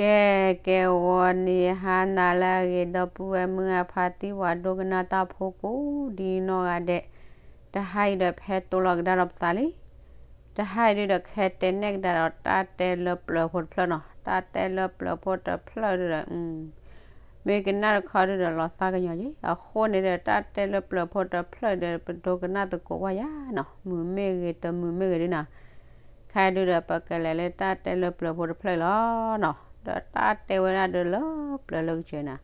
ကဲ ကဲ ဂီၤနံၤဟါနၤလၢအဂ့ၤ ဒီပုၢ်ဝဲၢ်မုၢ်အဖါတံၢ် ပှၤဒိကနၣ်တၢ်ဖိကိးဒ်နီၢ်ဂၤဒဲး, တဟါအံၤဒီးဖဲတိလီၤကဒါဒီးပသးလံ. တဟါအံၤဒုဒီး ကဟဲတဲနဲၣ်ကဒါဒီးတၢ်တဲလၢပျၢၤဖိတဖျၢၣ်နီၤ, တၢ်တဲလၢပျၢၤဖိတဖျၢၣ်ဒုဒီး မ့ၢ်ကနၣ်တခီဒုဒီး လီၤသးကညီၤက့ၤ, အဃိန့ၣ်ဒီး တၢ်တဲလၢပျၢၤဖိတဖျၢၣ်ဒီး ပဒိကနၣ်သကိးဝဲယၤနီၤ, မုာ်မ့ၢ်ဂ့ၤ တမုာ်မ့ၢ်ဂ့ၤဒုနီၤ, ခဲဒုဒီး ပကလဲၤလၢတၢ်တဲလၢပျၢၤဖိတဖျၢၣ်လီၤနီၤ, ဒီးတၢ်တဲဝဲဒၣ်ဒီးလၢပျၢၤလၢကစၢၤနၤ,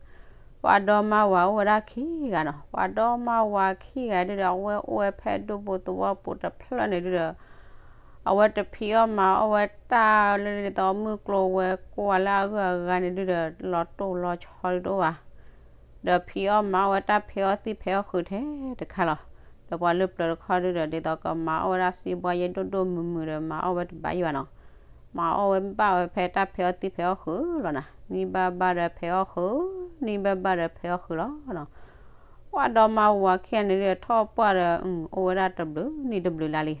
ပှၤဒီမါဝၤအိၣ်ဝဲဒၣ်ခံဂၤနီၤ, ပှၤဒီမါဝၤခံဂၤဒုဒီး အဝဲအိၣ်ဝဲဖဲဒိၣ်ဖိသဝီပူၤတဖျၢၣ်န့ၣ်ဒုဒီး အဝဲတဖံးအီၣ်မၤအီၣ်ဝဲတၢ်လၢဒ်သိးမုၢ်ကျိၤဝဲၤကွာ်လၢအဂုၤအဂၤန့ၣ်ဒုဒီး လီၤတိၢ်လီၤဆီဒုတအိၣ်ဘၣ်. ဒီးဖံးအီၣ်မၤအီၣ်ဝဲတၢ်ဖဲးအီၣ်သံၣ်ဖဲးအီၣ်ဃုာ်ထဲတခါလီၤ. ဒီးပှၤလၢပျၢၤတခီဒုဒီး ဒ်သိးကမၤအီၣ်ဝဲဒၣ်စံးဘှါယဲဒိၣ်ဒိၣ်မုၢ်မုၢ်ဒီး မၤအီၣ်ဝဲတဘၣ်ယံၤဘၣ်နီၤ, မၤအီၣ်ဝဲဘၣ်ဝဲဖဲတၢ်ဖဲးအီၣ်သံၣ်ဖဲးအီၣ်ဃုာ်လီၤနၤ, နံၣ်ဘၣ်ဘၣ်ဒီးဖဲးအီၣ်ဃုာ်, နံၣ်ဘၣ်ဘၣ်ဒီးဖဲးအီၣ်ဃုာ်လီၤနီၤ. ပှၤဒီမါဝၤခံဂၤန့ၣ်ဒုဒီး ထီၣ်ပှၢ်ဒီး အိၣ်ဝဲဒၣ်တဘျုးနံၣ်တဘျုးလါလံ.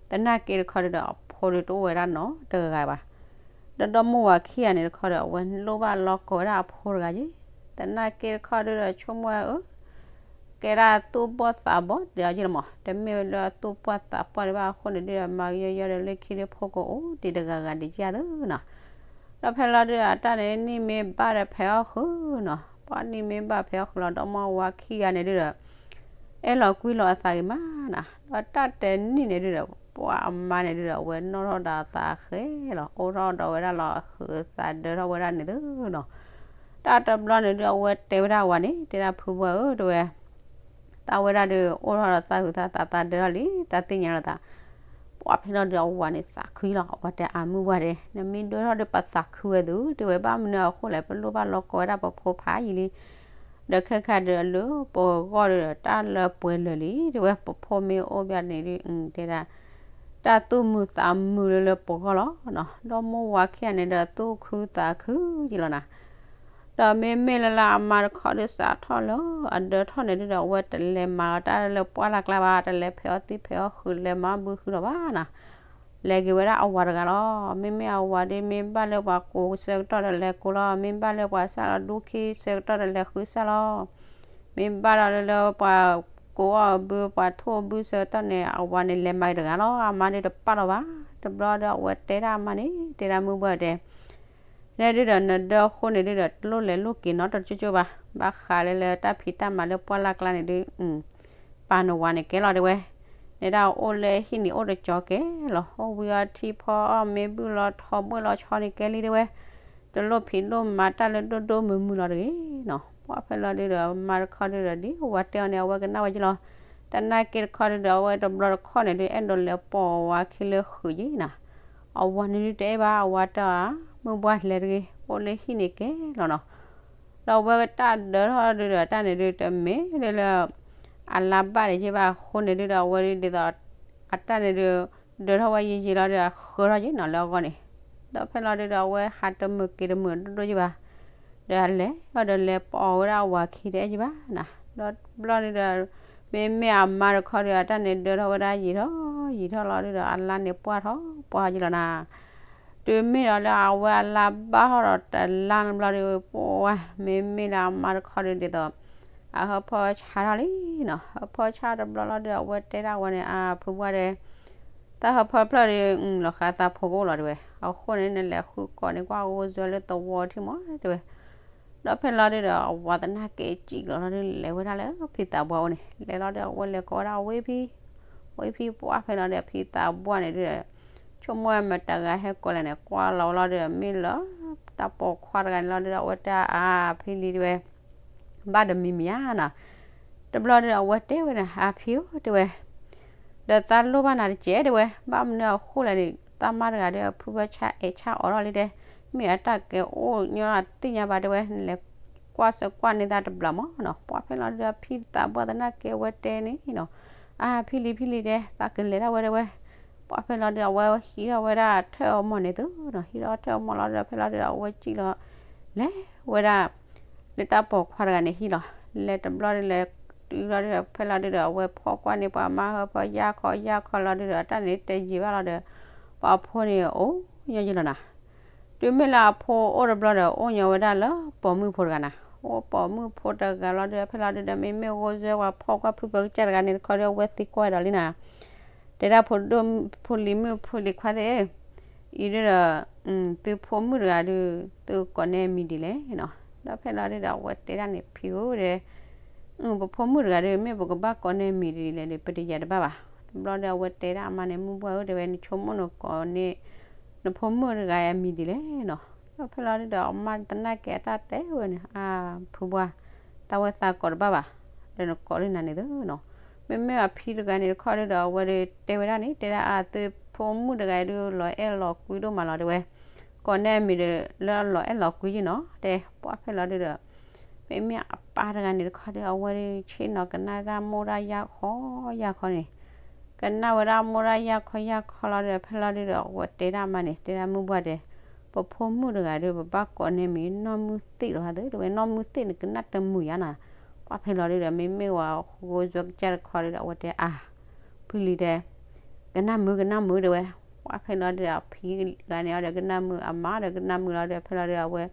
သနာ်က့တခီဒုဒီး အဖိဒုတအိၣ်ဝဲဒၣ်နီတဂၤဘၣ်. ဒီးဒီမါဝၤခံဂၤန့ၣ်တခီဒီး အဝဲလိၣ်ဘၣ်လီၤကိးဝဲဒၣ်အဖိတဂၤယ့ၤ. သနာ်က့တခီဒုဒီး ဆိကမိၣ်ဝဲဧၢ ကဲဒၣ်သူၣ်ဘီၣ်သးဘီၣ်ဒီးယ့ၤလီၤမး, တမ့ၢ်ဝဲလၢသူၣ်ပှၢ်သးပှၢ်ဒံးဘၣ်အဃိန့ၣ်ဒုဒီး မၤကယီယီဒီးလၢခံဒုဖိကအိၣ်ဒံးတဂၤဂၤဒံးယၤသ့နီၤ. ဒီးဖဲလီၤဒုဒီး အတၢ်န့ၣ်နံၣ်မ့ၢ်ဘၣ်ဒီးဖဲးအီၣ်ဃုာ်နီၤ, ပှၤနံၣ်မ့ၢ်ဘၣ်ဖဲးအီၣ်ဃုာ်လီၤ ဒီမါဝၤခံဂၤန့ၣ်ဒုဒီး အဲၣ်လီၤကွံလီၤအသးဂ့ၤမးနၤ, ဒီးတၢ်တနံၣ်န့ၣ်ဒုဒီး ပှၤအမါန့ၣ်ဒုဒီး အဝဲနီၣ်ထီၣ်ဒီးအသးဃဲလီၤ, အိၣ်ထီၣ်ဒီးဝဲဒၣ်လီၤ အဃုာ်သးဒၢထီၣ်ဝဲဒၣ်န့ၣ်သ့နီၤ. တၢ်တဘျီန့ၣ်ဒု အဝဲတဲဝဲဒၣ်အဝၤန့ၣ် တဲဒၣ်ဖုပှၢ်ဧၢ တဲဝဲ သးဝဲဒၣ်ဒီး အိၣ်ထီၣ်ဒီးသးဟုးသးသးသးဒၢထီၣ်လံ သးသ့ၣ်ညါလီၤသး. ပှၤဖဲလီၤဒုးအဝၤန့ၣ်သးခုလီၤ, အဝၤတဲအမုၢ်ပှၢ်တဲ နမ့ၢ်ဒၢထီၣ်ဒီးပသးခုဝဲသု တဲဝဲ ဘၣ်မနုၤအဃိလဲၣ် ပလိၣ်ဘၣ်လီၤကိးဝဲဒၣ်ပဖိဖးယံာ်လံ. ဒီးခဲခါဒီးလၢပဂီၢ်ဒီးတၢ်လၢပှဲၤလၢာ်လံ တဲဝဲ ပဖိမ့ၢ်အိၣ်ဘၣ်န့ၣ်ဒု တဲဒၣ် တၢ်သူၣ်မုာ်သးမုာ်လၢလၢပဂီၢ်လီၤနီၤ, ဒီးမိၢ်ဝၤခံဂၤန့ၣ်ဒီးသူၣ်ခုသးခုယံာ်လီၤနၤ. ဒီးမ့မ့ၢ်လၢလၢအမါတခီဒုးစးထီၣ်လၢအဒၢထီၣ်န့ၣ်ဒုဒီး အဝဲတလဲၤမၤလီၤတၢ်လၢပှၢ်လၢ်ကျါဘၣ်, တလဲၤဖဲးအီၣ်သံၣ်ဖဲးအီၣ်ဃုာ် လဲၤမၤဘုဃုာ်လီၤဘၣ်နၤ. လဲၤက့ၤဝဲဒၣ်အဝၤတဂၤလီၤ. မ့မ့ၢ်အဝၤဒုးမ့ၢ်ဘၣ်လၢပှၤကိးဆၢကတီၢ်ဒီးလဲၤကိးလီၤ, မ့ၢ်ဘၣ်လၢပှၤစၢ်လီၤဒူခံဆၢကတီၢ်ဒီးလဲၤဃုစၢ်လီၤ. မ့ၢ်ဘၣ်ဒီးလၢလၢပှၤကိးအီၣ်ဘု ပှၤထိၣ်ဘုဆၢကတီၢ်န့ၣ် အဝၤန့ၣ်လဲၤမၤတဂၤလီၤ. အမါဒုးတပာ်လီၤဘၣ်. တဘျီဒီးအဝဲတဲဒၣ်အမါန့ၣ် တဲဒၣ်မုၢ်ဘှၢ်တဲ နဲဒုဒီးနဒၢအဃိန့ၣ်ဒုဒီး တလိၣ်လဲၤလိၣ်က့ၤနီတကၠိကၠိဘၣ်. ဘၣ်ဃးလၢလၢတၢ်ဖံးတၢ်မၤလၢပှၢ်လၢ်ကျါန့ၣ်ဒု ပာ်နဝၤန့ၣ်ကဲလီၤတဲဝဲ, နဲဒၣ်အိၣ်လၢဟံၣ်န့ၣ်အိၣ်တကၠီကဲလီၤ. အိၣ်ဝံၤအီထံဖီအီၣ်မ့ၢ်ဘုၣ်လီၤထီဘှဲၣ်လီၤဆီန့ၣ်ကဲလံတဲဝဲ, တလိၣ်ဖံးလိၣ်မၤတၢ်လၢဒိၣ်ဒိၣ်မုၢ်မုၢ်လီၤတဂ့ၤနီၤ. ပှၢ်ဖဲလီၤဒုဒီး မါတခီဒုဒီး ဒ်အဝၤတဲအီၤန့ၣ် အဝဲကနၣ်ဝဲက့ၤလီၤ. သနာ်က့တခီဒုဒီး အဝဲတဘျီတခီၣ်န့ၣ်ဒု အဲၣ်ဒိးလဲၤပိာ်ဝၤခံလၢဃုာ်ယ့ၤနၤ. အဝၤန့ၣ်ဒုတအဲၣ်ဘၣ် အဝၤတဲအီၤ မုၢ်ဘှၢ်လဲၤတဂ့ၤ အိၣ်လၢဟံၣ်န့ၣ်ကဲလီၤနီၤ. ဒီးအဝဲတၢ်ဒၢထီၣ်ဒုဒီး တၢ်န့ၣ်ဒုတမ့ၢ်လၢလၢ အလါဘၣ်န့ၣ်ယ့ၢ်ဘၣ်အဃိန့ၣ်ဒုဒီး အဝဲဒ်သိး အတၢ်န့ၣ်ဒု ဒၢထီၣ်ဝဲယံာ်ယံာ်လီၤဒီး အဃၢထီၣ်ယ့ၤနီၤလၢအဂီၢ်န့ၣ်. ဒီးဖဲလီၤဒုဒီး အဝဲဟးတမုာ်က့ၤတမုာ်ဒိၣ်ဒိၣ်ယ့ၢ်ဘၣ်. ဒီးအလဲၤအီၤဒီးလဲၤပိာ်ဝဲဒၣ်အဝၤခံတအဲၣ်ယ့ၢ်ဘၣ်နၤ. ဒီးတဘျီန့ၣ်ဒီး မ့မ့ၢ်အမါတခီဒီး အတၢ်န့ၣ်ဒၢထီၣ်ဝဲဒၣ်ယံာ်ထီၣ်ယံာ်ထီၣ်လီၤဒုဒီး အလါန့ၣ်ပှၢ်ထီၣ်ပှၢ်ယ့ၢ်လီၤနၤ. တုၤမ့ၢ်ဒီးလၢအဝဲအလါဘၣ်ထီၣ်ဒီးတလါန့ၣ်ဘျီဒီး ပှၢ်ဝဲ မ့မ့ၢ်လၢအမါတခီဒုဒ်သိး အဟၢဖၢဆါထီၣ်လံနီၤ. ဟၢဖၢဆါတဘျီလီၤဒီး အဝဲတဲဒၣ်ဝဲန့ၣ် အဖုပှၢ်ဒီး တၢ်ဟၢဖၢဖျၢၣ်ဒီး လီၤဃးသးဖိကအိၣ်လီၤတဲဝဲ. အဃိန့ၣ် နလဲၤဃုကိးန့ၢ်ကွၢ်အိၣ်ယွၤလၢသဝီထံမးတဲဝဲ. ဒီးဖဲလီၤဒုဒီး အဝၤသနာ်က့စံၣ်လီၤလီၤဒု လဲၤဝဲဒၣ်လၢဖံသးပှၢ်အိၣ်န့ၣ် လဲၤလီၤဒီး အဝဲလဲၤကိးဝဲဒၣ်ဝံဖံ ဝံဖံပှၢ်ဖဲလီၤဒီး ဖံသးပှၢ်န့ၣ်ဒုဒီး ဆိကမိၣ်ဝဲမတၤတဂၤဟဲကိးလဲၣ်န့ၣ် ကွၢ်လီၤဝဲလီၤဒီး မ့ၢ်လၢတၢ်ပိာ်ခွါတဂၤန့ၣ်လီၤဒုဒီး အဝဲတဲအါဖံလံတဲဝဲ ဘၣ်တမံၤမံၤဧါနီၤ. တဘျီဒီး အဝဲတဲဝဲန့ၣ် အါဖံဧၢတဲဝဲ ဒီးသးလိၣ်ဘၣ်နၤတကဲတဲဝဲ ဘၣ်မနုၤအဃိလဲၣ်န့ၣ် သးမါတဂၤဒီး အဖုဖၢဆါအဲၣ်ဆါအီၤထီၣ်လံတဲ, မ့ၢ်အတၢ်ကဲအိၣ်ညီအသ့ၣ်ညါဘၣ်တဲဝဲ နလဲၤကွၢ်ဆၢကွၢ်န့ၢ်သးတဘျီမးနီၤ. ပှၢ်ဖဲလီၤဒုဒီး ဖံသးပှၢ်သနာ်က့အဝဲတဲန့ၣ်နီၤ အါဖံလံဖံလံတဲ သးကလဲၤဒၣ်ဝဲတဲဝဲ. ပှၢ်ဖဲလီၤဒုဒီး အဝဲဟံးထီၣ်ဝဲဒၣ်ထၢၣ်အမီၢ်န့ၣ်သုနီၤ ဟံးထီၣ်ထၢၣ်အမီၢ်လီၤဒီး ဖဲလီၤဒုဒီး အဝဲစံၣ်လီၤ လဲၤဝဲဒၣ် လၢတၢ်ပိာ်ခွါတဂၤန့ၣ်ဟံၣ်လီၤ. လဲၤတဘျီဒုလဲၤတုၤလီၤဒုဒီး ဖဲလီၤဒုဒီး အဝဲဖီၣ်ကွၢ်န့ၢ်ပှၤမါဟၢဖၢယၢ်ခီယၢ်ခီလီၤဒုဒီး အတၢ်န့ၣ်တယံာ်ဘၣ်လီၤဒီး ပှၤအဖိန့ၣ်အိၣ်ညီယံာ်လီၤနၤ. တုၤမ့ၢ်လၢအဖိအိၣ်တဘျီဒီး အိၣ်ညီဝဲဒၣ်လၢပိာ်မုၣ်ဖိတဂၤနၤ, အိၣ်ပိာ်မုၣ်ဖိတဂၤလီၤဒီး ဖဲလီၤဒုဒီး မ့မ့ၢ်ဂိၢ်စွဲပှၤဖီၣ်ကွၢ်ဖုပၢၤကစၢ်တဂၤန့ၣ်တခီဒီး အဝဲသံကွၢ်ဒီးလံနၤ, တဲဒၣ်ဖိဒိၣ်ဖိလံၤမုၣ်ဖိလံၤခွါသ့ၣ်ဧၢ, အံၤဒုဒီး သုဖိမုၣ်တဂၤဒု သုကိးန့ၢ်အမံၤဒ်လဲၣ်နီၤ. ဒီးဖဲလီၤဒုဒီး အဝဲတဲဒၣ်န့ၣ်ဖံဧၢဒီး ပဖိမုၣ်တဂၤဒီး မ့ၢ်ပကဘၣ်ကိးန့ၢ်အမံၤဒ်လဲၣ်ဒီး ပတယၤတဘၣ်ဘၣ်. တဘျီဒီး အဝဲတဲဒၣ်အမါန့ၣ် မုၢ်ဘှၢ်ဧၢ တဲဝဲ နဆိကမိၣ်နကိးန့ၢ် နဖိမုၣ်တဂၤအမံၤဒ်လဲၣ်နီၤ. ဒီးဖဲလီၤဒုဒီး အမါသနာ်က့အတၢ်တဲဝဲန့ၣ် အါ ဖုဘှၢ် တၢ်ဝဲသးကိးတဘၣ်ဘၣ်, ဒီးနကိးလၢနၤန့ၣ်သနီၤ. မ့မ့ၢ်အဖံတဂၤန့ၣ်တခီဒုဒီး အဝဲဒုတဲဝဲဒၣ်န့ၣ် တဲဒၣ်အသုဖိမုၣ်တဂၤဒု လီၤအဲၣ်လီၤကွံဒိၣ်မးလီၤ တဲဝဲ, ကိးန့ၢ်အမံၤဒီး လၢအလီၤအဲၣ်လီၤကွံယ့ၣ်နီၤ တဲ. ပှၢ်ဖဲလီၤဒုဒီး မ့မ့ၢ်အပၢ်တဂၤန့ၣ်တခီဒီး အဝဲဒုဆ့ၣ်နီၤကနၣ်တၢ်မိၢ်တၢ်ယၢ်ခီယၢ်ခီန့ၣ်, ကနၣ်ဝဲဒၣ်မိၢ်တၢ်ယၢ်ခီယၢ်ခီလီၤဒီး ဖဲလီၤဒုဒီး အဝဲတဲဒၣ်မါန့ၣ် တဲဒၣ်မုၢ်ဘှၢ်တဲ, ပဖိမုၣ်တဂၤဒီး ပဘၣ်ကိးန့ၢ်မံၤနီၢ်မုၢ်သ့ၣ်လီၤသ့ တဲဝဲ, နီၢ်မုၢ်သ့ၣ်န့ၣ် ကနၣ်တမုာ်ယါနၤ. ပှၢ်ဖဲလီၤဒုဒီး မ့မ့ၢ်ဝဲဃိစွဲကစၢ်တခီဒုဒီး အဝဲတဲအါ ဖုလံၤတဲ ကနၣ်မုာ် ကနၣ်မုာ် တဲဝဲ. ပှၢ်ဖဲလီၤဒုဒီး အဖံဂၤန့ၣ်အီၤဒီး ကနၣ်မုာ် အမါဒီးကနၣ်မုာ်လီၤဒီး ဖဲလီၤဒုဒီး အဝဲ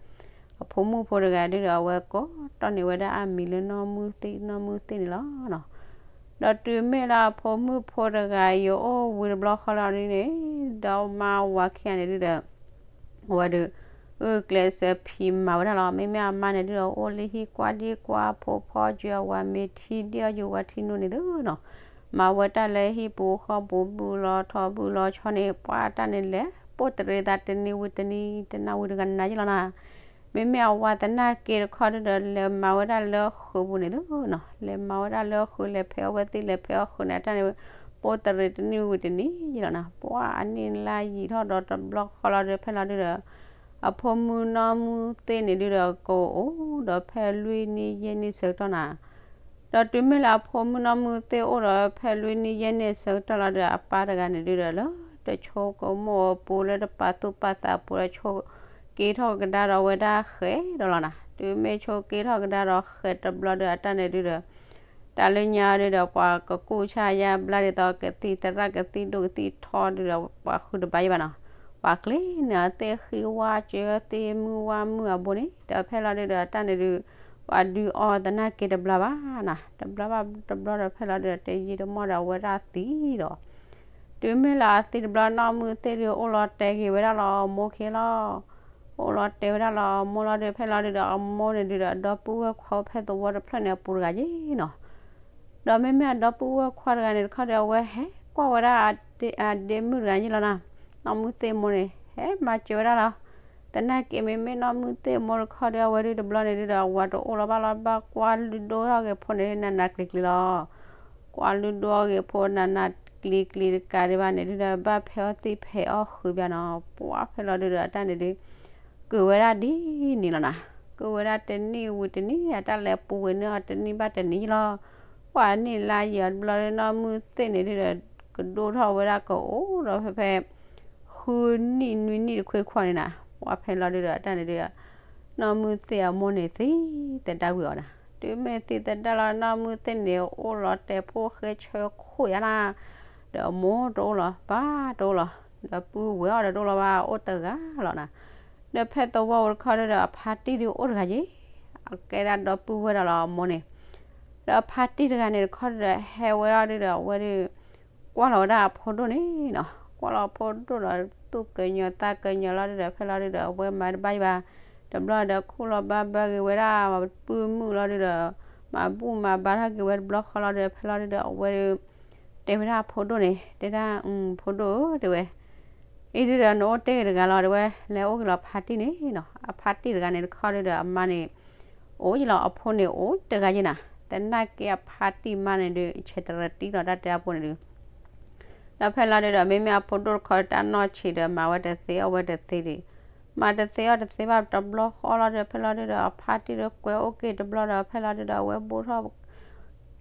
အဖိမုၣ်ဖိတဂၤဒုဒီး အဝဲကိးတီၢ်န့ၢ်ဝဲဒၣ်အမံၤလၢနီၢ်မုၢ်သ့ၣ် နီၢ်မုၢ်သ့ၣ်န့ၣ်လီၤနီၤ. ဒီးတုၤမ့ၢ်လၢအဖိမုၣ်ဖိတဂၤအံၤအိၣ်ဝံၤတဘျီဃီလီၤဒ်န့ၣ် ဒီးမါဝၤခံဂၤန့ၣ်ဒုဒီး အဝဲဒု အုၣ်ကျဲးစၢးဖံးမၤဝဲဒၣ်လီၤ. မ့မ့ၢ်အမါန့ၣ်ဒုဒီး အိၣ်လၢဟံၣ်ကွၢ်ဒံကွၢ်ဖိဖီ ယွၤဝၤမ့ၤထံဒံၣ်အီၣ်ယိၤဝၤထံနိန့ၣ်သနီၤ, မၤဝဲတၢ်လၢဟံၣ်ပူၤဃီပူၤ ဘုၣ်လီၤထီဘုၣ်လီၤဆီန့ၣ် ပှၤတၢ်န့ၣ်လဲၤပိၢ်တရံးသးတနံၤဝံၤတနံၤ တနၤဝံၤတနၤယ့ၣ်လီၤနၤ. မ့မ့ၢ်အဝၤသနာ်က့တခီဒုဒီး လဲၤမၤဝဲဒၣ်လၢဃုာ်ပူၤန့ၣ်သနီၤ, လဲၤမၤဝဲဒၣ်လၢဃုာ် လဲၤဖဲအီၣ်ဝဲသ့ၣ် လဲၤဖဲအီၣ်ဃုာ်န့ၣ် အတၢ်န့ၣ် ပိၢ်တရံးတနံၤဝံၤတနံၤယ့ၣ်လီၤနၤ. ပှၤအနံၣ်လါယံာ်ထီၣ်ဒီးတဘျီဃီလီၤဒီး ဖဲလီၤဒုဒီး အဖိမုၣ်နီၢ်မုၢ်သ့ၣ်န့ၣ်ဒုဒီး ကအိၣ်ဒီးဖဲလွံၢ်နံၣ်ယဲၢ်နံၣ်ဆၢကတီၢ်နၤ. ဒီးတုၤမ့ၢ်လၢအဖိမုၣ်နီၢ်မုၢ်သ့ၣ်အိၣ်ဒီး ဖဲလွံၢ်နံၣ်ယဲၢ်နံၣ်ဆၢကတီၢ်လီၤဒီး အပၢ်တဂၤန့ၣ်ဒုဒီး လၢတဆိကမိၣ်အပူၤ လၢတပာ်သူၣ်ပာ်သးအပူၤဒီး ဆိက့ထီၣ်ကဒါဒီးဝဲဒၣ်ဃဲးဒီးလီၤနၤ. တုၤမ့ၢ်ဆိက့ထီၣ်ကဒါဒီးဃဲးတဘျီဒီး အတၢ်န့ၣ်ဒုဒီး တၢ်လၢညါဒုဒီး ပှၤကကူၣ်ဆါယါဘျါဒ်သိး ကသံၣ်သရၣ်ကသံၣ်ဒိၣ်ကသံၣ်ထီဒုဒီး ပှၤဃုတဘၣ်ယဲၢ်ဘၣ်နီၤ. ပှၤကျ့န့ၣ်သ့ၣ်ဃံဝါစၢၤသ့ၣ်မုၢ်ဝါမုၢ်အဘိန့ၣ် ဒီးဖဲလီၤဒုဒီး အတၢ်န့ၣ်ဒု ပှၤဒုးအီသနာ်က့တဘျီဘၣ်နၤ. တဘျီဘၣ်တဘျီဒီး ဖဲလီၤဒုဒီး တယံာ်တမီၢ်ဒီးအဝဲဒၣ်သံဒီး တုၤမ့ၢ်လၢအသံတဘျီ နီၢ်မုၢ်သ့ၣ်ဒု အိၣ်လီၤတဲာ်က့ၤဝဲဒၣ်လီၤအမိၢ်ခံလီၤ. အိၣ်လီၤတဲာ်ဝဲဒၣ်လီၤအမိၢ်လီၤဒီး ဖဲလီၤဒုဒီး အမိၢ်န့ၣ်ဒုဒီး ဒီပုၢ်ဝဲၢ်ခွါအိၣ်ဖဲသဝီတဖျၢၣ်န့ၣ်အပူၤတဂၤယ့ၣ်နီၤ. ဒီးမ့မ့ၢ်အဒီပုၢ်ဝဲၢ်ခွါတဂၤန့ၣ်တခီဒီး အဝဲဟဲကွၢ်ဝဲဒၣ်အဒ့မုၣ်တဂၤယ့ၣ်လီၤနၤ. နီၢ်မုၢ်သ့ၣ်မိၢ်န့ၣ် ဟဲမၤစၢၤဝဲဒၣ်လီၤ. သနာ်က့ မ့မ့ၢ်နီၢ်မုၢ်သ့ၣ်မိၢ်တခီဒီး အဝဲဒုတဘျီန့ၣ်ဒုဒီး အဝၤတအိၣ်လီၤဘၣ်လီၤ ဘၣ်ကွၢ်လုၢ်ဒိၣ်ထီၣ်က့ၤဖိန့ၣ် နးနးကျံၤကျံၤလီၤ. ကွၢ်လုၢ်ဒိၣ်အီၣ်က့ၤဖိနးနးကျံၤကျံၤတကးဒံးဘၣ်န့ၣ်ဒုဒီး ဘၣ်ဖဲအီၣ်သံၣ်ဖဲးအီၣ်ဃုာ်ဘၣ်နီၤ. ပှၤဖဲလီၤဒုဒီး အတၢ်န့ၣ်ဒု ကုာ်ဝဲဒၣ်ဒ်န့ၣ်လီၤနၤ. ကုာ်ဝဲဒၣ်တနံၣ်ဝံၤတနံၣ် အတၢ်လဲၤပူၤဝဲန့ၢ်အီၤတနံၣ်ဘၣ်တနံၣ်လီၤ. ပှၤနံၣ်လါယံာ်အီၤတဘျီဒီး နီၢ်မုၢ်သ့ၣ်န့ၣ်ဒုဒီး ကဒိၣ်ထီၣ်ဝဲဒၣ်ကအိၣ်ဒီးဖဲဖဲ ဃုနံၣ်နွံနံၣ်တခွ့ခွီန့ၣ်နၤ. ပှၤဖဲလီၤဒုဒီး အတၢ်န့ၣ်ဒု နီၢ်မုၢ်သ့ၣ်အမိၢ်န့ၣ်သံသဒၣ်ကွံာ်အီၤနၤ. တုၤမ့ၢ်သံသဒၣ်လီၤ နီၢ်မုၢ်သ့ၣ်န့ၣ် အိၣ်လီၤတဲာ်ဖိၣ်ဃဲဆၢခိၣ်ယါနၤ. ဒီးအမိၢ်တအိၣ်လီၤ ပၢ်တအိၣ်လီၤ ဒီးပုၢ်ဝဲၢ်အီၤဒီးတအိၣ်လီၤဘၣ် အိၣ်တဂၤလီၤနၤ. ဒီးဖဲသဝီပူၤတခီဒုဒီး အဖါတံၢ်ဒုအိၣ်တဂၤယ့ၣ်. အကဲဒၣ်ဒီပုၢ်ဝဲၢ်ဒီးလီၤအမိၢ်န့ၣ် ဒီးအဖါတံၢ်တဂၤန့ၣ်တခီဒုဒီး ဟဲဝဲဒၣ်ဒုဒီး အဝဲဒု ကွၢ်လီၤဝဲဒၣ်အဖိဒိၣ်န့ၣ်နီၤ. ကွၢ်လီၤအဖိဒိၣ်ဒီး သူၣ်ကညီၤသးကညီၤလီၤဒုဒီး ဖဲလီၤဒုဒီး အဝဲမၤတဘၣ်ယံၤဘၣ်. တဘျီဒီး ခူၣ်လီၤဘၣ်ဘၣ်က့ၤဝဲဒၣ် ပုၢ်မုၣ်လီၤဒုဒီး မၤဘူၣ်မၤဘါထီၣ်က့ၤဝဲတဘျီဃီလီၤဒုဒီး ဖဲလီၤဒုဒီး အဝဲဒု တဲဝဲဒၣ်အဖိဒိၣ်န့ၣ် တဲဒၣ် ဖိဒိၣ်ဧၢ တဲဝဲ အံၤဒုဒီး နအိၣ်တ့ၢ်ဂ့ၤတဂၤလီၤ တဲဝဲ လဲၤအိၣ်ဂ့ၤလီၤဖါတံၢ်န့ၣ်နီၤ. အဖါတံၢ်တဂၤန့ၣ်တခီဒုဒီး အမါန့ၣ် အိၣ်ယလီၤ အဖိန့ၣ်အိၣ်တဂၤယ့ၣ်နၤ. သနာ်က့အဖါတံၢ်မါန့ၣ်ဒု ဆဲးတရၢတံၢ်လီၤတၢ်တဲအဖိန့ၣ်ဒု ဒီးဖဲလီၤဒုဒီး မ့မ့ၢ်အဖိဒိၣ်တခီတၢ်နီၢ်ဆံးဒီး မၤဝဲတသ့အီၣ်ဝဲတသ့ဒံး မၤတသ့အီၣ်တသ့ဘၣ်တဘျီဃီလီၤဒီး ဖဲလီၤဒုဒီး အဖါတံၢ်ဒီးကွဲးအိၣ်က့ၤတဘျီဒီး ဖဲလီၤဒုဒီး အဝဲဘိၣ်ထီၣ်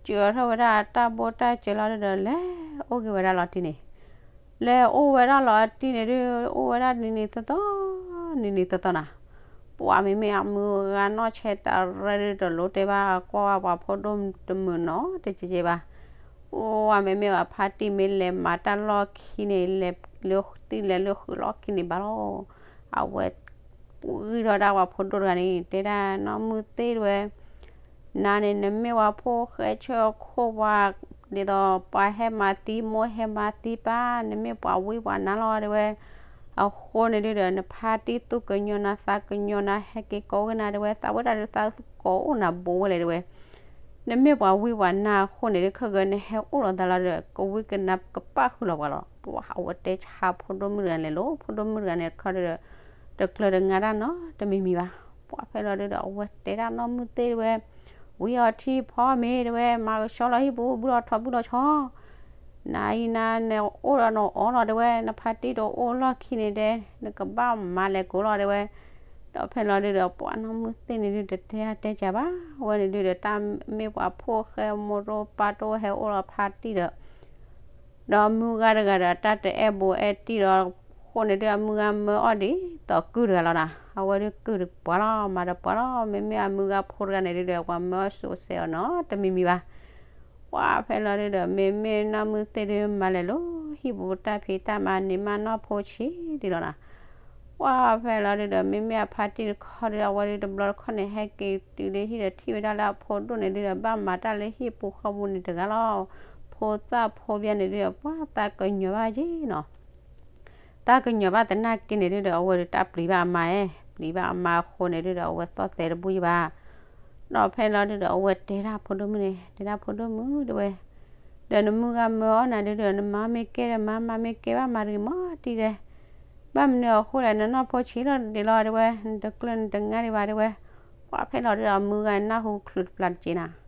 စၢၤထီၣ်ဝဲဒၣ်အတၢ်ဘိၣ်တၢ်စၢၤလီၤဒုဒီး လဲၤအိၣ်က့ၤဝဲဒၣ်လီၤတံၢ်န့ၣ် လဲၤအိၣ်ဝဲဒၣ်လီၤတံၢ်န့ၣ်ဒု အိၣ်ဝဲဒၣ်နံၤနံၤသီသီ နံၤနံၤသီသီနၤ. ပှၤမ့မ့ၢ်အမုၢ်ဂၤနီၢ်ဆဲးတရၢဒုတလိၣ်တဲဘၣ် ကွၢ်ဝဲပှၤဖိဒိၣ်တမုာ်နီတကဲကဲဘၣ်. ပှၤမ့မ့ၢ်အဖါတံၢ်မ့ၢ်လဲၤမၤတၢ်လီၢ်ခံန့ၣ် လဲၤလၢသံၣ်လဲၤလၢဃုာ်လီၢ်ခံန့ၣ်ဘၣ်လီၤ. အဝဲ ပှ့ၤထီၣ်ဒၣ်ပှၤဖိဒိၣ်တဂၤန့ၣ် တဲဒၣ်နီၢ်မုၢ်သ့ၣ်တဲဝဲ, နၤန့ၣ် နမ့ၢ်ပှၤဖိၣ်ဃဲဆၢခိၣ်ပှၤ, ဒ်သိးပှၤဟဲမၤသံ မိၢ်ဟဲမၤသံပၢ်, နမ့ၢ်ပှၤဝံပှၤနါလီၤတဲဝဲ, အဃိန့ၣ်ဒုဒီး နဖါတံၢ်သူၣ်ကညီၤနၤသးကညီၤနၤ ဟဲက့ၤကိးဂ့ၤနၤတဲဝဲ, သးဝဲတၢ်ဒုးသးကိးအိၣ်နၤဘိဝဲလဲၣ်တဲဝဲ နမ့ၢ်ပှၤဝံပှၤနါအဃိန့ၣ်ဒုး ခဲကနံၣ်ဟဲအိၣ်လီၤသးလီၤဒီး ကဝံကနါကပၣ်ဃုာ်လီၤပှၤလီၤ. ပှၤအဝဲတဲဆါဖိဒိၣ်မုၣ်တဂၤန့ၣ်လဲၣ်လီၤ. ဖိဒိၣ်မုၣ်တဂၤန့ၣ်တခီဒီး တကျၢၤတငါတၢ်နီတမံၤမံၤဘၣ်. ပှၤဖဲလီၤဒုဒီး အဝဲတဲဒၣ်နီၢ်မုၢ်သ့ၣ်တဲဝဲ, ဝံအီၤထံဖီမ့ၤတဲဝဲ, မၤကဆှီလီၤဟံၣ်ပူၤ ဘုလီၤထီဘုလီၤဆီ နၤအံၤနၤန့ၣ်အိၣ်ဒီးနအီလီၤတဲဝဲ, နဖါတံၢ်တအိၣ်လီၢ်ခံန့ၣ်တဲ, နကဘၣ်မၤလဲၤကိးလီၤတဲဝဲ. ဒီးဖဲလီၤဒုဒီး ပှၤနီၢ်မုၢ်သ့ၣ်န့ၣ်ဒုဒီး တတဲအါတဲကးဘၣ်, အဝဲန့ၣ်ဒုဒီး တၢ်မ့ၢ်ပှၤဖိၣ်ဃဲမိၢ်တိၢ်ပၢ်တိၢ်ဟဲအိၣ်လီၤဖါတံၢ်ဒီး ဒီးအမုၢ်ဂၤတဂၤဒီး တၢ်တအဲၣ်ဘိးအဲၣ်တံၢ်ဒီး အဃိန့ၣ်ဒု အမုၢ်ဂၤမၢအီၣ်ဒ်သိးကုၢ်တဂၤလီၤနၤ, အဝဲဒုကုၢ်တပှၤလီၤ မၤတပှၤလီၤ. မ့မ့ၢ်အမုၢ်ဂၤဖိတဂၤန့ၣ်ဒုဒီး ပှၤမၢအီၣ်စိၤစဲးအီၤနီတမံၤမံၤဘၣ်. ပှၤဖဲလီၤဒုဒီး မ့မ့ၢ်နီၢ်မုၢ်သ့ၣ်ဒုမၤလဲၤလီၤ ဟံၣ်ပူၤတၢ်ဖံးတၢ်မၤန့ၣ် မၤနီၢ်ဖိဆံးဒံးလီၤနၤ. ပှၤဖဲလီၤဒုဒီး မ့မ့ၢ်အဖါတံၢ်တခီဒီး အဝဲဒုတဘျီတခီၣ်န့ၣ် ဟဲက့ၤတုၤလၢဟံၣ်ဒီး ထံၣ်ဝဲဒၣ်လၢအဖိဒိၣ်န့ၣ်ဒုဒီး ဘၣ်မၤတၢ်လၢဟံၣ်ပူၤဃီပူၤန့ၣ်တဂၤလီၤ. ဖိသၣ်ဖိပျဲန့ၣ်ဒုဒီး ပှၤသးကညီၤဘၣ်က့နီၤ သးကညီၤဘၣ်သနာ်က့န့ၣ်ဒုဒီး အဝဲဒုတၢ်ပျံၤဘၣ်အမါဧၢ, ပျံၤဘၣ်အမါအဃိန့ၣ်ဒုဒီး အဝဲသီၣ်သဲးတဘူၣ်ယဘၣ်. ဒီးဖဲလီၤဒုဒီး အဝဲတဲဒၣ်ဖိဒိၣ်မုၣ်န့ၣ် တဲဒၣ်ဖိဒိၣ်မုၣ်တဲဝဲ, ဒီးနမုၢ်ဂၤမၢအီၣ်နၤဒုဒီး နမါမ့ၢ်ကဲဒီးမါ, မါမ့ၢ်ကဲဘၣ်မၤတဂ့ၤမီၤတံၢ်တဲ ဘၣ်မနုၤအဃိလဲၣ် နနီၢ်ဖိဆံးလီၤဒံးလီၤတဲဝဲ, နတကျၢၤနတငါဒံးဘၣ်တဲဝဲ. ပှၤဖဲလီၤဒုဒီး အမုၢ်ဂၤနၢ်ဟူချုးတပျၢ်တစဲးနၤ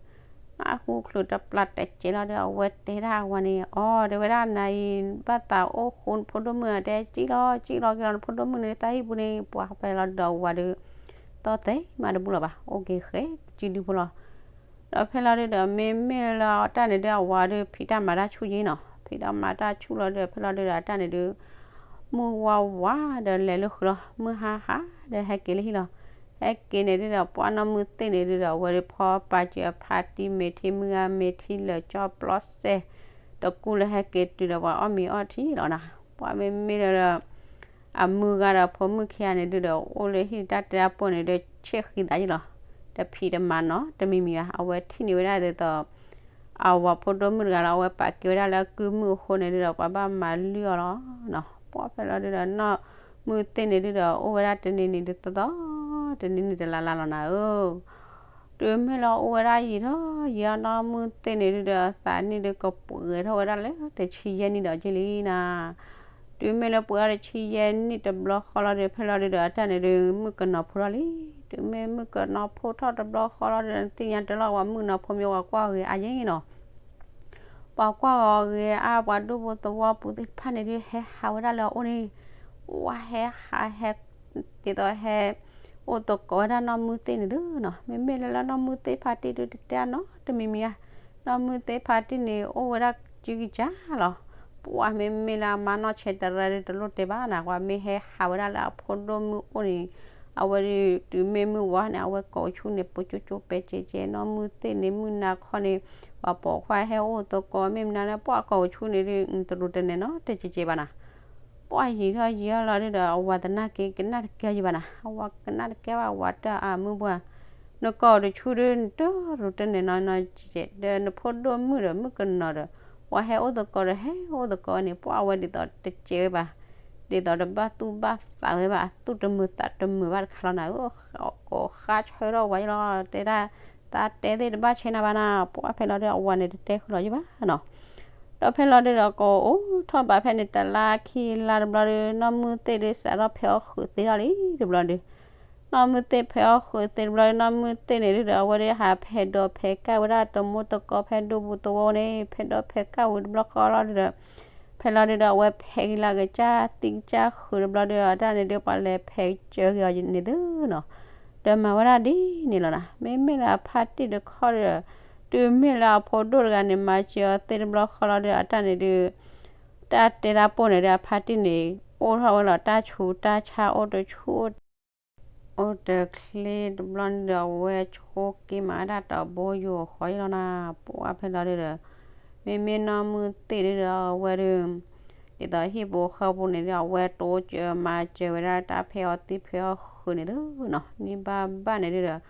နၢ်ဟူချုးတပျၢ်တစဲးလီၤဒီး အဝဲတဲဒၣ်အဝၤန့ၣ် အီၤတဲဝဲဒၣ် နၤအံၤ ဘၣ်သးအိၣ်ဃူနဖိဒိၣ်မုၣ်ဧါ တဲကံၣ်လီၤကံၣ်လီၤက့ၤလီၤ နဖိဒိၣ်မုၣ်န့ၣ် တၢ်ဟံၣ်ပူၤန့ၣ် ပှၤဖဲလီၤဒုဒီးအဝၤဒု သီၣ်သဲးမးတဘူၣ်လီၤဘၣ် အိၣ်က့ၤဃဲကစုဒုဖိလီၤ. ဒီးဖဲလီၤဒုဒီး မ့မ့ၢ်လၢအတၢ်န့ၣ်ဒု အဝၤဒု ဖံးတၢ်မၤတၢ်ဆူၣ်က့နီၤ ဖံးတၢ်မၤတၢ်ဆူၣ်လီၤဒီး ဖဲလီၤဒုဒီး အတၢ်န့ၣ်ဒု မုၢ်ဝါဝါဒီးလဲၤလၢဃုာ်လီၤ မုၢ်ဟါဟါဒီးဟဲက့ၤလၢဟံၣ်လီၤ. ဟဲက့ၤန့ၣ်ဒုဒီး ပှၤနီၢ်မုၢ်သ့ၣ်န့ၣ်ဒုဒီး အဝဲဒုဖီပာ်စၢၤအဖါတံၢ်မ့ၤထံ မုၢ်ဂၤမ့ၤထံလၢာ်ကၠီပျီစဲၢ် တကူလၢဟဲက့ၤတုၤဒီးပှၤအီၣ်မ့ၤအီထံလီၤနၤ. ပှၤမ့မ့ၢ်လၢ အမုၢ်ဂၤဒီးဖိမုၣ်ခံဂၤန့ၣ်ဒုဒီး အိၣ်လၢဟံၣ်တၢ်တဲတၢ်ပိၢ်န့ၣ်ဒု ဆဲးဃံသးယ့ၣ်လီၤ. တဖံးတမၤနီတမံၤမံၤဘၣ် အဝဲထံၣ်န့ၢ်ဝဲဒၣ်ဒ်သိး အဝၤဖိဒိၣ်မုၣ်တဂၤလီၤ အဝဲပာ်ကဲဝဲဒၣ်လၢအကုၢ်မုၣ်အဃိန့ၣ်ဒုဒီး ပှၤဘၣ်မၤလုၢ်အီၤလီၤ. ပှၤဖဲလီၤဒုဒီး နီၢ်မုၢ်သ့ၣ်န့ၣ်ဒုဒီး အိၣ်ဝဲဒၣ်တနံၤနံၤတသီသီ တနံၤနံၤတလါလါလီၤနၤဧၢ တုၤမ့ၢ်လၢအိၣ်ဝဲဒၣ်ယံာ်ထီၣ်ယံာ်အီၤ နီၢ်မုၢ်သ့ၣ်န့ၣ်ဒုဒီး အသးနံၣ်ဒုကပှဲၤထီၣ်ဝဲဒၣ်လၢတဆံယဲၢ်နံၣ်ဒီးက့လံနၤ. တုၤမ့ၢ်လၢပှဲၤအီၤတဆံယဲၢ်နံၣ်တဘျီဃီလီၤဒီး ဖဲလီၤဒုဒီး အတၢ်န့ၣ်ဒု မုၣ်ကနီၤဖိထီၣ်လံ. တုၤမ့ၢ်မုၣ်ကနီၤဖိထီၣ်တဘျီဃီလီၤဒီး နသ့ၣ်ညါတၢ်လီၤ ပှၤမုၣ်ကနီၤဖိမ့ၢ်ပှၤကွၢ်ဂ့ၤအါယဲၢ်နီၤ ပှၤကွၢ်ဂ့ၤအါ ပှၤဒူၣ်ဖိသဝီဖိသ့ၣ်တဖၣ်န့ၣ်ဒု ဟဲဟးဝဲဒၣ်လၢအအိၣ်န့ၣ် ပှၤဟဲဟးဟဲ ဒ်သိးဟဲ အိၣ်သကိးဝဲဒၣ်နီၢ်မုၢ်သ့ၣ်န့ၣ်သုနီၤ. မ့မ့ၢ်လၢလၢနီၢ်မုၢ်သ့ၣ်ဖါတံၢ်ဒုတတဲနီတမံၤမံၤဧါ နီၢ်မုၢ်သ့ၣ်ဖါတံၢ်န့ၣ် အိၣ်ဝဲဒၣ်စုကစၢ်လီၤ. ပှၤမ့မ့ၢ်လၢအမါနီၢ်ဆဲးတရၢဒုတလိၣ်တဲဘၣ်နၤ ပှၤမ့ၢ်ဟဲဟးဝဲဒၣ်လၢအဖိဒိၣ်မုၣ်အိၣ်န့ၣ် အဝဲဒု တုၤမ့ၢ်မုၢ်ဝါန့ၣ် အဝဲကိးဆူၣ်န့ၣ် ပကၠိကၠိပဲကဲကဲ နီၢ်မုၢ်သ့ၣ်န့ၣ် မုၢ်နၤခီန့ၣ် ပှၤပိာ်ခွါဟဲအိၣ်သကိး မ့ၢ်မနုၤလၢပှၤကိးဆူၣ်န့ၣ်ဒု တရူးတနဲၣ်နီတကဲကဲဘၣ်နၤ ပှၤယံာ်ထီၣ်ယံာ်ထီၣ်လီၤဒုဒီး အဝၤသနာ်က့ ကနၣ်တကဲယံာ်ဘၣ်နၤ အဝၤကနၣ်တကဲဘၣ် အဝၤတၢ်အမုၢ်ပှၢ် နကိးတဆူၣ်ဒု နတရူးတနဲၣ်နီနီကဲကဲ ဒီးနဖိဒိၣ်မုၣ်ဒီးမုၣ်ကနီၤဒီး ပှၤဟဲအိၣ်သကိးဒီးဟဲအိၣ်သကိးန့ၣ် ပှၤဝဲဒ်သိးတကဲဝဲဘၣ် ဒ်သိးတဘၣ်သူၣ်ဘၣ်သးဝဲဘၣ် အသူၣ်တမုာ်သးတမုာ်ဘၣ်တခါလီၤနၤဧၢ ကိးဃါဆၢထီၣ်ဝဲယလီၤ တဲဒၣ် သးတဲသ့ၣ်တဘၣ်ဆဲးနၤဘၣ်နၤ ပှၤဖဲလီၤဒုဒီး အဝၤန့ၣ်တတဲဃုာ်လီၤယဘၣ်နီၤ ဒီးဖဲလီၤဒုဒီးကိးအိၣ်ထီၣ်ဘၣ်ဖဲန့ၣ် တလါခံလါတဘျီဒု နီၢ်မုၢ်သ့ၣ်ဒု စးထီၣ်ဖဲးအီၣ်ဃုာ်သ့ထီၣ်လံတဘျီဒု နီၢ်မုၢ်သ့ၣ်ဖဲးအီၣ်ဃုာ်သ့တဘျီဒု နီၢ်မုၢ်သ့ၣ်န့ၣ်ဒုဒီး အဝဲဒုဟးဖဲးဒိးဖဲးကၢ်ဝဲဒၣ်တမိၢ်သကိးဖဲဒိၣ်ပူၤသဝီန့ၣ် ဖဲးဒိးဖဲးကၢ်ဝံၤတဘျီဃီလီၤဒုဒီး ဖဲလီၤဒုဒီး အဝဲဖဲးက့ၤလၢအကစၢ်သံကစၢ်ဃုာ်တဘျီဒု အတၢ်န့ၣ်ဒု ပှၤလဲၤဖဲးစၢၤက့ၤအီၤန့ၣ်သုနီၤ ဒီးမၤဝဲဒၣ်ဒ်န့ၣ်လီၤနၤ မ့မ့ၢ်လၢအဖါတံၢ်တခီဒီး တုၤမ့ၢ်လၢအဖိဒိၣ်တဂၤန့ၣ် မၤစၢၤအီၤသ့တဘျီဃီလီၤဒီး အတၢ်န့ၣ်ဒု တၢ်တဲတၢ်ပိၢ်န့ၣ်ဒီး အဖါတံၢ်န့ၣ် အိၣ်ထီၣ်ဝဲလီၤတၢ်ဆူးတၢ်ဆါ အိၣ်တဆူၣ် အိၣ်တချ့တဘျီန့ၣ်ဒီး အဝဲဆိးက့ၤမၤဒၣ်တဘိယူၢ်အဃီလီၤနၤ ပှၤဖဲလီၤဒုဒီး မ့မ့ၢ်နီၢ်မုၢ်သ့ၣ်ဒုဒီး အဝဲဒု ဒ်သိးဟံၣ်ပူၤဃီပူၤန့ၣ်ဒီး အဝဲတိစၢၤမၤစၢၤဝဲဒၣ်တၢ်ဖဲးအီၣ်သံဖဲးအီၣ် အဝဲဟဲက့ၤဃုန့ၣ်သုနီၤ န့ၢ်ဘၣ်ဘၣ်န့ၣ်ဒုဒီး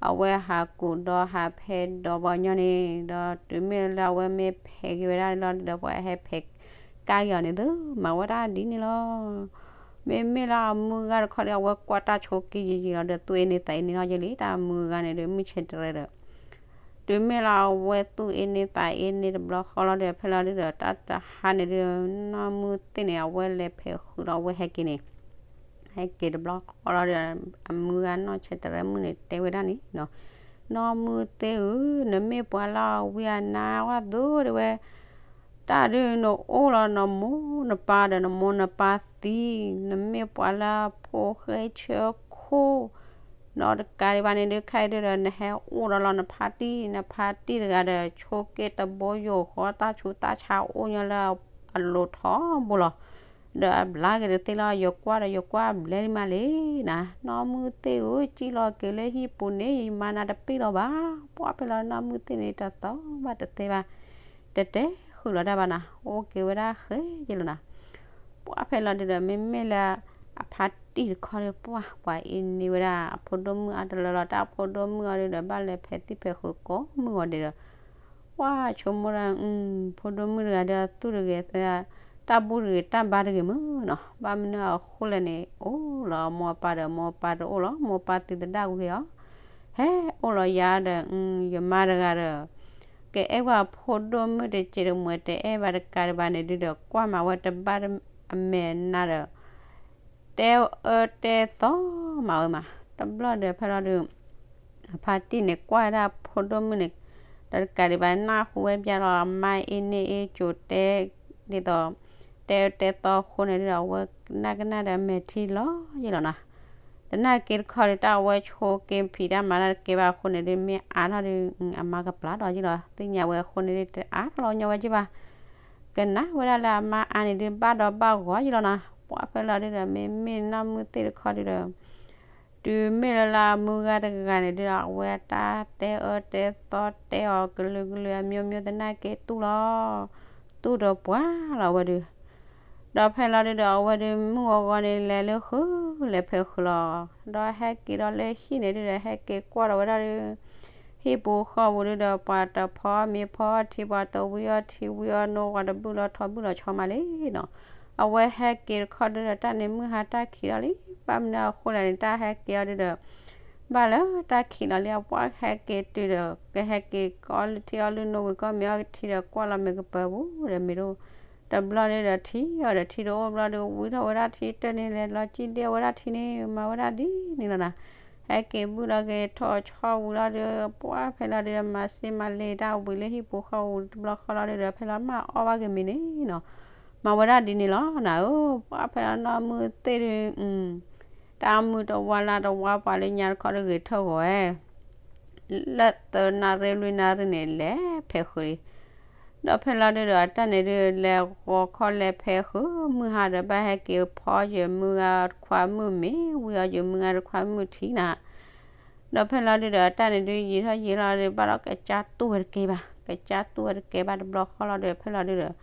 အဝဲဟးကူၣ်ဒီးဟးဖဲဒီးပှၤကညီန့ၣ် ဒီးတုၤမ့ၢ်လၢအဝဲမ့ၢ်ဖဲးက့ၤဝဲဒၣ်လီၤဒုဒီး ပှၤဟဲဖဲးကါက့ၤအီၤန့ၣ်သု မၤဝဲဒၣ်ဒ်န့ၣ်လီၤ. မ့မ့ၢ်လၢအမုၢ်ဂၤတခီဒီး အဝဲကွၢ်တၢ်ဆိးက့ယံာ်ယံာ်လီၤဒီး သူၣ်အ့န့သးအ့န့ထီၣ်ယဲလံ တၢ်မုၢ်ဂၤန့ၣ်ဒီး မုၢ်ဆဲးတရဲဒီး တုၤမ့ၢ်လၢအဝဲသူၣ်အ့န့သးအ့န့တဘျီဃီလီၤဒီး ဖဲလီၤဒုဒီး တၢ်တဟါန့ၣ်ဒု နီၢ်မုၢ်သ့ၣ်န့ၣ် အဝဲလဲၤဖဲးဃုာ်ဒီးအဝဲဟဲက့ၤန့ၣ် ဟဲက့ၤတဘျီဃီလီၤဒီး အမုၢ်ဂၤနီၢ်ဆဲးတရဲမုၣ်န့ၣ် တဲဝဲဒၣ်န့ၣ်နီၤ, နီၢ်မုၢ်သ့ၣ်ဧၢ, နမ့ၢ်ပှၤလၢအဝံအနါဝဲသိးတဲဝဲ တၢ်ဒုးနအိၣ်လီၤနမိၢ်နပၢ်ဒီး နမိၢ်နပၢ်သံ, နမ့ၢ်ပှၤလၢအဖိဃဲဆၢခိၣ်, ဒီးတကးဒံးဘၣ်န့ၣ်ဒုး ခဲအံၤဒုဒီး နဟဲအိၣ်ဒီးလီၤနဖါတံၢ်, နဖါတံၢ်တဂၤဒီး ဆိးက့တဘိယိာ်ဃီ တၢ်ဆူးတၢ်ဆါအိၣ်ညီလၢအလိၤထီဘိလီၤ. ဒီးအဘျါက့ၤတသ့လီၤ ယကွၢ်ဒီး ယကွၢ်ဘျဲလံမးလံနၤ, နီၢ်မုၢ်သ့ၣ်ဧၢ, ကံၣ်လီၤက့ၤလၢဟံၣ်ပူၤန့ၣ် ယမါနၤတပ့ၢ်လီၤဘၣ်. ပှၢ်ဖဲလီၤ နီၢ်မုၢ်သ့ၣ်န့ၣ် တသီဘၣ်တသဲဘၣ်, တတဲဃုာ်လီၤတၢ်ဘၣ်နၤ, အိၣ်က့ၤဝဲဒၣ်ဃဲက့ၤလီၤနၤ. ပှၢ်ဖဲလီၤဒုဒီး မ့မ့ၢ်လၢ အဖါတံၢ်တခီဒီး ပှၢ်ပှၤအ့န့ဝဲဒၣ် အဖိဒိၣ်မုၣ်အါတလၢလီၤ, တၢ်ဖိဒိၣ်မုၣ်အီၤဒုဒီး ဘၣ်လဲၤဖဲးသံၣ်ဖဲးဃုာ်ကိးမုၢ်ဂီၤဒဲးဒီး ပှၢ်ဆိကမိၣ်ဒၣ် ဖိဒိၣ်မုၣ်တဂၤဒီး သူၣ်တဂ့ၤသး, တၢ်ဘူၣ်တဂ့ၤ တၢ်ဘါတဂ့ၤမုၢ်နီၤ, ဘၣ်မနုၤအဃိလဲၣ်န့ၣ် အိၣ်လီၤအမိၢ်အပၢ်ဒီး မိၢ်အပၢ်တအိၣ်လီၤ, မိၢ်အပၢ်သံသဒၣ်ကွံာ်အီၤ, ဟဲအိၣ်လီၤယၤဒီး ယမါတဂၤဒီး ကအဲၣ်ဝဲဖိဒိၣ်မုၣ်တစဲးတမှဲး တအဲၣ်ဘၣ်တကးဒံးဘၣ်န့ၣ်ဒုဒီး ကွၢ်မၤဝဲတဘၣ်အမဲာ်နါဒီး တဲအၢတဲသီမၤဝဲမး, တဘျီဒီးဖဲလီၤဒု အဖါတံၢ်န့ၣ်ကွၢ်ဝဲဒၣ်ဖိဒိၣ်မုၣ်န့ၣ်, ဒီးတကးဒံးဘၣ်နၢ်ဟူဝဲပျၢ်လီၤ အမါအ့န့အ့ကိၤတဲ ဒ်သိး တဲအၢတဲသီအဃိန့ၣ်ဒုဒီး အဝဲနၢ်ကနၣ်ဒီးမဲာ်ထံလီၤယဲလီၤနၤ. တနာ်က့တခီဒီး တၢ်အဝဲဆိးက့ဖံးတၢ်မၤတၢ်တကဲဘၣ်အဃိန့ၣ်ဒု မ့ၢ်အါထီၣ်ဒီး အမါကပျၢ်ဒီးယဲလီၤ, သ့ၣ်ညါဝဲအဃိန့ၣ်ဒု တအါထီၣ်လီၤညီဝဲက့ဘၣ်. ကနၣ်ဝဲဒၣ်လၢအမါအါန့ၣ်ဒု ဘၣ်ဒီးဘၣ်ဂီၤယဲလီၤနၤ, ပှၢ်ဖဲလီၤဒုဒီး မ့မ့ၢ်နီၢ်မုၢ်သ့ၣ်တခီဒုဒီး တုၤမ့ၢ်လၢလၢအမုၢ်ဂၤတဂၤန့ၣ်ဒုဒီး အဝဲတၢ်တဲအၢတဲသီတဲအီၤကလုာ်ကလုာ်အမျိုးမျိုး သနာ်က့တူၢ်လီၤ, တူၢ်ဒီးပှၢ်လီၤဝဲဒု ဒီးဖဲလီၤဒုဒီး အဝဲဒုမုၢ်ဂီၤဂီၤန့ၣ် လဲၤလၢဃု လဲၤဖဲးဃုာ်လီၤ, ဒီးဟဲက့ၤဒီးလၢဟံၣ်န့ၣ်ဒုဒီး ဟဲက့ၤကွၢ်ဒီးဝဲဒၣ်ဒု ဟံၣ်ပူၤဃီပူၤဒုဒီး ပှၤတဖီမ့ၤဖီထံ ပှၤတဝံအီထံဝံအီနိ ပှၤတဘူၣ်လီၤထီဘူၣ်လီၤဆီမးလံနီၤ. အဝဲဟဲက့ၤတခီဒုဒီး တၢ်န့ၣ်မုၢ်ဟါတၢ်ခံးလီၤလံ, ဘၣ်မနုၤအဃိလဲၣ်န့ၣ် တၢ်ဟဲက့ၤအီၤဒုဒီး ဘၣ်လၢတၢ်ခံးလီၤလံ အပှၢ်ဟဲက့ၤတုၤဒီး ကဟဲက့ၤကအီလုၢ်ထံအီလုၢ်နိ ဝံၤကီၢ်မ့ၤအီထံဒီး ကွၢ်လီၤမ့ၢ်ကပၢၤပူၤဒီးမ့ၢ်ဒိၣ်, တဘျီဒုဒီးထံအီၤဒီးထံတအိၣ်ဘျီဒု ဝံထီၣ်ဝဲဒၣ်ထံတၢၢ်န့ၣ် လဲၤလီၤကံၣ်ဒဲဝဲဒၣ်ထံန့ၣ် မၤဝဲဒၣ်ဒ်န့ၣ်လီၤနၤ. ဟဲက့ၤဘုၣ်လီၤက့ၤထီၣ်ဆီဝံၤလီၤဒု ပှၢ်ဖဲလီၤဒုဒီး မၤစ့မၤလ့တၢ်ဝံၤလၢဟံၣ်ပူၤဃီပူၤတဘျီဃီလီၤဒုဒီး ဖဲလီၤမၤအီၣ်ဘၣ်က့ၤမ့ၤန့ၣ်နီၤ, မၤဝဲဒၣ်ဒ်န့ၣ်လီၤနၤဧၢ, ပှၢ်ဖဲလီၤနီၢ်မုၢ်သ့ၣ်ဒု တၢ်မုၢ်တဝါလါတဝါပှၤလၢညါတခီဒုဂ့ၤထၢၣ်ဂီၤဝဲ လၢသၢနၣ်ရံၣ်လွံၢ်နၣ်ရံၣ်န့ၣ် လဲၤဖဲးဃုာ်လံ. ဒီးဖဲလီၤဒုဒီး အတၢ်န့ၣ်ဒု လဲၤဂီၤခီလဲၤဖဲးဃုာ် မုၢ်ဟါဒီး ဘၣ်ဟဲက့ၤဖီယဲၢ်မုၢ်ဂၤတခွါမုၣ်မ့ၤ ဝံအီၤယဲၢ်မုၢ်ဂၤတခွါမုၣ်ထံနၤ. ဒီးဖဲလီၤဒုဒီး အတၢ်န့ၣ်ဒု ယံာ်ထီၣ်ယံာ်လီၤဒု ဘၣ်ဒီးကစၢ်တူၢ်ဝဲတကဲဘၣ် ကစၢ်တူၢ်ဝဲတကဲဘၣ်တဘျီဃီလီၤဒု ဖဲလီၤဒုဒီး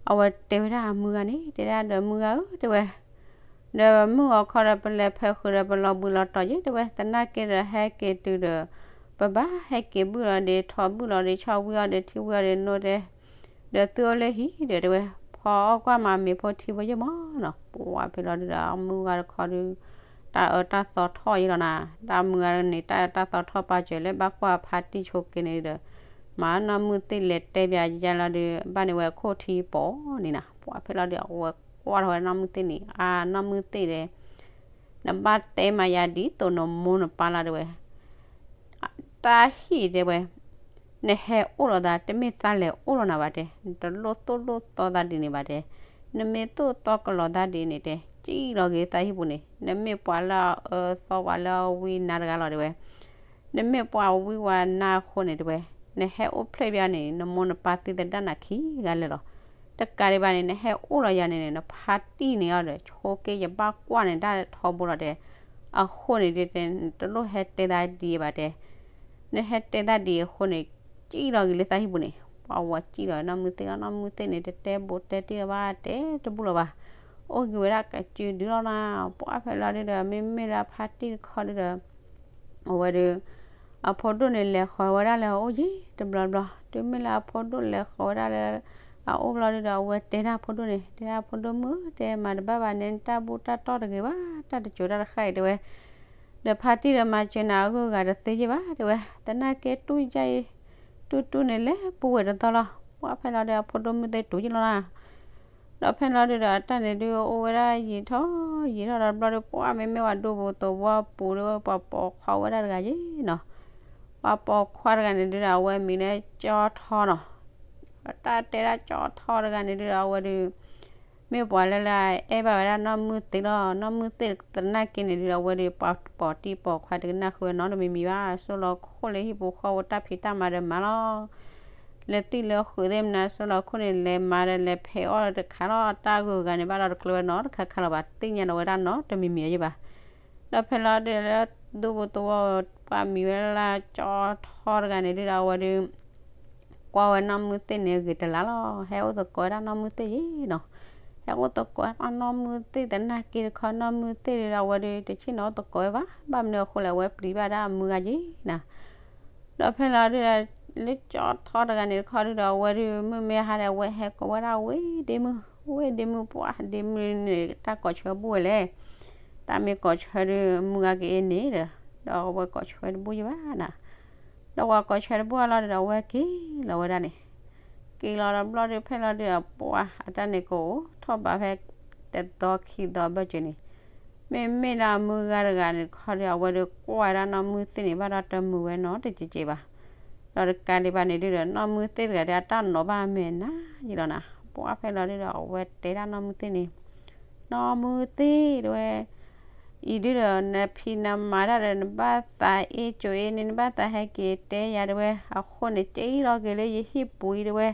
အဝဲတဲဝဲဒၣ်အမုၢ်ဂၤန့ၣ် တဲဒၣ်ဒီးမုၢ်ဂၤဧၢ တဲဝဲ ဒီးမုၢ်ဂီၤခီဒီး ပလဲၤဖဲးဃုာ်ဒီး ပလီၤဘှံးလီၤတီၤယဲၢ် တဲဝဲ သနာ်က့ဒီး ဟဲက့ၤတုၤဒီး ပဘၣ်ဟဲက့ၤဘုၣ်လီၤဒီး ထီၣ်ဘုၣ်လီၤဒီး ဆီဝံအီၤဒီး ထံဝံအီၤဒီး နိတဲ ဒီးသုအိၣ်လၢဟံၣ်ဒီး တဲဝဲ ဖီအီၣ်ကွၢ်မၤမ့ၤဖိထံဖိယဲၢ်မးနီၤ. ပှၢ်ဖဲလီၤဒုဒီး အမုၢ်ဂၤတခီဒု တၢ်အၢတၢ်သီထီၣ်ယဲၢ်လီၤနၤ. တၢ်မုၢ်ဂၤန့ၣ် တၢ်အၢတၢ်သီထီၣ်ပာ်စၢၤလၢဘၣ်ကွၢ်ဖါတံၢ်ဆိးက့န့ၣ်ဒီး မၤနီၢ်မုၢ်သ့ၣ်လဲၤတဲပၠးယါလီၤဒု ဘၣ်န့ၢ်ဝဲအခိၣ်ထံပီန့ၣ်နၤ. ပှၢ်ဖဲလီၤဒု အဝဲကွၢ်ထီၣ်ဝဲနီၢ်မုၢ်သ့ၣ်န့ၣ် အါ နီၢ်မုၢ်သ့ၣ်ဒီး နဘၣ်တဲမၤယၤဒ်သိးနမိၢ်နပၢ်လီၤတဲဝဲ တၢ်ဟံၣ်တဲဝဲ နဟဲအိၣ်လီၤသး တမ့ၢ်သးလဲၤအိၣ်လီၤနၤဘၣ်တဲ, နတလိၣ်သိၣ်လိၣ်သီသးဒ်န့ၣ်ဘၣ်တဲ, နမ့ၢ်သိၣ်သီကလီၤသးဒ်န့ၣ်တဲ ကံၣ်လီၤက့ၤသးဟံၣ်ပူၤန့ၣ် နမ့ၢ်ပှၤလၢအအၢသီပှၤလၢအဝံနါတဂၤလီၤတဲဝဲ နမ့ၢ်ပှၤဝံဝဲနါအဃိန့ၣ်တဲဝဲ, နဟဲအိၣ်ဖျဲၣ်ဘၣ်န့ၣ် နမိၢ်နပၢ်သံသဒၣ်နၤခံဂၤလၢာ်လီၤ. တကးဒံးဘၣ်န့ၣ် နဟဲအိၣ်လီၤယၤန့ၣ်န့ၣ် နဖါတံၢ်န့ၣ်အီၤဒီး ဆိးက့ယဘၣ်ကွၢ်န့ၣ်တၢ်ထီဘိလီၤတဲ, အဃိန့ၣ်ဒုတဲ နတလိၣ်ဟဲတဲသးဒ်အံၤဘၣ်တဲ, နဟဲတဲသးဒ်အံၤအဃိန့ၣ် ကံၣ်လီၤက့ၤလၢသးဟံၣ်ပူၤန့ၣ် ပှၤဝဲကံၣ်လီၤနီၢ်မုၢ်သ့ၣ်လီၤ. နီၢ်မုၢ်သ့ၣ်န့ၣ် တတဲဘိးတဲတံၢ်လၢၤဘၣ် တဲတဘူၣ်လၢၤဘၣ်. အိၣ်က့ၤဝဲဒၣ်ကစုဒုလီၤနီၤ. ပှၢ်ဖဲလီၤဒုဒီး မ့မ့ၢ်လၢအဖါတံၢ်တခီဒုဒီး အဝဲဒု အဖိဒိၣ်န့ၣ် လဲၤဃီၤဝဲဒၣ်လၢအအိၣ်ယံၤတဘျီဘျီ, တုၤမ့ၢ်လၢအဖိဒိၣ်လဲၤဃီၤဝဲဒၣ်လၢအအိၣ်ဘျီဒုဒီး အဝဲတဲဒၣ်အဖိဒိၣ်န့ၣ်, တဲဒၣ်အဖိဒိၣ်မုၣ်ဧၢ, တဲမၤတဘၣ်ဘၣ်န့ၣ် တၢ်ဘူၣ်တၢ်တီၢ်တဂ့ၤဘၣ်, တၢ်တစိၤတၢ်တဃၣ်အံၤတဲဝဲ, ဒီးဖါတံၢ်ဒီးမၤစၢၤနၤအဂုၤအဂၤတသ့ယ့ၢ်ဘၣ်တဲဝဲ, သနာ်က့တူၢ်ယၢ်အံၤ တူၢ်တူၢ်န့ၣ်လဲၤပူၤဝဲတသီလီၤ. ပှၢ်ဖဲလီၤဒုဒီး အဖိဒိၣ်မုၣ်သ့ၣ်တူၢ်ယ့ၢ်လီၤနီၤ. ဒီးဖဲလီၤဒုဒီး အတၢ်န့ၣ်ဒုအိၣ်ဝဲဒၣ်ယံာ်ထီၣ်ယံာ်ထီၣ်ဒီးတဘျီဒု ပှၢ်မ့မ့ၢ်ဝဲဒိပူၤသဝီပူၤဒု ပှၤပိာ်ခွါဝဲဒၣ်တဂၤယ့ၢ်နီၤ. ပှၤပိာ်ခွါတဂၤန့ၣ်ဒုဒီး အဝဲမံၤလၢကၠီထီနီၤ. တၢ်တဲဒၣ်ကၠီထီတဂၤန့ၣ်ဒုဒီး အဝဲဒု မ့ၢ်ပှၤလၢလၢအအဲၣ်ဘၣ်ဝဲဒၣ်နီၢ်မုၢ်သ့ၣ်လီၤ. နီၢ်မုၢ်သ့ၣ်သနာ်က့န့ၣ်ဒုဒီး အဝဲဒု ပှၤပိာ်တံၢ်ပိာ်ခွါတကနၣ်ဃုာ်ဝဲနီတမံၤမံၤဘၣ်. ဆိလီၤခိၣ်လၢဟံၣ်ပူၤဃီပူၤတၢ်ဖံးတၢ်မၤဒီးမၤလီၤ. လဲၤသံၣ်လၢဃုာ်သ့ၣ်မနုၤ ဆိလီၤခိၣ်န့ၣ် လဲၤမၤဒီးလဲၤဖဲးအီၣ်တခါလီၤ. တၢ်ဂုၤအဂၤန့ၣ်ဘၣ်ဒီးတကျၢၤဝဲနီတခါခါလီၤဘၣ်, သ့ၣ်ညါဒီးဝဲဒၣ်နီတမံၤမံၤအီၤယ့ၢ်ဘၣ်. ဒီးဖဲလီၤဒုလၢဒိပူၤသဝီ ပှၢ်မံၤဝဲဒၣ်လၢကၠီထီတဂၤန့ၣ်ဒုဒီး အဝဲဒု ကွၢ်ဝဲနီၢ်မုၢ်သ့ၣ်န့ၣ်ဂ့ၤတလးလီၤ. ဟဲအိၣ်သကိးဝဲဒၣ်နီၢ်မုၢ်သ့ၣ်ယ့ၢ်နီၤ. ဟဲအိၣ်သကိးနီၢ်မုၢ်သ့ၣ်သနာ်က့တခီ နီၢ်မုၢ်သ့ၣ်ဒုဒီး အဝဲဒု တဆ့ၣ်နီၤအိၣ်သကိးဝဲဘၣ်. ဘၣ်မနုၤအဃိလဲၣ် အဝဲပျံၤဘၣ်ဒၣ်အမုၢ်ဂၤယ့ၢ်နီၤ. ဒီးဖဲလီၤဒုဒီး လၢကၠီထီတဂၤန့ၣ်တခီဒုဒီး အဝဲဒု မုၢ်မ့ၢ်ဟါဒီး အဝဲဟဲကိးဝဲဒၣ်ဝ့ၢ်ဒ့မုၢ်, ဝ့ၢ်ဒ့မုၢ် ပှၢ်ဒ့မုၢ်န့ၣ် တၢ်ကိးဆၢဘူၣ်ဝဲလဲၣ်. တၢ်မ့ၢ်ကိးဆၢဒု မုၢ်ဂၤက့ၤအ့န့ၣ်ဒီး ဒီးအဝဲကိးဆၢတဘူၣ်ယ့ၢ်ဘၣ်နီၤ. ဒီးပှၤကိးဆၢတဘူၣ်အလီၢ်ဒုဒီး အဝဲက့ၤလီၤဝဲဒၣ်န့ၣ်, က့ၤလီၤဒီးဘျီဒု ဖဲလီၤဒုဒီး ပှၢ်အတၢ်န့ၣ်ကအိၣ်ထီၣ်ဘးဖဲတသီခံသီဘၢၣ်စၢၤန့ၣ်, မ့မ့ၢ်လၢအမုၢ်ဂၤတဂၤန့ၣ်တခီဒု အဝဲဒုကွၢ်ဝဲဒၣ်နီၢ်မုၢ်သ့ၣ်န့ၣ် ဘၣ်ဒီးတမုာ်ဝဲနီတစဲးစဲးဘၣ်. ဒီးတကးဒံးဘၣ်န့ၣ်ဒုဒီး နီၢ်မုၢ်သ့ၣ်တဂၤဒီး အတၢ်နီၤဘၣ်အမဲာ်နါယ့ၢ်လီၤနီၤ. ပှၢ်ဖဲလီၤဒုဒီး အဝဲတဲဒၣ်နီၢ်မုၢ်သ့ၣ်န့ၣ်, နီၢ်မုၢ်သ့ၣ်တဲဝဲ အံၤဒုဒီး နဖံးနမၤတၢ်ဒီး နဘၣ်သးအ့ၣ်ကၠိအ့န့ၣ် နဘၣ်သးဟဲက့ၤတဲယၤတဲဝဲ, အဃိန့ၣ် က့ၤလီၤက့ၤလၢယဟံၣ်ပူၤအံၤတဲဝဲ,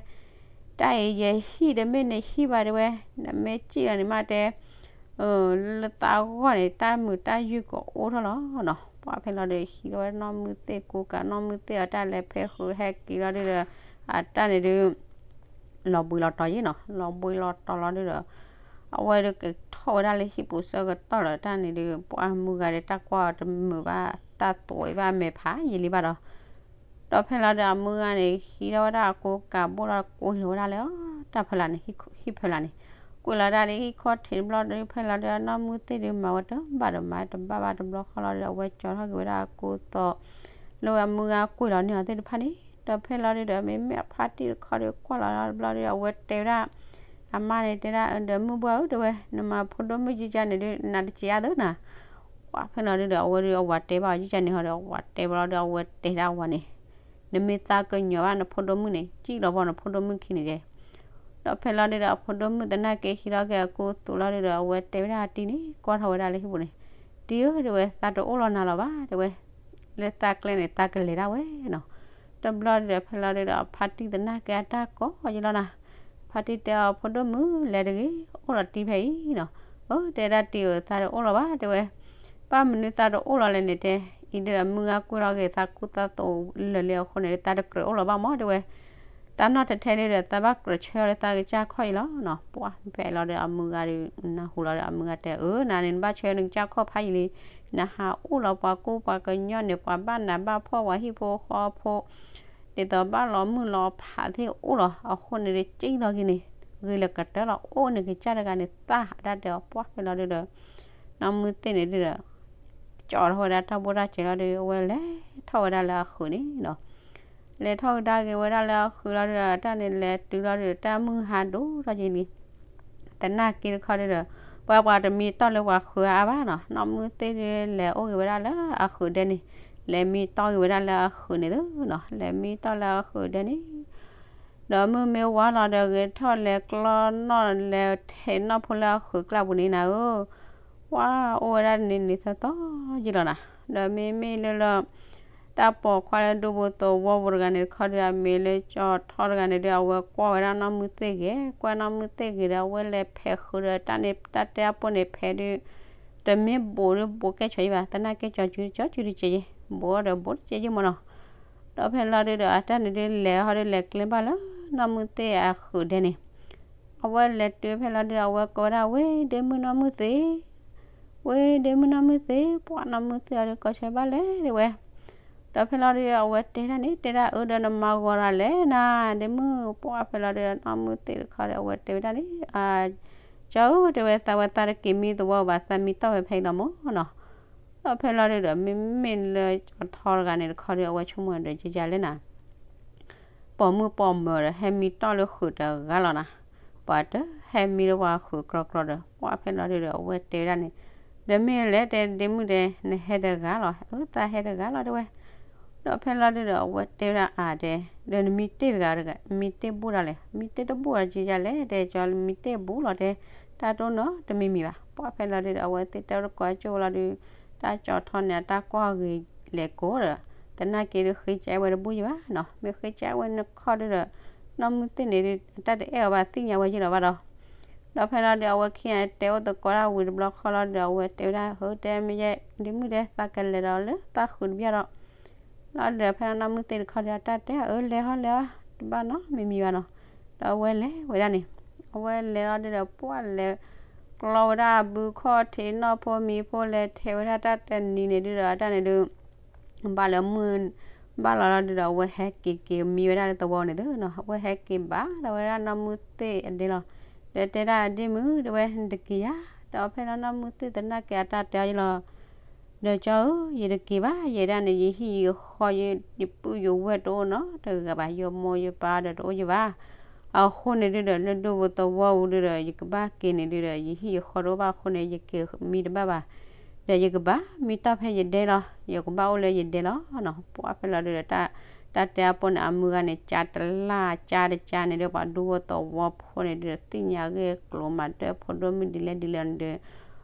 တၢ်အံၤယဟံၣ်တမ့ၢ်နဟံၣ်ဘၣ်တဲဝဲ, နမ့ၢ်ကံၣ်လီၤန့ၣ်မးတဲ လၢသးဂီၢ်န့ၣ် တၢ်မုာ်တၢ်ယုၢ်ကအိၣ်ထီၣ်လီၤနီၤ. ပှၢ်ဖဲလီၤဒုဒီး ဟံးထီၣ်ဝဲနီၢ်မုၢ်သ့ၣ်ကူကၤ နီၢ်မုၢ်သ့ၣ်အတၢ်လဲၤဖဲဃုာ်ဟဲက့ၤလီၤဒုဒီး အတၢ်န့ၣ်ဒု လီၤဘှံးလီၤတီၤယ့ၢ်နီၤ. လီၤဘှံးလီၤတီၤလီၤဒုဒီး အဝဲဒုကထီၣ်ဝဲဒၣ်လၢဟံၣ်ပူၤဆၢကတီၢ်လီၤ. တၢ်န့ၣ်ဒု ပှၢ်မုၢ်ဂၤဒီးတၢ်ကွၢ်တမုာ်ဘၣ် တၢ်သွဲးဘၣ်အမဲာ်ဖးယံာ်လံဘၣ်ဒီး ဒီးဖဲလီၤဒုအမုၢ်ဂၤန့ၣ် ဟံးထီၣ်ဝဲဒၣ်အကူကၤဘိၣ်လီၤ ကွံာ်လီၤဝဲဒၣ်လၢတၢ်ဖီလာ်န့ၣ် ဟံၣ်ဖီလာ်န့ၣ်, ကွံာ်လီၤဒၣ်လၢဟံၣ်ခီၣ်ထံးတဘျီဒု ဖဲလီၤဒုနီၢ်မုၢ်သ့ၣ်ဒုမၤဝဲတဘၣ်ဒီးမၤတဘၣ်ဘၣ်တဘျီဃီလီၤဒု အဝဲကၠီထီၣ်က့ၤဝဲဒၣ်အကူသီ လၢအမုၢ်ဂၤကွံာ်လီၤန့ၢ်အီၤသ့ၣ်တဖၣ်န့ၣ်, ဒီးဖဲလီၤဒုဒီး မ့မ့ၢ်အဖါတံၢ်တခီဒုကွၢ်လီၤတဘျီဒု အဝဲတဲဝဲဒၣ် အမါန့ၣ်တဲဒၣ် ဒီးမုၢ်ဘှၢ်ဧၢတဲဝဲ နမၤဖိဒိၣ်မုၣ်ယံကၢန့ၣ်ဒု နးတစဲးအါသၢနၤ. ပှၢ်ဖဲလီၤဒုဒီး အဝဲဒုအဝၤတဲဘၣ်အီၤယံကၢန့ၣ်ဟီဒီး အဝၤတဲဘၣ်လီၤဒု အဝဲတဲဒၣ်အဝၤန့ၣ် နမ့ၢ်သးကညီၤဘၣ် နဖိဒိၣ်မုၣ်န့ၣ် ကံၣ်လီၤဘၣ်နဖိဒိၣ်မုၣ်ခံန့ၣ်တဲ ဒီးဖဲလီၤဒုဒီး အဖိဒိၣ်မုၣ်သနာ်က့ဟံးထီၣ်က့ၤအကူသူးလီၤဒုဒီး အဝဲတဲဝဲဒၣ်အတံၢ်န့ၣ် ကွၢ်ထီၣ်ဝဲဒၣ်လၢဟံၣ်ပူၤန့ၣ်, တံၢ်ဧၢတဲဝဲ သးတအိၣ်လီၤနၤလီၤဘၣ်တဲဝဲ, လၢသးကျဲန့ၣ် သးကလဲၤဒၣ်ဝဲနီၤ. တဘျီဒုဒီး ဖဲလီၤဒုဒီး အဖါတံၢ်သနာ်က့အတၢ်ကိးယံာ်လီၤနၤ. ဖါတံၢ်တဲအီၤ ဖိဒိၣ်မုၣ်လဲၤတဂ့ၤ အိၣ်လီၤတံၢ်ဖဲအံၤနီၤ. အၢ တဲဒၣ်တံၢ်ဧၢ သးတအိၣ်လီၤဘၣ်တဲဝဲ, ဘၣ်မနုၤသးတအိၣ်လီၤလဲၣ်န့ၣ်တဲ, အံၤဒုဒီးမုၢ်ဂၤကွံာ်လီၤက့ၤသးကူသးသိးလၢာ်လံအဃိန့ၣ် သးတကြၢးအိၣ်လီၤဘၣ်မးတဲဝဲ သးနီၢ်ထဲထဲလံဒီး သးဘၣ်ကြၢးဆၢလၢသးကစၢ်ခီၣ်အံၤလီၤနီၤ. ပှၢ်ဖဲလီၤဒီးအမုၢ်ဂၤဒု နၢ်ဟူလီၤဒီးအမုၢ်ဂၤတဲ အၢ နၤန့ၣ်နဘၣ်ဆၢနကစၢ်ခီၣ်ဖးယံာ်လံ, နဟးအိၣ်လီၤပှၤကူပှၤကညီန့ၣ် ပှၤဘၣ်နးဘၣ်ဖှီၣ်ပှၤဟံၣ်ဖိဃီဖိ ဒ်သိးဘၣ်လီၤမုၢ်လီၤဖးသ့ၣ်အိၣ်လီၤ. အဃိန့ၣ်ဒုကံၣ်လီၤက့ၤန့ၣ် ဂ့ၤလၢကတၢၢ်လီၤ အိၣ်န့ၣ်ကစၢ်တဂၤန့ၣ် သးဒၣ်တဲအီၤ ပှၢ်ဖဲလီၤဒုဒီး နီၢ်မုၢ်သ့ၣ်န့ၣ်ဒုဒီး ကၠီထီၣ်ဝဲဒၣ်တၢ်ဘိၣ်တၢ်စဲးလီၤဒု အဝဲလဲၤထီၣ်ဝဲဒၣ်လၢအဃုာ်န့ၣ်နီၤ. လဲၤထီၣ်ကဒါက့ၤဝဲဒၣ်လၢအဃုာ်လီၤဒုဒီး တၢ်န့ၣ်လဲၤတုၤလီၤဒုဒီး တၢ်မုၢ်ဟါဒိၣ်ထီၣ်က့ၤလံ. သနာ်က့တခီဒုဒီး ပှၤပှၤတမံတီၢ်လၢပှၤဃုာ်အါဘၣ်နီၤ. နီၢ်မုၢ်သ့ၣ်ဒု လဲၤအိၣ်က့ၤဝဲဒၣ်လၢအဃုာ်ဒဲန့ၣ်, လဲၤမံတီၢ်က့ၤဝဲဒၣ်လၢအဃုာ်န့ၣ်သုနီၤ. လဲၤမံတီၢ်လၢအဃုာ်ဒဲန့ၣ် ဒီးမုၢ်မ့ၢ်ဝါလီၤဒီး ဂဲၤထီၣ်လဲၤကျီနီၣ် လဲၤထဲးနီၣ်ဖိလၢအဃုာ်ကျါပူၤန့ၣ်နၤဧၢ, ပှၤအိၣ်ဝဲဒၣ်န့ၣ်န့ၣ်သီသီယံာ်လီၤနၤ. ဒီးမ့မ့ၢ်လၢလၢ တၢ်ပိာ်ခွါလၢဒူပူၤသဝီပူၤတဂၤန့ၣ်တခီဒု အမံၤလၢကၠီထီတဂၤန့ၣ်ဒု အဝဲကွၢ်ဝဲဒၣ်နီၢ်မုၢ်သ့ၣ်ဂ့ၤ, ကွၢ်နီၢ်မုၢ်သ့ၣ်ဂ့ၤဒီး အဝဲလဲၤဖဲးဃုာ်ဒီးတၢ်န့ၣ် တၢ်တဲအပိၢ်န့ၣ်ဖဲးဒု တမ့ၢ်ဘူးဒုဘူးကဲၣ်ဆိးယံၤဘၣ်, သနာ်က့ကၠီစုကၠီစုတစဲးယံၤ, ဘူးဒီးဘူးတစဲးယံၤမ့ၢ်နီၤ. ဒီးဖဲလီၤဒုဒီး အတၢ်န့ၣ်ဒု လဲၤဟီဒု လဲၤကျဲဘၣ်လၢ နီၢ်မုၢ်သ့ၣ်အဃုာ်ဒဲန့ၣ် အဝဲလဲၤတုၤဖဲလီၤဒုဒီး အဝဲကိးဝဲဒၣ် ဝ့ၢ်ဒ့မုၣ်နီၢ်မုၢ်သ့ၣ်, ဝ့ၢ်ဒ့မုၣ်နီၢ်မုၢ်သ့ၣ်, ပှၤနီၢ်မုၢ်သ့ၣ်အီၤဒီး ကိးဆၢဘၣ်လဲၣ် တဲဝဲ. ဒီးဖဲလီၤဒုဒီး အဝဲတဲဒၣ်န့ၣ်, တဲဒၣ်အၢဒီး နမၤဂီၤတၢ်လဲၣ်နၤ ဒ့မုၣ်, ပှၤဖဲလီၤဒုဒီး နီၢ်မုၢ်သ့ၣ်တခီဒီး အဝဲတဲဝဲဒၣ်န့ၣ်, ကၠီဧၢ တဲဝဲ, သးဝဲသးတက့ၤမံသဝီဘၣ်, သးမံတီၢ်ဝဲဖဲအံၤလီၤမၢ်နီၤ. ဒီးဖဲလီၤဒုဒီး မ့မ့ၢ်လၢကၠီထီတဂၤန့ၣ်တခီဒီး အဝဲဆိကမိၣ်ဒီး ကယၤလဲၣ်နၤ ပိာ်မုၣ်ပိာ်မၢၤဒီး ဟဲမံတီၢ်လၢဃုာ်တဂၤလီၤနၤ, ပှၤတဟဲမံလၢပှၤဃုာ်ကြီကြီဒီး ပှၤဖဲလီၤဒုဒီး အဝဲတဲဝဲဒၣ်န့ၣ်, ဒီးမ့ၢ်လဲၣ် တဲဒ့မုၣ်ဒဲး နဟဲတဂၤလီၤ, အၢ သးဟဲတဂၤလီၤ တဲဝဲ. ဒီးဖဲလီၤဒုဒီး အဝဲတဲဝဲဒၣ်အါဒဲး, ဒီးနမံတ့ၢ်တဂၤတဂၤ မံတ့ၢ်ဘူၣ်ဒၣ်လဲာ်, မံတ့ၢ်တဘူၣ်ဒီး ကယၤလဲၣ် တဲကၠီ မံတ့ၢ်ဘူၣ်လီၤ တဲ, တၢ်တိၢ်နီတမံၤမံၤဘၣ်. ပှၤဖဲလီၤဒုဒီး အဝဲသ့ၣ်တဲတကိးကၠိလီၤဒု, တၢ်ကၠီထီန့ၣ် အတၢ်ကွၢ်ဂ့ၤလဲၤကိးဒီး သနာ်က့ဒုး ဃ့ကးဝဲတဘူၣ်ယဘၣ်နီၤ, မ့ၢ်ဃ့ကးဝဲနခီဒုဒီး နီၢ်မုၢ်သ့ၣ်န့ၣ်ဒုး အတၢ်တအဲၣ်အီၤဘၣ် သ့ၣ်ညါဝဲယ့ၢ်လီၤဘၣ်ဒီး ဒီးဖဲလီၤဒုး အဝဲခံဂၤတဲအိၣ်သကိးတၢ်ဝံၤတဘျီဃီလီၤဒုး အဝဲတဲဝဲဒၣ် ဟၢ တဲမ့ၢ်ယဲ ဒ့မုၣ်ဒဲး သးကလဲၤဒီးလၢသးဃုာ်တဘျီဒီး လီၤဒုးဒီးဖဲလီၤနီၢ်မုၢ်သ့ၣ်တခီဒီး အတၢ်တဲအၢ လဲၤဟီလဲၤဟီ တဘၣ်နီတမံၤမံၤဘၣ်နီၤ. ဒီးအဝဲလဲၤဝဲဒၣ်န့ၣ်, အဝဲလဲၤလီၤဒုးဒီး ပှၤလဲၤကျီဝဲဒၣ်ဘုခီၣ်ထံး နီၢ်ဖိမံၤဖိလဲၤထဲးဝဲဒၣ်တၢ်တနံၤန့ၣ်ဒုးဒီး အတၢ်န့ၣ်ဒုး ဘၣ်လၢမုၢ်ဘၣ်လီၤလီၤဒုးဒီး အဝဲဟဲက့ၤက့ၤမံဝဲဒၣ်လၢသဝီန့ၣ်သုနီၤ, အဝဲဟဲက့ၤဘၣ်ဒီးဝဲဒၣ်နီၢ်မုၢ်သ့ၣ်အဒဲလီၤ. ဒီးတဲဒၣ်ဒ့မုၣ် တဲဝဲ နတက့ၤဧါ, ဒီးဖဲလီၤနီၢ်မုၢ်သ့ၣ်သနာ်က့အတၢ်တဲအီၤယ့ၢ်လီၤ. ဒီးကၠီဧၢ ယတက့ၤဘၣ်, ယဲဒၣ်န့ၣ် ယဟံၣ်ယဃီ ယပုၢ်ယဝဲၢ်တအိၣ်နီတဂၤဘၣ်, ယမိၢ်ယပၢ်ဒီးတအိၣ်ယဘၣ်. အဃိန့ၣ်ဒုးဒီး လၢဒူပူၤသဝီပူၤဒုးဒီး ယကဘၣ်က့ၤန့ၣ်ဒုးဒီး ယဟံၣ်ယဃီတအိၣ်ဘၣ်အဃိန့ၣ် ယက့ၤမံတဘၣ်ဘၣ်. ဒီးယကဘၣ်မံတီၢ်ဖဲယဒဲလီၤ, ယကဘၣ်အိၣ်လၢယဒဲလီၤနီၤ. ပှၤဖဲလီၤဒုးဒီး တၢ်တဲအပူၤန့ၣ် အမုၢ်ဂၤန့ၣ် ကးတလၢ်ကးတကးန့ၣ်ဒုး ပှၤဒူဖိသဝီဖိန့ၣ်ဒုးဒီး သ့ၣ်ညါဂ့ၢ်ကျိၤမၤတၢ်ဖိဒိၣ်မုၣ်ဒ်လဲၣ်ဒ်လဲၣ်န့ၣ်ဒုး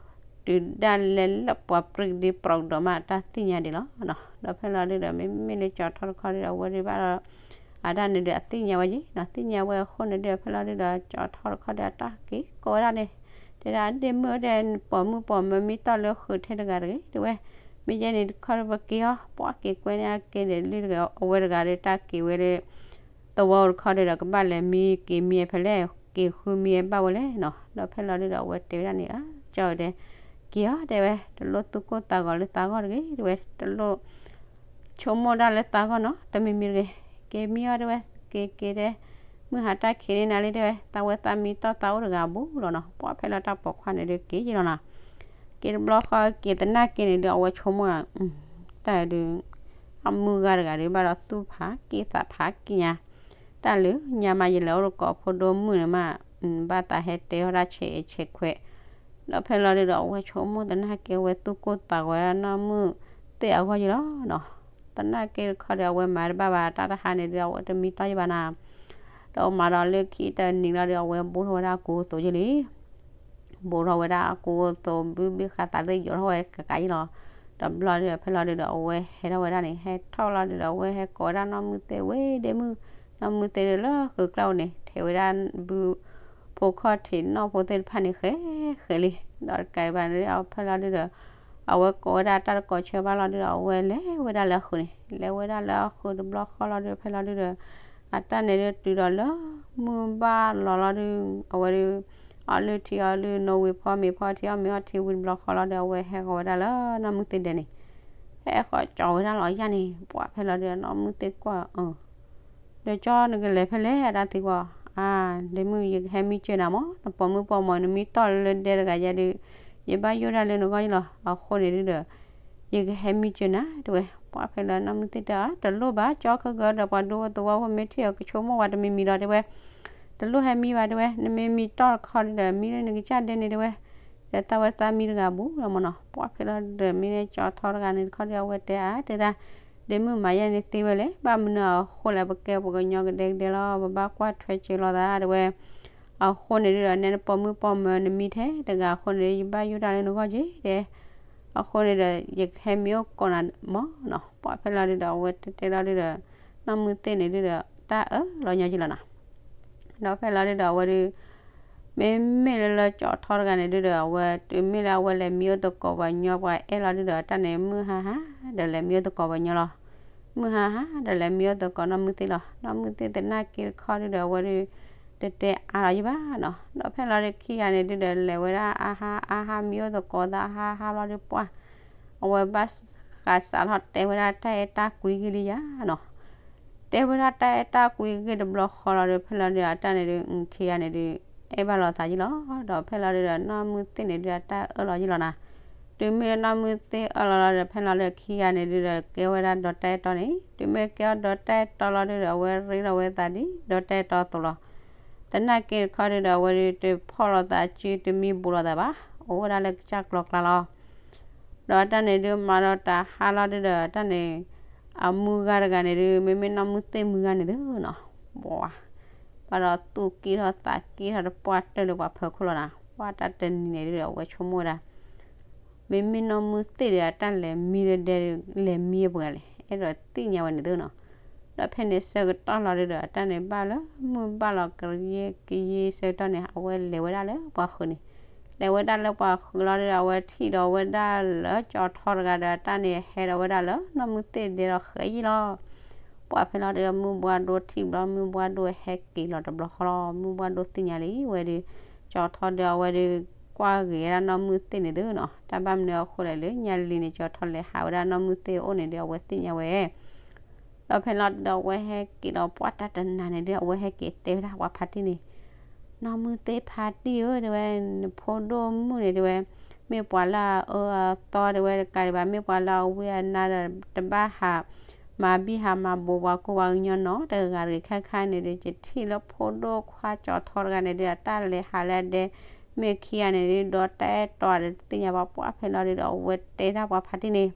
တုၤဒၣ်လဲာ်လၢပှၤပြံကဒံပြံကဒီးမး တၢ်သ့ၣ်ညါဒံးလီၤနီၤ. ဒီးဖဲလီၤဒုးဒီး မ့မ့ၢ်လၢကၠီထီတခီဒုးဒီး အဝဲဒုးဘၣ်ဒီး အတၢ်န့ၣ်ဒုး အသ့ၣ်ညါဝဲယ့ၢ်နီၤ, သ့ၣ်ညါဝဲအဃိန့ၣ်ဒုး ဖဲလီၤဒုးဒီး ကၠီထီတခီဒီး အတၢ်က့ၤကိးဝဲဒၣ်န့ၣ်, တဲဒၣ်ဒ့မုၣ်ဒဲး ပိာ်မုၣ်ပိာ်မၢၤမံတီၢ်လၢဃုာ်ထဲတဂၤတဂ့ၤ တဲဝဲ, မ့ၢ်ယဲန့ၣ်တခီဒီး ပက့ၤအီၤ ပှၤက့ၤကွဲန့ၢ်အက့ၤန့ၣ် လၢအဝဲတဂၤဒီး တၢ်က့ၤဝဲလၢ သဝီတခီဒီး ကဘၣ်လဲၤမံက့ၤမံဖဲလဲၣ်, က့ၤဃုမံဘၣ်ဝဲလဲၣ်နီၤ. ဒီးဖဲလီၤဒုးဒီး အဝဲတဲဝဲဒၣ်န့ၣ် အကၠီဒဲး က့ၤအီၤ တဲဝဲ, တလိၣ်သူၣ်ကိၢ်သးဂီၤလၢသးဂီၢ်တဂ့ၤ တဲဝဲ, တလိၣ် ဆိကမိၣ်ဒၣ်လၢသးဂီၢ်နီၤ တမံၤမံၤတဂ့ၤ, က့ၤမံအီၤ တဲဝဲ, က့ၤက့ၤတဲ, မုၢ်ဟါတၢ်ခံးန့ၢ်နၤလံ တဲဝဲ, သးဝဲသးမံတီၢ်သးအိၣ်တဂၤဘူးလီၤနီၤ. ပှၤဖဲလီၤတၢ်ပိာ်ခွါန့ၣ်ဒုးက့ၤယ့ၢ်လီၤနီၤ. က့ၤတဘျီဃီ က့ၤသနာ်က့န့ၣ်ဒုး အဝဲဆိကမိၣ် တၢ်ဒုး အမုၢ်ဂၤတဂၤဒုး ဘၣ်ဒီးသူၣ်ဖးက့သးဖးက့ညါ, တၢ်လၢညါမး ယလဲၤအိၣ်တကိးဖိဒိၣ်မုၣ်န့ၣ်မး ဘၣ်သးဟဲတဲထီၣ်တၢ်ဆဲးအဲးဆဲးခွဲး, ဒီးဖဲလီၤဒုးဒီး အဝဲဆိကမိၣ်သနာ်က့ အဝဲသူၣ်ကိၢ်သးဂီၤဝဲဒၣ်နီၢ်မုၢ်သ့ၣ်အဂီၢ်ယ့ၢ်လီၤနီၤ. သနာ်က့တခီဒီး အဝဲမၤတဘၣ်ဘၣ် တၢ်တဟါန့ၣ်ဒုး အဝဲတမံတီၢ်ယဘၣ်နၤ, ဒီးမၤဒီးလၢခံတနံၤလီၤဒီး အဝဲဘူးထီၣ်ဝဲဒၣ်အကူအသိးယ့ၢ်လံ ဘူးထီၣ်ဝဲဒၣ်အကူအသိး ဘုဘ့ၣ်ဃးသးသ့ၣ်ယိးထီၣ်ဝဲကကးယ့ၢ်လီၤ. ဒီးဘျီဒီး ဖဲလီၤဒုးဒီး အဝဲဟဲထီၣ်ဝဲဒၣ်န့ၣ် ဟဲထီၣ်လီၤဒုးဒီး အဝဲဟဲကိးဝဲဒၣ်နီၢ်မုၢ်သ့ၣ် ဝ့ၢ်ဒ့မုၣ်, နီၢ်မုၢ်သ့ၣ်ဒုးလၢဃုာ်ကျါအိၣ်န့ၣ် ထဲးဝဲဒၣ်ဘု ဖိခီၣ်ထံးနီၢ်ဖိသ့ၣ်တဖၣ်န့ၣ် ဃဲးဃဲးလံ. ဒီးတကးဘၣ်န့ၣ် ဖဲလီၤဒုးဒီး အဝဲကိးဝဲဒၣ်တၢ်တကိးဆၢဘၣ်လီၤဒုးဒီး အဝဲလဲၤဝဲဒၣ်လၢအဃုာ်န့ၣ် လဲၤဝဲဒၣ်လၢအဃုာ်တဘျီဃီလီၤဒုး ဖဲလီၤဒုးဒီး အတၢ်န့ၣ်ဒုးတုၤဒီးလၢမုၢ်ဘၣ်လီၤလီၤဒုး အဝဲဒုး အီၣ်လုၢ်ထံအီလုၢ် နိဝံၤဖီမ့ၤဖီထံအီၣ်မ့ၤအီထံဝံၤတဘျီဃီလီၤဒီး အဝဲဟဲဃီၤဝဲဒၣ်လၢနီၢ်မုၢ်သ့ၣ်ဒဲးန့ၣ် ဟဲဃီၤကၠီဝဲဒၣ်လီၤယၤန့ၣ် ပှၤဖဲလီၤဒုးဒီး နီၢ်မုၢ်သ့ၣ်ကွၢ် ဒီးကၠီနကလဲၤဖဲလဲၣ် အတၢ်သံကွၢ်, အါ ဒ့မုၣ် ယကဟဲမံစၢၤနၤမး နပိာ်မုၣ်ပိာ်မၢၤ နမံတီၢ်လၢဒဲတဂၤယဲဒုး ယဘၣ်ယိၣ်ဒၣ်လၢနဂီၢ်ယ့ၢ်လီၤ. အဃိန့ၣ်ဒုးဒီး ယကဟဲမံစၢၤနၤ တဲဝဲ. ပှၤဖဲလီၤနီၢ်မုၢ်သ့ၣ်တဲအီၤ တလိၣ်ဘၣ် ကၠီခဲကၢဒီးပှၤဒူဖိသဝီဖိမ့ၢ်ထံၣ်အီၤကဆိကမိၣ်ဝဲတမံၤမံၤဒီး တဲဝဲ တလိၣ်ဟဲမံဘၣ် တဲဝဲ, နမ့ၢ်မံတီၢ်တခီဒုးဒီး မံလၢနကစၢ်ဒဲန့ၣ် တဲဝဲ, ဒီးသးဝဲသးမံတဂၤဘူးလီၤမးနီၤ. ပှၤဖဲလီၤဒုးဒီး မ့ၢ်လၢကၠီထီတဂၤန့ၣ်တခီဒုး အဝဲတဲအါတဲဒၣ် ဒ့မုၣ်မၤယဲန့ၣ်သ့ဝဲလဲၣ်, ဘၣ်မနုၤအဃိလဲၣ်, ပကဲပှၤကညီကဒဲကဒဲလီၤ, ပဘၣ်ကွၢ်ထွဲစၢၤလိာ်သး တဲဝဲ. အဃိန့ၣ်ဒုးဒီး နဲနပိာ်မုၣ်ပိာ်မၢၤနမံထဲတဂၤအဃိန့ၣ်ဒီး ယဘၣ်ယိၣ်တၢ်လၢနဂီၢ်က့ၤ တဲ. အဃိန့ၣ်ဒီး ယကဟဲမံအိၣ်ကိးနၤမးနီၤ. ပှၤဖဲလီၤဒုးဒီး အဝဲတဲတဲလီၤဒုးဒီး နီၢ်မုၢ်သ့ၣ်န့ၣ်ဒုးဒီး တၢ်အၢၣ်လီၤညီက့ၤလီၤနီၤ. ဒီးဖဲလီၤဒုးဒီး အဝဲဒုး မ့မ့ၢ်လၢလၢကၠီထီတဂၤန့ၣ်ဒုးဒီး အဝဲ တုၤမ့ၢ်လၢအဝဲလဲၤမံအိၣ်သကိးပှၤညီပှၤအဲၣ်လီၤဒုးဒီး တၢ်န့ၣ်မုၢ်ဟါဟါ ဒီးလဲၤမံအိၣ်သကိးပှၤညီလီၤ. မုၢ်ဟါဟါ ဒီးလဲၤမံအိၣ်သကိးနီၢ်မုၢ်သ့ၣ်လီၤ. နီၢ်မုၢ်သ့ၣ်သနာ်က့တခီဒုးဒီး အဝဲဒုး တတဲအါလီၤယဘၣ်နီၤ. ဒီးဖဲလီၤဒုးခံဂၤန့ၣ်ဒုးဒီး လဲၤဝဲဒၣ်အါဟါအါဟါ မံအိၣ်သကိးသးအါဟါဟါလီၤဒုးပှၢ်, အဝဲဘၣ်ဃးစးထီၣ်တဲဝဲဒၣ်တၢ်အဲၣ်တၢ်ကွံဂ့ၢ်လံယၤနီၤ. တဲဝဲဒၣ်တၢ်အဲၣ်တၢ်ကွံဂ့ၢ်တဘျီဃီလီၤဒီး ဖဲလီၤဒုးအတၢ်န့ၣ်ဒုး ခံဂၤန့ၣ်ဒုး အဲၣ်ဘၣ်လိာ်သးယံလီၤ. ဒီးဖဲလီၤဒုးဒီး နီၢ်မုၢ်သ့ၣ်န့ၣ်ဒုးအတၢ်အၢၣ်လီၤယံလီၤနီၤ. တုၤမ့ၢ်နီၢ်မုၢ်သ့ၣ်အၢၣ်လီၤလီၤဒီး ဖဲလီၤဒုးခံဂၤန့ၣ်ဒုးဒီး ကဲဝဲဒၣ်ဒီးတၢ်အဲၣ်တီန့ၣ်, တုၤမ့ၢ်ကဲအီၤဒီးတၢ်အဲၣ်တီလီၤဒုးဒီး အဝဲရ့ဒီးဝဲသးဒ်ဒီးတၢ်အဲၣ်တီအသိးလီၤ. သနာ်က့တခီဒုးဒီး အဝဲဒုးတဖီၣ်လိာ်သးစု တမံဘူးလိာ်သးဘၣ်, အိၣ်ဝဲဒၣ်လၢကစၢ်ကျီကျါလီၤ. ဒီးတၢ်န့ၣ်ဒုးမၤဒီးတၢ်ဟါလီၤဒုးဒီး တၢ်န့ၣ် အမုၢ်ဂၤတဂၤန့ၣ်ဒုး မ့မ့ၢ်နီၢ်မုၢ်သ့ၣ်မုၢ်ဂၤန့ၣ်သုနီၤ, ဘၣ်ဒီးသူၣ်ကံၢ်ထီၣ်သးကံၢ်ထီၣ်တပှၢ်တၢၢ်လၢပှၤဖၢခိၣ်လီၤနီၤ. ပှၢ်တၢ်တနံၤန့ၣ်ဒုးဒီး အဝဲဆိကမိၣ်ဝဲဒၣ် မ့မ့ၢ်နီၢ်မုၢ်သ့ၣ်ဒီး အတၢ်လဲၤမံလၢဒဲ လဲၤမံအပှဲၤလဲၣ်, အဲၣ်ဒိးသ့ၣ်ညါဝဲန့ၣ်သုနီၤ. ဒီးဖဲန့ၣ်ဆၢကတီၢ်လီၤဒုးဒီး အတၢ်န့ၣ်ဘၣ်လၢမုၢ်ဘၣ်လီၤကယဲၢ်ကယဲၢ်ဆၢကတီၢ်န့ၣ် အဝဲလဲၤဝဲဒၣ်လၢပှၤဃုာ်န့ၣ်, လဲၤဝဲဒၣ်လၢပှၤဃုာ်လီၤဒုးဒီး အဝဲထံၣ်ဒီးဝဲဒၣ်လၢကၠီၤထီတဂၤဒီး အတၢ်န့ၣ်ဟဲဒီးဝဲဒၣ်လၢ နီၢ်မုၢ်သ့ၣ်ဒဲဒီးဃဲယံလီၤ. ပှၢ်ဖဲလီၤဒုး မုၢ်ဘှါဒိၣ်ထံၣ်ဘျီ မုၢ်ဘှါဒိၣ်ဟဲက့ၤလီၤတဘျီဃီလီၤ. မုၢ်ဘှါဒိၣ်သ့ၣ်ညါလံဝဲဒုး ကၠီၤထီဒီးအဝဲဒုး ကွၢ်ဂ့ၤဝဲဒၣ်နီၢ်မုၢ်သ့ၣ်န့ၣ်သုနီၤ. တၢ်ဘၣ်မနုၤအဃိလဲၣ် လၢညါလံန့ၣ် ကၠီၤထီလဲၤဟးဝဲဒၣ်နီၢ်မုၢ်သ့ၣ်အအိၣ်န့ၣ်ဒုး အဝဲသ့ၣ်ညါဝဲ ဒီးဖဲလီၤဒုးဒီး အဝဲဟဲက့ၤဒီးပှၢ်တၢ်တနၤန့ၣ်ဒုး အဝဲဟဲက့ၤတဲဝဲဒၣ်ပှၤဖါတံၢ်န့ၣ်, နီၢ်မုၢ်သ့ၣ်ဖါတံၢ်ဧၢ တဲဝဲ, နဖိဒိၣ်မုၣ်န့ၣ် တဲဝဲ, မ့ၢ်ပှၤလၢအအၢအသီ တဲဝဲ တကးဒံးဘၣ် မ့ၢ်ပှၤလၢအဝံအနါဒီး တဘၣ်ဟး မၤဘံၣ်ဟးမၤဘူးပှၤကိးပှၤကညီနီတဂၤတဂ့ၤ ခါခါန့ၣ်ဒီး ယထံၣ်လၢဖိဒိၣ်ခွါကၠီၤထီတဂၤန့ၣ်ဒီး အတၢ်လဲၤဟးလၢအဒဲ မ့ၢ်ခံဂၤန့ၣ်ဒုး ဒီးတၢ်အဲၣ်တီဒီးတသ့ၣ်ညါဘၣ်. ပှၢ်ဖဲလီၤဒုးဒီး အဝဲတဲဒၣ်ပှၤဖါတံၢ်န့ၣ်,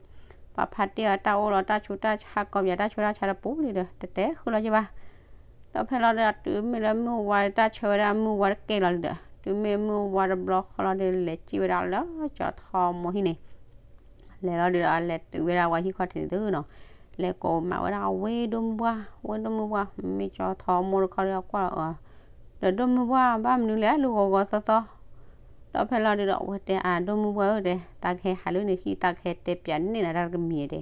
ပှၤဖါတံၢ်အတၢ်အိၣ်လီၤတၢ်ဆူးတၢ်ဆါ ကီၢ်ပယီၤတၢ်ဆူးတၢ်ဆါတပူၤလံဒီး တတဲဃုာ်လီၤယဘၣ်. ဒီးဖဲလီၤဒုးဒီး တုၤမ့ၢ်လၢမုၢ်ဝါဒီး တၢ်ဆၢဝဲဒၣ်မုၢ်ဝါတကဲလီၤလံဒီး တုၤမ့ၢ်မုၢ်ဝါတဘျီဃီလီၤဒုး လဲၤစံၣ်ဝဲဒၣ်လၢကၠီၤထီမိၢ်ဟံၣ်န့ၣ် လဲၤလီၤဒုးဒီး လဲၤတုၤဝဲဒၣ်ဝဲဟံၣ်ခီၣ်ထံးန့ၣ်သုနီၤ, လဲၤကိးမးဝဲဒၣ် ဝဲဒိၣ်မုၢ်ပှၢ် ဝဲဒိၣ်မုၢ်ပှၢ် မ့ၢ်ကၠီၤထီမိၢ်တခီဒီး အကွၢ်လီၤအီၤ, ဒီးဒိၣ်မုၢ်ပှၢ် ဘၣ်မနုၤလဲၣ် လူၤဂီၤဂီၤသီသီ. ဒီးဖဲလီၤဒုးဒီး အဝဲတဲအါ ဒိၣ်မုၢ်ပှၢ်ဧၢ တဲ သးကဟဲဟးလၢနဟံၣ် သးကဟဲတဲပၠးန့ၢ်နၤတၢ်တမံၤတဲ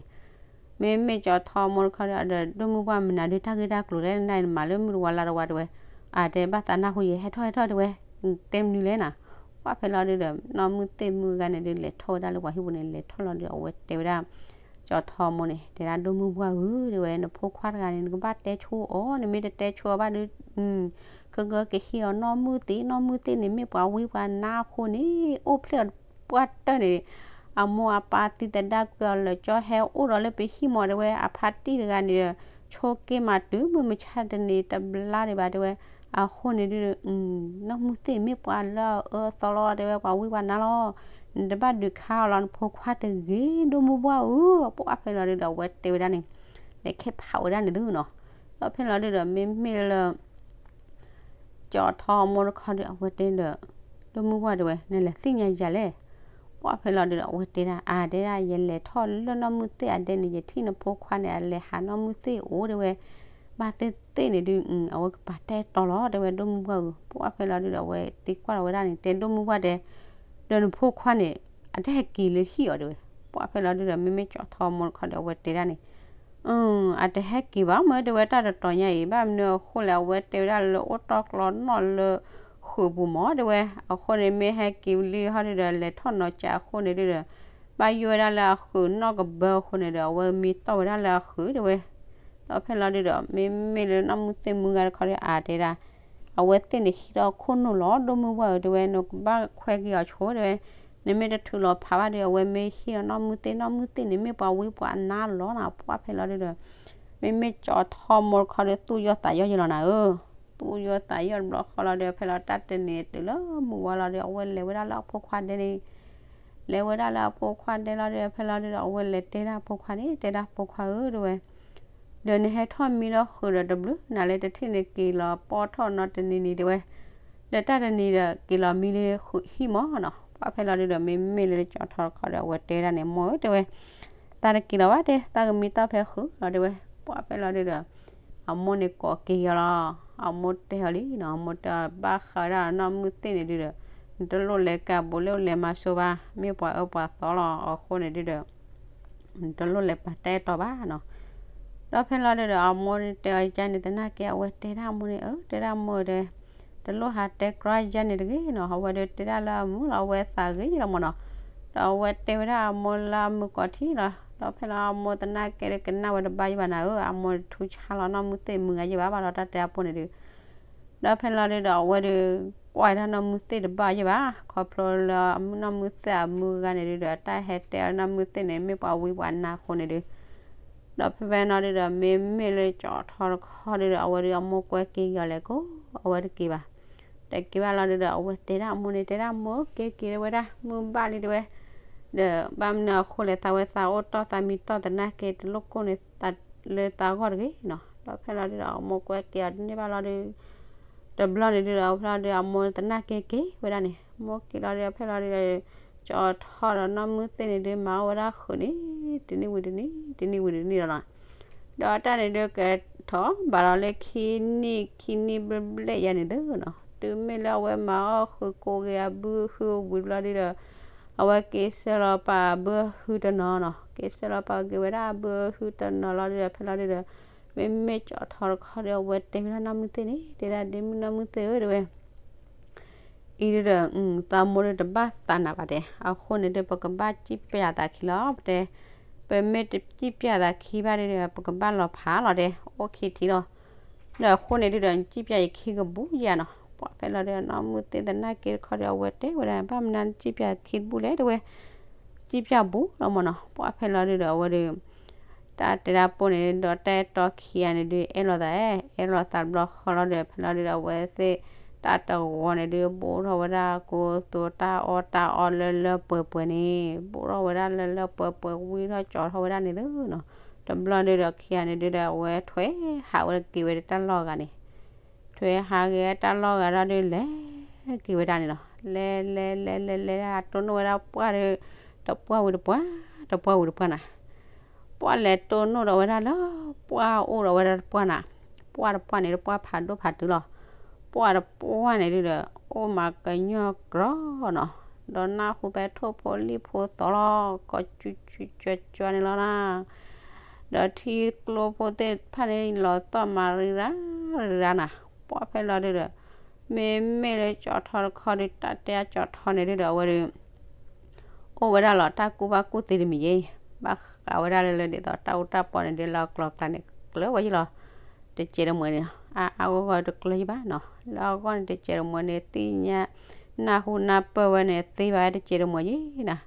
မ့မ့ၢ်ကၠီၤထီမိၢ်တခီဒီး ဒီးဒိၣ်မုၢ်ပှၢ် မနုၤဒုးတၢ်ဂ့ၢ်တၢ်ကျိၤလဲၣ် နမၤလၢမုၢ်တဝါလါတဝါတဲဝဲ, အတဲဘၣ်သးနၢ်ဟူယဲ ဟဲထီၣ်ဟဲထီၣ်တဲဝဲ, တဲမနုၤလဲၣ်နၤ. ပှၢ်ဖဲလီၤဒုးဒီး နီၢ်မုၢ်သ့ၣ်မုၢ်ဂၤန့ၣ်ဒုး လဲၤထီၣ်ဝဲဒၣ်လၢပှၤဟံၣ်ပူၤန့ၣ် လဲၤထီၣ်လီၤဒုး အဝဲတဲဝဲဒၣ် ကၠီၤထီမိၢ်န့ၣ် တဲဒၣ် ဒိၣ်မုၢ်ပှၢ်ဧၢ တဲဝဲ နဖိခွါတဂၤန့ၣ် နကဘၣ်တဲဆိအီၤ နမ့ၢ်တတဲဆိအီၤဘၣ်ဒုး ကကကဟ့ၣ်အီၤနီၢ်မုၢ်သ့ၣ် နီၢ်မုၢ်သ့ၣ်န့ၣ် မ့ၢ်ပှၤဝံပှၤနါအဃိန့ၣ် အိၣ်ဖျဲၣ်အီၤပှၢ်တၢၢ်န့ၣ် အမိၢ်အပၢ်သံသဒၣ်ကွံာ်အီၤလၢာ်ကၠီဟဲအိၣ်ဒီးလၢပဟံၣ်မးတဲဝဲ အဖါတံၢ်တဂၤန့ၣ်ဒီး ဆိက့မးတုၤမုၢ်မဆါတနံၤတဘျါဒံးဘၣ်တဲဝဲ, အဃိန့ၣ်ဒုး နီၢ်မုၢ်သ့ၣ်မ့ၢ်ပှၤလၢအအၢအသီလီၤတဲဝဲ ပှၤဝံပှၤနါလီၤ, နတဘၣ်ဒုးခါအီၤလီၤ နဖိခွါတဂ့ၤ ဒိၣ်မုၢ်ပှၢ်ဧၢ, ပှၢ်ဖဲလီၤဒုးဒီး အဝဲတဲဝဲဒၣ်န့ၣ် လဲၤခဲဖးဝဲဒၣ်န့ၣ်သုနီၤ, ဒီးဖဲလီၤဒုးဒီး မ့မ့ၢ်လၢ ကၠီၤထီမိၢ်တခီဒီး အဝဲတဲဒီး ဒိၣ်မုၢ်ပှၢ်တဲဝဲ နလဲၤသ့ၣ်ညါယၤလဲၣ်, ပှၢ်ဖဲလီၤဒုးဒီး အဝဲတဲဒၣ် အါတဲဒၣ် ယလဲၤထီၣ်လၢနီၢ်မုၢ်သ့ၣ်အဒဲန့ၣ် ယထံၣ်နဖိခွါန့ၣ် အလဲၤဟးနီၢ်မုၢ်သ့ၣ်အိၣ်တဲဝဲ, ဘၣ်သ့ၣ်သ့ၣ်န့ၣ်ဒုး အဝဲကပာ်တဲတီလီၤတဲဝဲ ဒိၣ်မုၢ်ပှၢ်ဧၢ, ပှၢ်ဖဲလီၤဒုးဒီး အဝဲသံကွၢ်လီၤဝဲဒၣ်န့ၣ် တဲဒိၣ်မုၢ်ပှၢ်တဲ ဒီးနဖိခွါန့ၣ် အတဟဲက့ၤလၢဟံၣ်အီၤတဲဝဲ, ပှၢ်ဖဲလီၤဒုးဒီး မ့မ့ၢ်ကၠီၤထီမိၢ်တခီဒီး အဝဲတဲဒၣ်န့ၣ် အတဟဲက့ၤဘၣ်မၢတဲဝဲ တၢ်တတီၤညါအံၤ ဘၣ်မနုၤအဃိလဲၣ် အဝဲတဲဝဲဒၣ်လၢအိၣ်တီၢ်ကျီနီၣ်လၢဃုာ်ပူၤမးတဲဝဲ, အဃိန့ၣ် မ့ၢ်ဟဲက့ၤလံဟီဒုးဒီး လဲၤထီၣ်နီၤကးအဃိန့ၣ်ဒုးဒီး ဘၣ်ယိၣ်ဝဲဒၣ်လၢအဃုာ်နီၣ်ကဘၢအဃိန့ၣ်ဒီး အဝဲမံတီၢ်ဝဲဒၣ်လၢအဃုာ်တဲဝဲ, ဒီးဖဲလီၤဒုးဒီး မ့မ့ၢ်လၢနီၢ်မုၢ်သ့ၣ်မုၢ်ဂၤတခီဒီး အါတဲဒၣ် အဝဲသ့ၣ်န့ၣ်ဟံးထီၣ်ခိၣ်နူာ်လီၤ ဒိၣ်မုၢ်ပှၢ်ဧၢတဲဝဲ နကဘၣ်ခွဲက့ၤအီၤဆိတဲဝဲ, နမ့ၢ်တထုးလီၤဖးဘၣ်ဒီး အဝဲမ့ၢ်ဟံးထီၣ်နီၢ်မုၢ်သ့ၣ် နီၢ်မုၢ်သ့ၣ်န့ၣ် မ့ၢ်ပှၤဝံပှၤနါလီၤနီၤ ပှၢ်ဖဲလီၤဒုးဒီး မ့မ့ၢ်ကၠီၤထီမိၢ်တခီဒီး သူၣ်ယီၣ်သးယီၣ်ယလီၤနၤဧၢ, သူၣ်ယီၣ်သးယီၣ်တဘျီဃီလီၤဒီး ဖဲလီၤတၢ်တနံၤတုၤလၢမုၢ်ဝါလီၤဒီး အဝဲလဲၤဝဲဒၣ်လၢအဖိခွါဒဲန့ၣ် လဲၤဝဲဒၣ်လၢအဖိခွါဒဲလီၤဒီး ဖဲလီၤဒုးဒီး အဝဲလဲၤတဲဒၣ်အဖိခွါန့ၣ် တဲဒၣ်ဖိခွါဧၢတဲဝဲ ဒီးနဟဲထီၣ်မံလၢဃုာ်ဒီးတဘျုး နၤလၢတထံၣ်န့ၣ်က့ၤလီၤပီၣ်ထီၣ်နီတနံၤနံၤတဲဝဲ, ဒီးတၢ်တနံၤဒီးက့ၤလီၤမံလၢဃုာ်ဟံၣ်မးနီၤ ပှၢ်ဖဲလီၤဒုးဒီး မ့မ့ၢ်လၢကၠီၤထီတခီဒီး အဝဲတဲဒၣ်န့ၣ် မိၢ်ဧၢတဲဝဲ, သးတက့ၤလီၤဘၣ်တဲ သးကမံတီၢ်ဖဲဃုာ်လီၤတဲဝဲ, ပှၢ်ဖဲလီၤဒုးဒီး အမိၢ်န့ၣ်ကိးက့ၤယီၤလီၤ, အမိၢ်တဲအီၤလံနီၤ အမိၢ်တဲအီၤဘၣ်ဃးဝဲဒၣ်နီၢ်မုၢ်သ့ၣ်န့ၣ်ဒုးဒီး နတလိၣ်လဲၤကးဘူးလၢလဲၤမၤစိဘၣ် မ့ၢ်ပှၤအၢပှၤသီလီၤ အဃိန့ၣ်ဒုးဒီး နတလိၣ်လဲၤပာ်တဲတီဘၣ်နီၤ, ဒီးဖဲလီၤဒုးဒီး အမိၢ်န့ၣ်တဲအီၤကန့ၣ် သနာ်က့အဝဲတဲဒၣ်အမိၢ်န့ၣ် အၢ တဲဒၣ်မိၢ်တဲ တလိၣ်ဟးတဲကြၢးယဲန့ၣ်တဂ့ၤနီၤ, အဝဲဒီးတဲဒၣ်လၢအမုာ်လီၤ, အဝဲသးဂ့ၤလီၤမၢ်နီၤ. ဒီးအဝဲတဲဝဲဒၣ်အမိၢ်လၢအမုာ်ကိးထံၣ်လီၤ. ဒီးဖဲလီၤအမိၢ်သနာ်က့ဒီးကနၣ်ဝဲတဘၣ်ယဲဘၣ်နၤဧၢ, အမိၢ်ထူဆါလီၤနီၢ်မုၢ်သ့ၣ်မုၢ်ဂၤယဲဘၣ်, ဘၣ်ဒီးတၢ်တဲအပိၢ်န့ၣ်ဒုး ဒီးဖဲလီၤဒုးဒီးအဝဲဒီး ကွၢ်တၢ်နီၢ်မုၢ်သ့ၣ်တဘၣ်ယဲဘၣ်, ခီဖျိလၢအနီၢ်မုၢ်သ့ၣ်အမုၢ်ဂၤန့ၣ်ဒုးဒီး တၢ်ဟဲတဲအီၤနီၢ်မုၢ်သ့ၣ်န့ၣ် မ့ၢ်ပှၤဝံပှၤနါအဃိန့ၣ်ဒုး ဒီးဖဲဖဲနီၤဒုးဒီး မ့မ့ၢ်လၢကၠီထီတခီဒုးဒီး အဝဲဒီးအမိၢ်ကွဲက့ၤက့ၤအီၤလဲၣ်ကိး အဝဲတက့ၤဘၣ်. တက့ၤဘၣ်လီၤဒုးဒီး အဝဲတဲဒၣ်အမိၢ်န့ၣ် တဲဒၣ်မိၢ်က့ၤက့ၤဝဲဒၣ် မုၢ်ဘၣ်လံတဲဝဲ, ဒီးဘၣ်မနုၤအဃိလဲၣ် သးဝဲသးအိၣ်တီၢ်သးမံတီၢ်သနာ်က့ တလိၣ်ကိၢ်န့ၢ်သးလၢသးဂီၢ်တဂ့ၤနီၤ. ဒီးဖဲလီၤဒုးဒီး အမိၢ်ကွဲက့ၤအီၤတန့ၢ်ဘၣ်လီၤဒုး တဘျီန့ၣ်ဒုးဒီး ဖဲလီၤဒုးအမိၢ်သနာ်က့က့ၤဝဲဒၣ်န့ၣ် မိၢ်က့ၤလီၤဒုး ဖဲလီၤဒုးဒီး ကၠီထီဒီးနီၢ်မုၢ်သ့ၣ်န့ၣ်ဒုး မၤအီၣ်ဝဲဒၣ်ဃုာ်န့ၣ် တနံၣ်ဝံၤတနံၣ် တနံၣ်ဝံၤတနံၣ်လီၤနီၤ. ဒီးတၢ်န့ၣ်ဒုးကထီၣ်ဘၣ်ဒီးလၢခံနံၣ် ခံနံၣ်ဘျဲၣ်ဘျဲၣ်ယဲန့ၣ်သုနီၤ. တုၤမ့ၢ်လၢအဝဲမၤအီၣ်ဃုာ်ကိးက့ၤအဘုဟုဝံၤတဘျီဒုးဒီး အဝဲက့ၤဆၢလီၤပာ်အဘုဟုတနီၤနီၤ. က့ၤဆၢလီၤပာ်က့ၤဝဲဒၣ်အဘုဟုတနီၤလီၤဒုးဒီး ဖဲလီၤဒုးဒီး မ့မ့ၢ်ကၠီထီတခီဒီး အဝဲတဲဝဲဒၣ်နီၢ်မုၢ်သ့ၣ်န့ၣ် တဲဒၣ်ဒ့မုၢ်နီၢ်မုၢ်သ့ၣ်ဧၢ တဲဝဲ အံၤဒုးဒီး သးမိၢ်ဒုးတဘၣ်သးနးဘၣ်တဲ, အဃိန့ၣ်ဒုး ပကဘၣ်စံၣ်ပၠးသးခံလီၤ ပတဲ, ပမ့ၢ်တစံၣ်ပၠးသးခံဘၣ်ဒုးဒီး ပကဘၣ်လီၤဖးလီၤတဲ, အိၣ်ခံထံလီၤ. ဒီးအဃိန့ၣ်ဒုးဒီး နစံၣ်ပၠးယခံကဘူးယဲနီၤ. ပှၢ်ဖဲလီၤဒုးဒီး နီၢ်မုၢ်သ့ၣ်သနာ်က့တခီဒီး အဝဲတဲဝဲဒၣ် ဘၣ်မနုၤနစံၣ်ပၠးခံတဘူးလဲၣ် တဲဝဲ, စံၣ်ပၠးဘူးလီၤမၢ်နီၤ. ပှၢ်ဖဲလီၤဒုးဒီး အဝဲဒီး တၢ်တဲဒၣ်ပိၢ်န့ၣ် ဒီးတၢ်အဲၣ်တီခံဂၤန့ၣ်ဒုး အဲၣ်လိာ်သး, အဲၣ်လိာ်သးတဘျီဃီလီၤဒီး ဖဲလီၤဒုးဒီး အဝဲသ့ၣ်တၢ်တဂီၤန့ၣ်ဒုး ဘူးထီၣ်ဝဲဒၣ်ကိသိး တၢ်အီၣ်တၢ်အီလၢလၢပှဲၤပှဲၤန့ၣ် ဘူးထီၣ်ဝဲဒၣ်လၢလၢပှဲၤပှဲၤ ဝံထီၣ်ကၠီထီၣ်ဝဲဒၣ်န့ၣ်သုနီၤ. တဘျီဒုးဒီးခံဂၤန့ၣ်ဒုးဒီး အဝဲထွဲဟးဝဲက့ၤဝဲဒၣ်တၢ်လီၢ်ဂၤန့ၣ် ထွဲဟးက့ၤတၢ်လီၢ်ဂၤဒီးဒုး လဲၤက့ၤဝဲဒၣ်န့ၣ်လီၤ. လဲၤလဲၤလဲၤလဲၤလဲၤ တိၢ်နီၣ်ဝဲဒၣ်ပှၢ်ဒီး တပှၢ်ဝံၤတပှၢ်, တပှၢ်ဝံၤတပှၢ်နၤ. ပှၢ်လဲၤတိၢ်နီၣ်ဒီးဝဲဒၣ်လၢ ပှၢ်အိၣ်ဒီးဝဲဒၣ်တပှၢ်နၤ. ပှၢ်တပှၢ်န့ၣ် တပှၢ်ဖးဒိၣ်ဖးတုၤလီၤ. ပှၢ်တပှၢ်န့ၣ်ဒုးဒီး အိၣ်မးကညီၢ်ကြီနီၤ. ဒီးနၢ်ဟူဖဲထိၣ်ဖိလံၣ်ဖိသီလီၤ ကီးကၠူကၠူကၠူကၠူန့ၣ်လီၤနၤ. ဒီးထံကျိဖိသ့ၣ်တဖၣ်န့ၣ် လီၤသီၣ်မၤရံရါရါနၤ. ပှၢ်ဖဲလီၤဒုးဒီး မ့မ့ၢ်လၢကၠီထီတခီဒီး တၢ်တဲအကၠီထီန့ၣ်ဒုးဒီး အဝဲဒီး အိၣ်ဝဲဒၣ်လီၤ တၢ်ကူၣ်ဘၣ်ကူၣ်သ့တမံၤယဲ, ဘၣ်ဃးဝဲဒၣ်လၢလၢဒ်သိးတၢ်အူတၢ်ပီန့ၣ်ဒုး လၢအကျိၤအကျဲန့ၣ် ကျၢၤဝဲယဲလီၤ. တစဲးတမှဲၤန့ၣ် အါအါဂီၢ်ဂီၢ်တကျၢၤယဲဘၣ်နီၤ. လၢအဂီၢ်န့ၣ် တစဲးတမှဲၤန့ၣ် သ့ၣ်ညါ နၢ်ဟူနၢ်ပၢၢ်ဝဲန့ၣ် သ့ဘၣ်ဝဲတစဲးတမှဲၤယဲနၤ.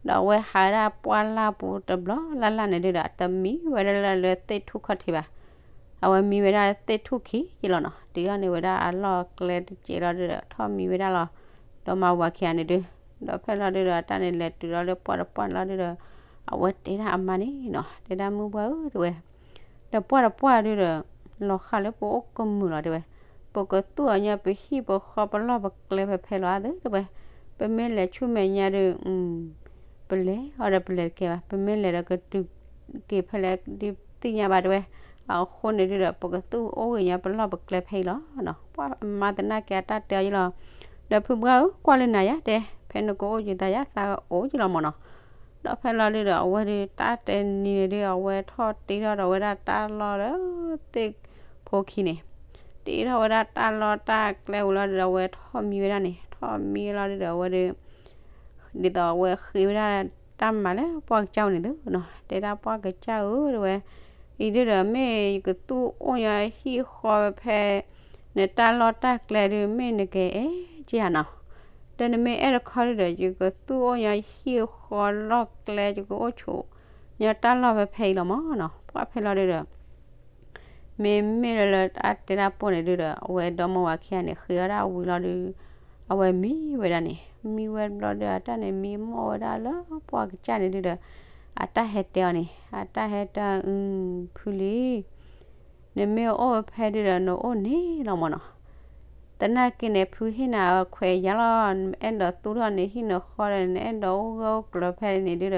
ဒီးအဝဲဟးဝဲဒၣ်ပှၢ်လၢ်ပူၤတဘျီလၢ်လၢ်န့ၣ်ဒုးဒီး တမံဝဲဒၣ်လၢလၢသ့ၣ်ထူၣ်ခီၣ်ထံးဘၣ်. အဝဲမံဝဲဒၣ်သ့ၣ်ထူၣ်ခံယဲလီၤနီၤ. တုၤထီၣ်န့ၢ်ဝဲဒၣ်အလီၢ်ကျဲတစဲးလီၤဒုးဒီး ထီၣ်မံဝဲဒၣ်လီၤ. ဒီးမါဝၤခံဂၤန့ၣ်ဒုး ဒီးဖဲလီၤဒုးဒီး တၢ်န့ၣ်လဲၤတုၤလီၤလၢပှၢ်တပှၢ်န့ၣ်လီၤဒုးဒီး အဝဲတဲဒၣ်အမါန့ၣ်နီၤ, တဲဒၣ်မုၢ်ပှၢ်ဧၢ တဲဝဲ ဒီးပှၢ်တပှၢ်ဒုးဒီး လီၤဃာ်လၢပအိၣ်ကမုာ်လီၤတဲဝဲ, ပကသူၣ်အီၤညီပဟံၣ်ပဃီပလီၢ်ပကျဲဖဲဖဲလီၤအါသုတဲဝဲ, ပမ့ၢ်လဲၤဆူမဲာ်ညါဒုး ပလဲၤအီၤဒီးပလဲၤတကဲဘၣ်, ပမ့ၢ်လဲၤဒီးကတုၤက့ၤဖဲလဲၣ်ဒုးသ့ၣ်ညါဘၣ်တဲဝဲ, အဃိန့ၣ်ဒုးဒီး ပကသူၣ်အိၣ်ဂ့ၤညီပလီၢ်ပကျဲဖဲအံၤလီၤနီၤ. ပှၢ်မါသနာ်က့အတၢ်တဲအီၤယဲလီၤ, ဒီးဖုပှၢ်ဧၢ ကွၢ်လၢနၤယါတဲ, ဖဲနကအိၣ်ယုာ်သးယါသးအိၣ်ယဲလီၤမၢ်နီၤ. ဒီးဖဲလီၤဒုးဒီး အဝဲဒုးတၢ်တနံၤန့ၣ်ဒုး အဝဲထီၣ်တ့ထီၣ်ဒီးဝဲဒၣ်တၢ်လီၢ်လၢသ့ၣ်ဖိခံန့ၣ်, တ့ထီၣ်ဝဲဒၣ်တၢ်လီၢ်တၢ်ကျဲဝံၤလီၤဒုးဒီး အဝဲထီၣ်မံဝဲဒၣ်န့ၣ်, ထီၣ်မံလီၤဒုးဒီး အဝဲဒုး ဒ်သိးအဝဲဃ့ဝဲဒၣ်တၢ်မၤလၢပှၢ်ကစၢ်န့ၣ်သုနီၤ, တဲဒၣ်ပှၢ်ကစၢ်ဧၢ တဲဝဲ, အံၤဒုးဒီး မ့ၢ်ယကသူၣ်အိၣ်ညီဟံၣ်ဃီဖဲ နတၢ်လီၢ်တၢ်ကျဲဒုး မ့ၢ်နကအဲၣ်က့ဧါနီၤ, ဒီးနမ့ၢ်အဲၣ်တခီဒုးဒီး ယကသူၣ်အိၣ်ညီဟံၣ်ဃီလီၢ်ကျဲ ယကအိၣ်ဆိးညီတၢ်လီၢ်ဖဲဖဲအံၤလီၤမၢ်နီၤ. ပှၢ်ဖဲလီၤဒုးဒီး မ့မ့ၢ်လၢလၢတၢ်တဲတၢ်ပိၢ်န့ၣ်ဒုးဒီး အဝဲဒီမါဝၤခံဂၤန့ၣ် ဃ့ဝဲဒၣ်ဝံၤလီၤဒုး အဝဲမံဝဲဒၣ်န့ၣ်, မံဝဲတဘျီဒုး အတၢ်န့ၣ်မံမီၢ်ဝဲဒၣ်လၢပှၢ်ကစၢ်န့ၣ်ဒုးဒီး အတၢ်ဟဲတဲအီၤန့ၣ် အတၢ်ဟဲတဲအီၤ အု ဖုလံ နမ့ၢ်အိၣ်ဖဲဒုးဒီး နအိၣ်န့ၣ်လီၤမၢ်နီၤ. သနာ်က့န့ၣ် ဖုဟ့ၣ်နၤခွဲးယာ်လီၤ, နအဲၣ်ဒိးသူၣ်ထီၣ်နဟံၣ်နဃီဒီး နအဲၣ်ဒိးအိၣ်ဂၢၢ်အိၣ်ကျၢၤဖဲန့ၣ်ဒုးဒီး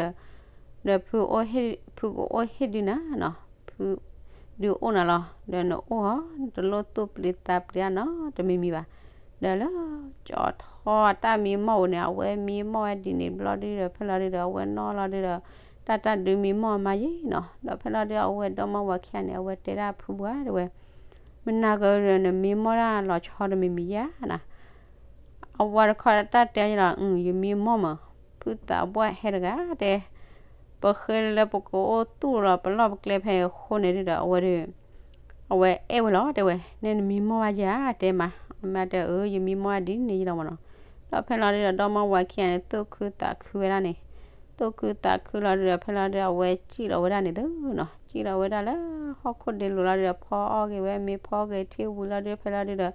ဒီးဖုကအိၣ်ဟ့ၣ်ဒုးနၤနီၤ, ဖုဒုးအိၣ်နၤလီၤ, ဒီးနအိၣ်အီၤ နတလိၣ်သူၣ်ပျံၤသးပျံၤအါနီတမံၤမံၤဘၣ်. ဒီးလၢကၠီထီတၢ်မံမီၢ်ဧိၤန့ၣ် အဝဲမံမီၢ်ဝဲဒ်န့ၣ်တဘျီဒုးဒီး ဖဲလီၤဒုးဒီး အဝဲနီၢ်လီၤဒုးဒီး တၢ်တၢ်ဒုးမံမီၢ်မးယဲနီၤ. ဒီးဖဲလီၤဒုး အဝဲဒီမါဝၤခံဂၤန့ၣ် အဝဲတဲဒၣ်ဖုပှၢ်တဲဝဲ, မနၤကဒီးနမံမီၢ်တၢ်လီၤဆီတမံၤမံၤယါနၤ. အဝၤတခီတၢ်တဲအီၤလီၤ, ယမံမီၢ်မး, ဖုသးပှၢ်ဟဲတဂၤတဲ, ပဃဲလၢပကအိၣ်သူၣ်လီၤပလီၢ်ပကျဲဖဲန့ၣ်အဃိန့ၣ်ဒုဒီး အဝဲဒု အဝဲအဲၣ်ဝဲလီၤတဲဝဲ, နဲနမံမီၢ်ဘၣ်ယါတဲမး, အမါတဲအၢ ယမံမီၢ်ဒ်န့ၣ်ယလီၤမးနီၤ. ဒီးဖဲလီၤဒုဒီး ဒီမါဝၤခံဂၤန့ၣ် သူၣ်ခုသးခုဝဲဒၣ်န့ၣ်, သူၣ်ခုသးခုလီၤဒုဒီး ဖဲလီၤဒုဒီး အဝဲစံၣ်လီၤဝဲဒၣ်န့ၣ်သုနီၤ, စံၣ်လီၤဝဲဒၣ်လၢဟီၣ်ခိၣ်ဒ့လိၤလီၤဒုဒီး ဖီအီၣ်က့ၤဝဲမ့ၤ ဖီအီၣ်က့ၤထံဝံၤလီၤဒု ဖဲလီၤဒုဒီး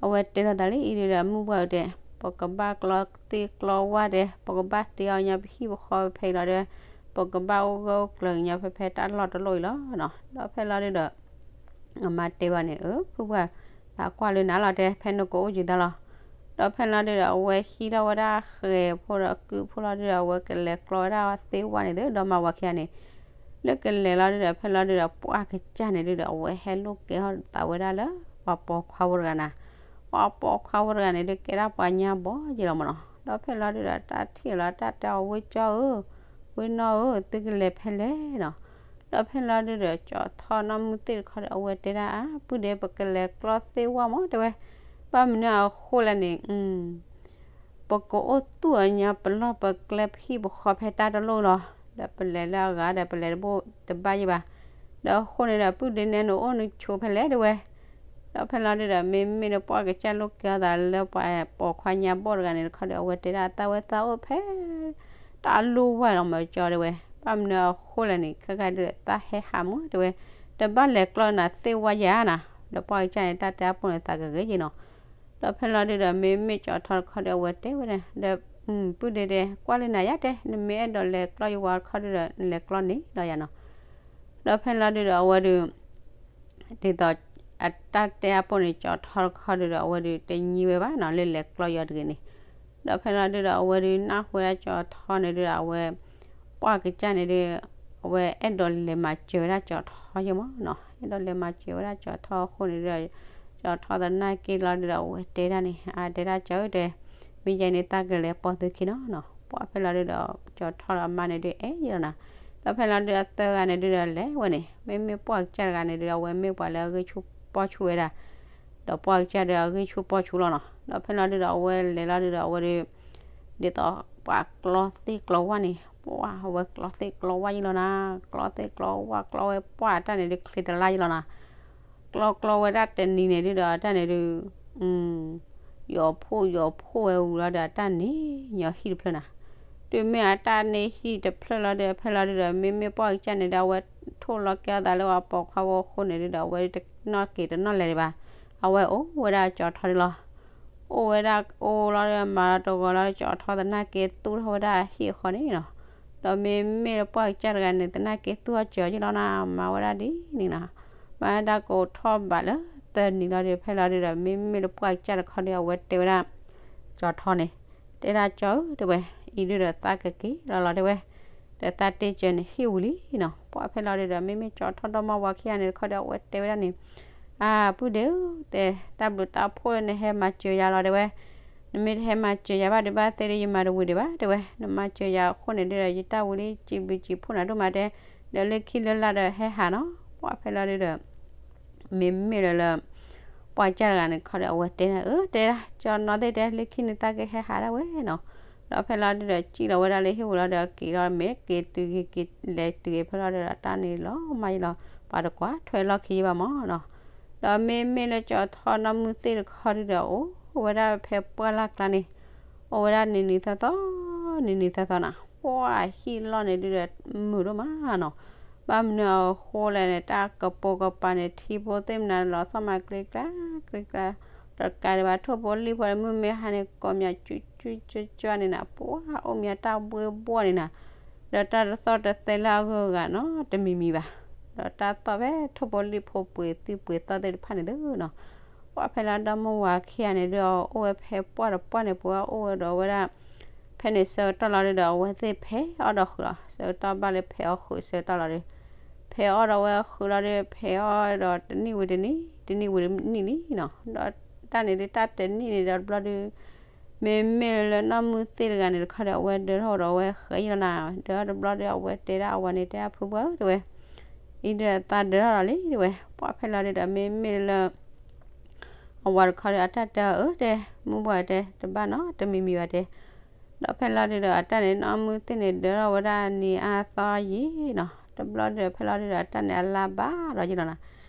အဝဲတဲထီၣ်သးလၢအံၤဒုဒီး မုၢ်ပှၢ်တဲ, ပကဘၣ်ကျီသ့ၣ်ကျီဝၣ်တဲ, ပကဘၣ်တ့အီၣ်ညါပဟံၣ်ပဃီဖဲအံၤလီၤဒု, ပကဘၣ်အိၣ်ဂၢၢ်အိၣ်ကျၢၤက့ၤညါဖဲဖဲတၢ်လီၢ်တလီၢ်အံၤလီၤနီၤ. ဒီးဖဲလီၤဒုဒီး အမါတဲဘၣ်န့ၣ် အၢ ဖုပှၢ် သးကွၢ်လၢနၤလီၤတဲ ဖဲနကအိၣ်ယုာ်သးလီၤ. ဒီးဖဲလီၤဒုဒီး အဝဲဟံးထီၣ်ဝဲဒၣ်ဃဲၤဖိဒီးကုၢ်ဖိလီၤဒုဒီး အဝဲကလဲၤကျီဝဲဒၣ်သ့ၣ်ဝၣ်န့ၣ်သု ဒီမါဝၤခံဂၤန့ၣ်, လၢကလဲၤလီၤဒုဒီး ဖဲလီၤဒုဒီး ပှၢ်ကစၢ်န့ၣ်ဒုဒီး အဝဲဟဲလိာ်ကဲထီၣ်သးဝဲဒၣ်လၢ ပှၤပိာ်ခွါဖိတဂၤနၤ, ပှၤပိာ်ခွါဖိတဂၤန့ၣ်ဒု ကဲဒၣ်ပှၤညါဘီယဲလီၤမးနီၤ. ဒီးဖဲလီၤဒုဒီး တၢ်ထံၣ်လီၤ တၢ်တဲအီၤ ဝ့ၢ်ကၠီဧၢ, ဝ့ၢ်နီၢ်ဧၢ, သုကလဲၤဖဲလဲၣ်နီၤ. ဒီးဖဲလီၤဒုဒီး ကၠီၤထီနီၢ်မုၢ်သ့ၣ်တခီဒီး အဝဲတဲဒၣ် အါ ပုၢ်ဒ့ ပကလဲၤကျီသ့ၣ်ဝၣ်မးတဲဝဲ, ဘၣ်မနုၤအဃိလဲၣ်န့ၣ် ပကအိၣ်သူၣ်အီၤညါပလီၢ်ပကျဲပဟံၣ်ပဃီဖဲတၢ်တလီၢ်လီၤ. ဒီးပလဲၤလၢအဂၤဒီး ပလဲၤတဘၣ်ယဲဘၣ်. ဒီးအဃိန့ၣ်ဒီး ပုၢ်ဒ့နဲ နအိၣ်နဆိးဖဲလဲၣ်တဲဝဲ. ဒီးဖဲလီၤဒုဒီး မ့မ့ၢ်လၢပှၢ်ကစၢ်လိာ်ကဲအီၤသးလၢပှၤပိာ်ခွါညါဘီၣ်တဂၤန့ၣ်တခီဒီး အဝဲတဲဒၣ် သးဝဲသးအိၣ်ဖဲ တၢ်လီၢ်ဝၢ်လီၤမးကၠီတဲဝဲ, ဘၣ်မနုၤအဃိလဲၣ်န့ၣ် ခဲခါဒုဒီး သးဟဲဟးမးတဲဝဲ, တဘၣ်လဲၤကျီနၤသ့ၣ်ဝၣ်ယၤနၤ. ဒီးပှၢ်ကစၢ်န့ၣ် တၢ်တဲအပူၤန့ၣ် သးကဂ့ၤယဲနီၤ. ဒီးဖဲလီၤဒုဒီး မ့မ့ၢ်ကၠီၤထီတခီဒီး အဝဲတဲဝဲဒၣ် ဒီး ပုၢ်ဒ့တဲ ကွၢ်လၢနၤယါတဲ, နမ့ၢ်အဲၣ်ဒိးလဲၤကျီယဝၤတခီဒုဒီး နလဲၤကျီန့ၣ်လီၤယၤနီၤ. ဒီးဖဲလီၤဒုဒီး အဝဲဒု ဒ်သိး အတၢ်တဲအပူၤန့ၣ် ကၠီၤထီတခီဒုဒီး အဝဲဒုတညီဝဲဘၣ်နီၤ လၢလဲၤကျီယၤတဂ့ၤန့ၣ်. ဒီးဖဲလီၤဒုဒီး အဝဲဒုနၢ်ဟူဝဲဒၣ်ကၠီၤထီန့ၣ်ဒုဒီး အဝဲ ပှၢ်ကစၢ်န့ၣ်ဒု အဝဲအဲၣ်ဒိးလဲၤမၤစၢၤဝဲဒၣ်ကၠီၤထီယဲမးနီၤ, အဲၣ်ဒိးလဲၤမၤစၢၤဝဲဒၣ်ကၠီၤထီအဃိန့ၣ်ဒုဒီး ကၠီၤထီသနာ်က့လီၤဒုဒီး အဝဲတဲဒၣ်န့ၣ် အတဲဒၣ်ကၠီၤဧၢတဲ, မ့ၢ်ယဲန့ၣ် သးကလဲၤပိာ်သုခံနီၤနီၤ. ပှၢ်ဖဲလီၤဒုဒီး ကၠီၤထီဒီးအမါန့ၣ်ဒု အဲၣ်ယဲလီၤနၤ. ဒီးဖဲလီၤဒုဒီး အသၢဂၤန့ၣ်ဒုဒီး လဲၤဝဲန့ၣ် မ့မ့ၢ်ပှၢ်ကစၢ်တဂၤန့ၣ်ဒုဒီး အဝဲမ့ၢ်ပှၤလၢအဂံၢ်ဆူၣ်ပီၢ်ဆူၣ်ဝဲဒၣ် ဒီးပှၢ်ကစၢ်ဒီးအဂံၢ်ဆူၣ်ပီၢ်ဆူၣ်လီၤနီၤ. ဒီးဖဲလီၤဒုဒီး အဝဲလဲၤလီၤဒုဒီး အဝဲဒု ဒ်သိးပှၤကျီသ့ၣ်ကျီဝၣ်န့ၣ် ပှၢ်အဝဲကျီသ့ၣ်ကျီဝၣ်ယဲလီၤနၤ, ကျီသ့ၣ်ကျီဝၣ်ကျီဝဲပှၢ်တၢ်န့ၣ်ဒု ချ့တလါယဲလီၤနၤ. ကျီကျီဝဲဒၣ်တနံၤန့ၣ်ဒုဒီး တၢ်န့ၣ်ဒု ယီၤဖှိၣ်ယီၤဖှိၣ်ဝဲဝံၤလီၤဒီး အတၢ်န့ၣ်ညီဟံၣ်တဖျၢၣ်နၤ. တုၤမ့ၢ်အတၢ်န့ၣ်ဟံၣ်တဖျၢၣ်လီၤဒီး ဖဲလီၤဒုဒီး မ့မ့ၢ်ပှၢ်ကစၢ်န့ၣ်ဒီး အဝဲထိၣ်လီၤကဲအသးလၢပှၤပိာ်ခွါဖိအဃိန့ၣ်ဒုဒီး အဝဲတနီၣ်က့ၤတနီၣ်လဲၤဒံးဘၣ်. အဝဲအိၣ်ဝဲဒၣ်ကၠီၤထီဒုလီၤ. အိၣ်ဝဲဒၣ်အိၣ်လီၤဒီး မၤလီၤတဂီၤလီၤဒီး ကၠီၤထီသနာ်က့သူၣ်ထီၣ်ဝဲဒၣ်ဟံၣ်အဃီန့ၣ်နီၤ. ဒီးမ့မ့ၢ်လၢပှၢ်ကစၢ်တဂၤန့ၣ် သနာ်က့သူၣ်ထီၣ်စၢၤယဲလီၤနၤ, မၤဝဲဒၣ်ဒ်န့ၣ်နီၤ. မၤဝဲဒၣ်ကိးထီၣ်ဘးလၢသၢနံၤလီၤဒီး ဖဲလီၤဒုဒီး မ့မ့ၢ်လၢပှၢ်ကစၢ်တခီဒီး အဝဲတဲဝဲဒၣ် ကၠီၤထီန့ၣ် တဲဒၣ်ကၠီၤဧၢတဲဝဲ, အံၤဒုဒီးသးကက့ၤလီၤလီၤတဲဝဲ, ဒီးသးတ့စၢၤန့ၣ်ဟံၣ်ဝံၤလံနီၤ. ပှၢ်ဖဲလီၤဒုဒီး မ့မ့ၢ်ကၠီၤထီဒီမါဝၤခံဂၤန့ၣ်တခီဒီး အဝဲတဲဝဲဒၣ်န့ၣ် အါ ပုၢ်ဒ့ဧၢ တဲ တၢ်ဘျုးတၢ်ဖှိၣ်လၢနဟဲမၤစၢၤယၤလီၤတဲဝဲ, နမ့ၢ်တဟဲမၤစၢၤယၤဘၣ်ဒုးဘၣ်သ့ၣ်ဒုး ယမၤတဝံၤဒံးဘၣ်တဲဝဲ, နမၤစၢၤယၤအဃိန့ၣ်ဒုဒီး ယတၢ်ဝံၤလံ စံးဘျုးစံးဖှိၣ်နၤဒိၣ်မးတဲ, ဒီးလၢခံလၢလာ်ဒီးဟဲဟးနီၤ. ပှၢ်ဖဲလီၤဒုဒီး မ့မ့ၢ်လၢလၢ ပှၢ်ကစၢ်တဂၤန့ၣ်တခီဒီး အဝဲတဲဒၣ် အၢ တဲဒၣ် ကၠီၤနီၤသ့ၣ်တဲ လၢခံန့ၣ်သးကဟဲဟးဒၣ်ဝဲနီၤ. ဒီးဖဲလီၤဒုဒီး စံၣ်လီၤဝဲဒၣ်လၢဟံၣ်ဝံၤလီၤဒီး က့ၤလီၤမ့ၢ်က့ၤတုၤက့ၤက့ၤလဲၤတုၤက့ၤဖဲလီၤဒုဒီး တၢ်န့ၣ်လီၤမးယလီၤ ပှၤတကွၢ်ထွဲလီၢ်ခံယဘၣ်မးနီၤ. ဒီးမ့မ့ၢ်လၢကၠီၤထီနီၢ်မုၢ်သ့ၣ်တခီဒုဒီး အိၣ်ဝဲဒၣ်ဖဲပှၢ်လၢ်ကျါန့ၣ် အိၣ်ဝဲဒၣ်နံၤနံၤသီသီ နံၤနံၤသီသီနီၤ. ပှၢ်ဟံၣ်လီၢ်န့ၣ်ဒုဒီးမုာ်ဒိၣ်မးနီၤ. ဘၣ်မနုၤအဃိလဲၣ်န့ၣ် တၢ်ကပိာ်ကပၤန့ၣ် ထံဖိသ့ၣ်မနၤလီၤသီၣ်မးကျ့ကျါ ကျ့ကျါ တကးဒံးဘၣ် ထိၣ်ဖိလံၣ်ဖိမုၢ်မ့ၢ်ဟါန့ၣ် ကိးမးကၠူကၠူကၠူကၠူန့ၣ်နီၤ ပှၢ်အိၣ်မးတၢ်ဘှ့ဘှီန့ၣ်နီၤ. ဒီးတၢ်တသီၣ်တသဲလၢအဂုၤအဂၤနီတမံၤမံၤဘၣ်. ဒီးတၢ်သီၣ်ဖဲထိၣ်ဖိလံၣ်ဖိပှ့ၤသံပှ့ၤသီၣ်သ့ၣ်တဖၣ်န့ၣ်သုနီၤ. ပှၢ်ဖဲလီၤဒီမါဝၤခံဂၤန့ၣ်ဒုး အိၣ်ဝဲဖဲပှၢ်တပှၢ်န့ၣ် ပှၤအိၣ်ဝဲဒီးဝဲဒၣ် ဖဲန့ၣ်ဆၢကတီၢ်လီၤဒုဒီး အဝဲသ့ၣ်ဖဲးအီၣ်ဒီးဃုာ်လီၤ. ဆၢကတီၢ်ဘၣ်လၢဖဲးအီၣ်ဃုာ်ဆၢကတီၢ်လီၤဒု ဖဲးအီၣ်ဒီးဝဲဃုာ်လီၤဒု ဖဲးအီၣ်ဒီးတနံၣ်ဝံၤတနံၣ် တနံၣ်ဝံၤတနံၣ်လံနီၤ. ဒီးတၢ်န့ၣ်ဒုးတၢ်တနံၣ်န့ၣ်ဒီးတဘျီဒု မ့မ့ၢ်လၢနီၢ်မုၢ်သ့ၣ်တဂၤန့ၣ်တခီဒီး အဝဲဒၢထီၣ်ဒီးအဝဲဃဲၤယံလီၤနၤ. ဒၢထီၣ်တဘျီဒု အဝဲတဲဒၣ်အဝၤန့ၣ် တဲဒၣ်ဖုပှၢ်ဧၢ တဲဝဲ, အံၤဒီးသးဒၢးထီၣ်ဒီးလံတဲဝဲ, ပှၢ်ဖဲလီၤဒုဒီး မ့မ့ၢ်လၢ အဝၤတခီဒီး အတၢ်တဲအီၤ အၢ တဲ, မုၢ်ဘှၢ်တဲ, တဘၣ်နီတမံၤမံၤဘၣ်တဲ, ဒီးဖဲလီၤဒုဒီး အတၢ်န့ၣ် နီၢ်မုၢ်သ့ၣ်န့ၣ် ဒၢးထီၣ်ဝဲဒၣ်နံၤအါသီယံာ်နီၤ, တဘျီဒုဒီး ဖဲလီၤဒုဒီး အတၢ်န့ၣ် အလါဘၣ်ဒီးယံာ်လီၤနီၤ,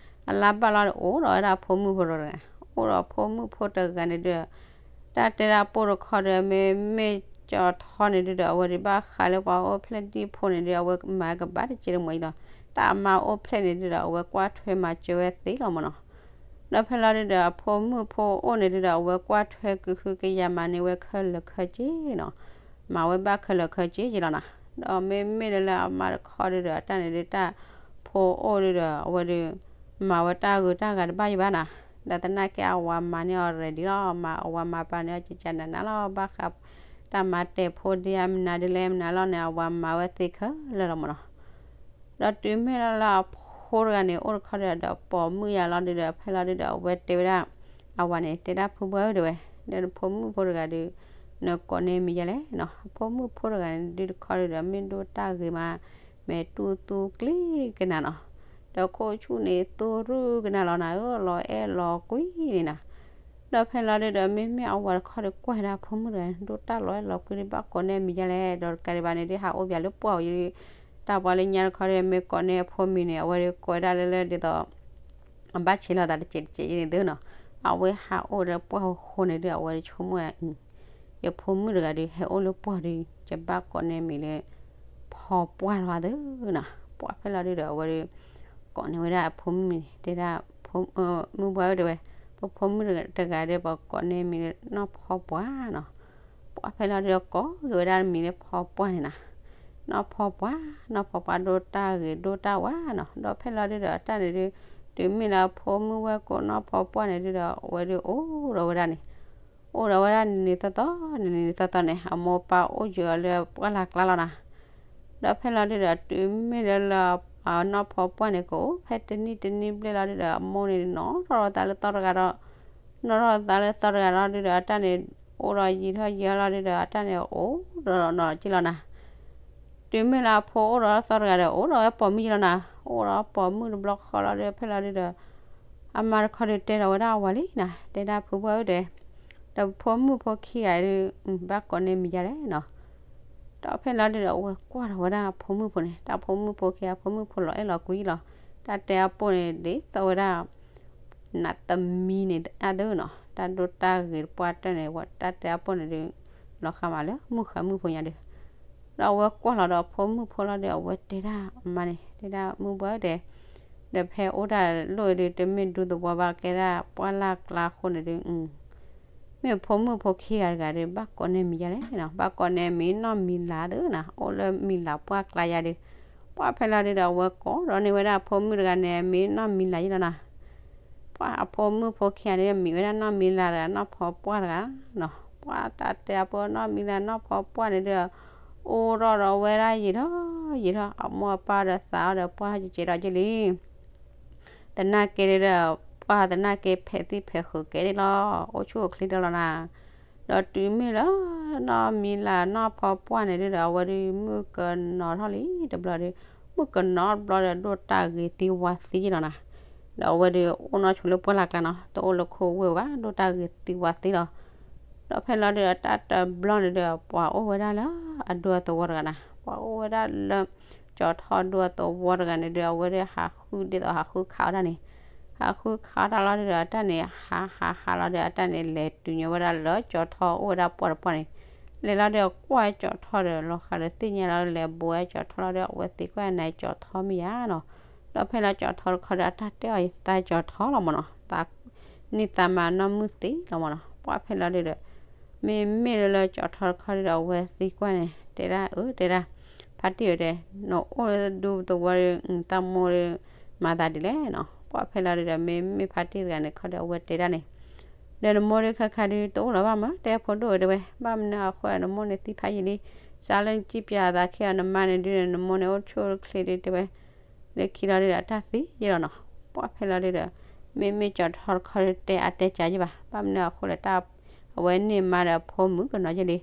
အလါဘၣ်လီၤဒီး အိၣ်ဒီးဝဲဒၣ်အဖိမုၣ်ဖိတဂၤ, အိၣ်ဒီးဖိမုၣ်ဖိတဂၤန့ၣ်ဒုဒီး တၢ်တဲဒၣ်ပိၢ်တခီဒီး မ့မ့ၢ်ကၠီၤထီန့ၣ်ဒုဒီး အဝဲဒုးဘၣ်ဃးလၢပှၤအိၣ်ဖျဲၣ်ဒံၣ်ဖိန့ၣ်ဒုဒီး အဝဲမၤကဘၣ်တစဲးတမှဲၤအံၤလီၤ, တၢ်အမါအိၣ်ဖျဲၣ်န့ၣ်ဒုဒီး အဝဲကွၢ်ထွဲမၤစၢၤဝဲသ့လီၤမ့ၢ်နီၤ, ဒီးဖဲလီၤဒုဒီး အဖိမုၣ်ဖိအိၣ်န့ၣ်ဒုဒီး အဝဲကွၢ်ထွဲကဟုကယာ်မၤန့ၢ်ဝဲခဲလၢာ်ခဲဆ့နီၤ, မၤဝဲဘၣ်ခဲလၢာ်ခဲဆ့ယံာ်လီၤနီၤ, ဒီးမ့မ့ၢ်လၢလၢအမါတခီဒုဒီး အတၢ်န့ၣ်ဒု တၢ်ဖိအိၣ်ဒုဒီး အဝဲဒုး မၤဝဲတၢ်ဂုၤတၢ်ဂၤတဘၣ်ယံာ်ဘၣ်နီၤ, ဒီးသနာ်က့အဝၤမၤန့ၢ်အီၤ ready လီၤ, မၤအဝၤမၤပာ်န့ၢ်အီၤ ကကနနၤလီၤ, ဘၣ်ဃး တၢ်မၤတဲာ်ဖိဒ်အမနုၤဒ်လဲၣ်မနုၤလီၤန့ၣ် အဝၤမၤဝဲသ့ခဲလၢာ်လီၤမ့ၢ်နီၤ, ဒီးတုၤမ့ၢ်လၢလၢအဖိတဂၤန့ၣ် အိၣ်တခီဒီး ဒီးပိာ်မုၣ်ယါလီၤဒုဒီး ဖဲလီၤဒုဒီး အဝဲတဲဝဲဒၣ် အဝၤန့ၣ် တဲဒၣ်ဖိမုၣ်ဝဲဒၣ်ဝဲ, ဒီးဖိမုၣ်ဖိတဂၤဒု နကိးန့ၢ်မံၤယါလဲၣ်နီၤ, အဖိမုၣ်ဖိတဂၤန့ၣ်ဒုတခီဒုဒီး မ့ၢ်ဒိၣ်တၢ်ဂ့ၤမး မဲာ်တူၢ်သူကျ့ကနၤနီၤ, ဒီးခိၣ်ဆူၣ်န့ၣ်သူရုၢ်ကနၤလီၤနၤဧၢ, လီၤအဲၣ်လီၤကွံန့ၣ်နီၤ, ဒီးဖဲလီၤဒုဒီး မ့မ့ၢ်အဝၤတခီဒီး ကွၢ်ဒၣ်အဖိမုၣ်တဂၤ ဒိၣ်တၢ်လီၤအဲၣ်လီၤကွံဒီး ဘၣ်ကိးန့ၢ်မံၤယါလဲၣ်, ဒီးတကးဒံးဘၣ်န့ၣ်ဒု ဟးအိၣ်ပၠးလၢပှၢ်အံၤ, တၢ်ပှၤလၢညါတခီဒီး မ့ၢ်ကိးန့ၢ်အဖိမံၤန့ၣ် အဝဲဒုးကိးဝဲဒၣ်လၢလၢဒ်သိး အဘၣ်ဆံးလိာ်သးတစဲးတစဲးအံၤန့ၣ်သုနီၤ, အဝဲဟးအိၣ်လၢပှၢ်ဃိဃိန့ၣ်ဒု အဝဲဒုးဆိကမိၣ် ယဖိမုၣ်တဂၤဒုး ဟဲအိၣ်လၢပှၢ်ဒုး ယဘၣ်ကိးန့ၢ်မံၤလၢ ဖီပှၢ်လီၤသုနီၤ, ပှၢ်ဖဲလီၤဒုဒီး အဝဲဒုး ကိးန့ၢ်ဝဲဒၣ်အဖိမုၣ်န့ၣ် တဲဒၣ် မုၢ်ဘှၢ်ဝဲဒၣ်ဝဲ, ပဖိမုၣ်တဂၤဒီး ပကိးန့ၢ်မံၤလၢနီၢ်ဖီပှၢ်နီၤ, ပှၢ်ဖဲလီၤဒုဒီး ကိးက့ၤဝဲဒၣ်မံၤလၢဖီပှၢ်န့ၣ်နီၤ, နီၢ်ဖီပှၢ်, နီၢ်ဖီပှၢ် ဒိၣ်တၢ်ဂ့ၤဒိၣ်တၢ်ဝါနီၤ, ဒီးဖဲလီၤဒုဒီး အတၢ်န့ၣ်ဒု တုၤမ့ၢ်လၢအဖိမုၣ်ဝဲကိးနီၢ်ဖီပှၢ်န့ၣ်ဒုဒီး အဝဲဒုးအိၣ်ဒီးဝဲဒၣ်န့ၣ် အိၣ်ဒီးဝဲဒၣ်နံၤနံၤသီသီ နံၤနံၤသီသီန့ၣ် အမိၢ်ပၢ်အိၣ်ယံၤအီၤလၢပှၢ်လၢ်ကျါလီၤနီၤ, ဒီးဖဲလီၤဒုဒီး တုၤမ့ၢ်လၢလၢ နီၢ်ဖီပှၢ်န့ၣ် ကအိၣ်ဖဲတနံၣ်တနံၣ်ဘျဲၣ်လီၤဒုဒီး အမိၢ်န့ၣ်နီၢ်ထီၣ်သးလၢသီတဂၤဒီး နီၢ်ထီၣ်သးလၢသီတဂၤလီၤဒုဒီး အတၢ်န့ၣ် အိၣ်ဒီးယံာ်ထီၣ်ယံာ်ထီၣ်လီၤဒုဒီး အတၢ်န့ၣ်အိၣ်ဒီးနီၤက့လီၤနီၤ တုၤမ့ၢ်လၢအဖိအိၣ်ဒီးသီတဂၤဒီး အိၣ်ဒီးဝဲပိာ်မုၣ်ယံလီၤနီၤ, အိၣ်ဒီးပိာ်မုၣ်တဘျီဃီလီၤဒီး ဖဲလီၤဒုဒီး အမါတခီဒုးတဲဒီးဝဲဒၣ်အဝၤလံနီၤ, တဲဒၣ်ဖိပှၢ်ဧၢတဲ, ဒီးဖိမုၣ်ဖိခံဂၤဒုး ဘၣ်ကိးန့ၢ်မံၤယါလဲၣ်နီၤ, ဒီးဖဲလီၤဒုဒီး အဝဲကွၢ်ဒီးဝဲဒၣ်ဖိမုၣ်ဖိန့ၣ် တၢ်ဖိမုၣ်ဖိခံဂၤ ဖိမုၣ်ဖိလီၤအဲၣ်လီၤကွံလီၤ, တၢ်တဲအပိၢ်န့ၣ် ဒ်သိးဝဲဒၣ် နးသမံန့ၣ်အါဒုနီၤ, တၢ်ဒိတၢ်ဂ့ၤတပှၢ်တၢၢ်န့ၣ် တၢ်တဲအပိၢ်န့ၣ်ဒုး လီၤဃာ်မးလၢမုၣ်ဃါမုၣ်ဖိညါဒုး, ဒီးအဝဲကွၢ်လီၤဒီးဖိမုၣ်ဖိလီၤဒီး အဝဲတဲဒၣ်အမါန့ၣ် တဲဒၣ် မုၢ်ဘှၢ်ဧၢတဲ, ဒီးဖဲအိၣ်တၢ်လိၣ်အံၤဒုး တမ့ၢ်ဒူသဝီဘၣ်ကဲဒၣ်ပှၢ်လၢ်ကျါအဃိန့ၣ်ဒုး မ့ၢ်ဖိမုၣ်ဖိခံဂၤတဂၤဒီး ဘၣ်ကိးန့ၢ်မံၤယါလဲၣ်နီၤ, ဘၣ်ကိးန့ၢ်မံၤနီၢ်မံၤလၢ်သုနီၤ, အိၣ်လၢမံၤလၢ်ပှၢ်ကျါယါဒုး, ပှၢ်ဖဲလီၤဒုးဒီး အဝဲကိးဒီးန့ၢ်ဝဲဒၣ်ဖိမုၣ်တဂၤန့ၣ် မံၤနီၢ်မံၤလၢ်ယါလီၤနီၤ, ပှၢ်အဖိမုၣ်ဖိခံဂၤန့ၣ် မံၤဝဲဒၣ်နီၢ်မံၤလၢ်တဂၤ နီၢ်ဖီပှၢ်တဂၤနီၤ, ပှၢ်တၢ်တဲအပိၢ်နီၢ်မံၤလၢ်နီၢ်ဖီပှၢ်န့ၣ်ဒုး အိၣ်ထီၣ်ဒီးဝဲဒၣ်ယံာ်ထီၣ်ယံာ်ထီၣ် အမိၢ်အပၢ်ဒီးသးအီၤဒီးပှၢ်ဟဲကကဲးထီၣ်က့ၤလံ သနာ်က့ဒီး ပှၢ်သနာ်က့ဖဲးသံၣ်ဖဲးဃုာ်ကဲဒၣ်လီၤ အိၣ်ဆူၣ်အိၣ်ချ့တၢ်လီၤနၤ, ဒီးတုၤမ့ၢ်လၢ နီၢ်မံၤလၢ်နီၢ်ဖီပှၢ်န့ၣ်ဒုးဒီး အဝဲဒုးမုၣ်ကနီၤထီၣ်လံတဘျီဒီး မုၣ်ကနီၤတဘျီဒီး ဒိၣ်တၢ်ဂ့ၤသံဝါသံလီၤနၤ, ဒီးအဝဲဒုးအိၣ်နီၢ်ဆိလၢပှၢ်လၢ်ကျါနီၤ တအိၣ်လၢခိဝ့ၢ်ဘၣ် ဒိၣ်တၢ်ဂ့ၤသံဝါသံလီၤ ဒီးဖဲလီၤဒုးဒီးတၢ်တဘျီန့ၣ်ဒုး ပှၤအိၣ်ဝဲဒၣ်လၢအဒူအသဝီတဂၤနၤ, ပှၤအိၣ်ဝဲဒၣ်လၢ ကၠီၤထီဒူအသဝီတဂၤန့ၣ်ဒုး အဝဲဒၣ်ဟးဃုဒ်သိးဟးဃုခးအီၣ်တၢ်န့ၣ်, ဟးဃုခးအီၣ်တၢ်လီၤဒုးဒီး အတၢ်န့ၣ် ဟးဟးဟးလီၤဒီး အတၢ်န့ၣ် လဲၤတုၤညီဝဲဒၣ်လၢကၠီၤထီအိၣ်ဝဲဒၣ်ပှၢ်တပှၢ်န့ၣ်, လဲၤလီၤဒီး ကွၢ်ကၠီၤထီဒီး လီၤဃးဒီးသ့ၣ်ညါလီၤ လဲၤဘိးဝဲကၠီၤထီလီၤဒီး အဝဲသံကွၢ်န့ၣ် ကၠီၤထီမ့ၢ်ယါနီၤ, ဒီးဖဲလီၤကၠီၤထီတခီဒီး အတၢ်တဲအီၤ ယသးကၠီၤထီလီၤမးနီၤ, သးနံၣ်သးမးနီၢ်မုၢ်သံလီၤမးနီၤ, ပှၢ်ဖဲလီၤဒုးဒီး မ့မ့ၢ်လၢလၢကၠီၤထီတခီဒုးဒီး အဝဲသံကွၢ်န့ၣ် တဲဒၣ်အၢ တဲဒၣ် ဖါတံၢ်ဧၢတဲ, နအိၣ်လၢဒူသဝီဒီး နတၢ်မိၢ်ဒီး မၤသးဒ်လဲၣ်နီၤ, ပှၢ်ဖဲလီၤဒုးဒီး မ့မ့ၢ်ဖါတံၢ်တဂၤန့ၣ်ခီဒီး အဝဲတဲဒၣ်န့ၣ် ဒီးနမိၢ်ဒုးခါခါဒုး တအိၣ်လၢၤဘၣ်မး တဲဖိဒိၣ်ဧၢတဲဝဲ, ဘၣ်မနုၤအဃိ နမိၢ်န့ၣ်သံဖးယံာ်လံ, စးလၢနစံၣ်ပၠးအသးခဲအံၤ နမါန့ၣ်ဒုး နမိၢ်န့ၣ်အိၣ်ဆူၣ်အိၣ်ချ့ဒုးတဲဝဲ, လၢခံလီၤဒုးဒီး အတၢ်သံယဲလီၤနီၤ, ပှၢ်ဖဲလီၤဒုးဒီး မ့မ့ၢ်ကၠီၤထီတခီဒုးတဲအါတဲစှၤယဲၢ်ဘၣ်, ဘၣ်မနုၤအဃိလဲၣ် တၢ် အဝဲန့ၢ်မါဒီးအဖိမုၣ်ကနီၤယဲၢ်လံ,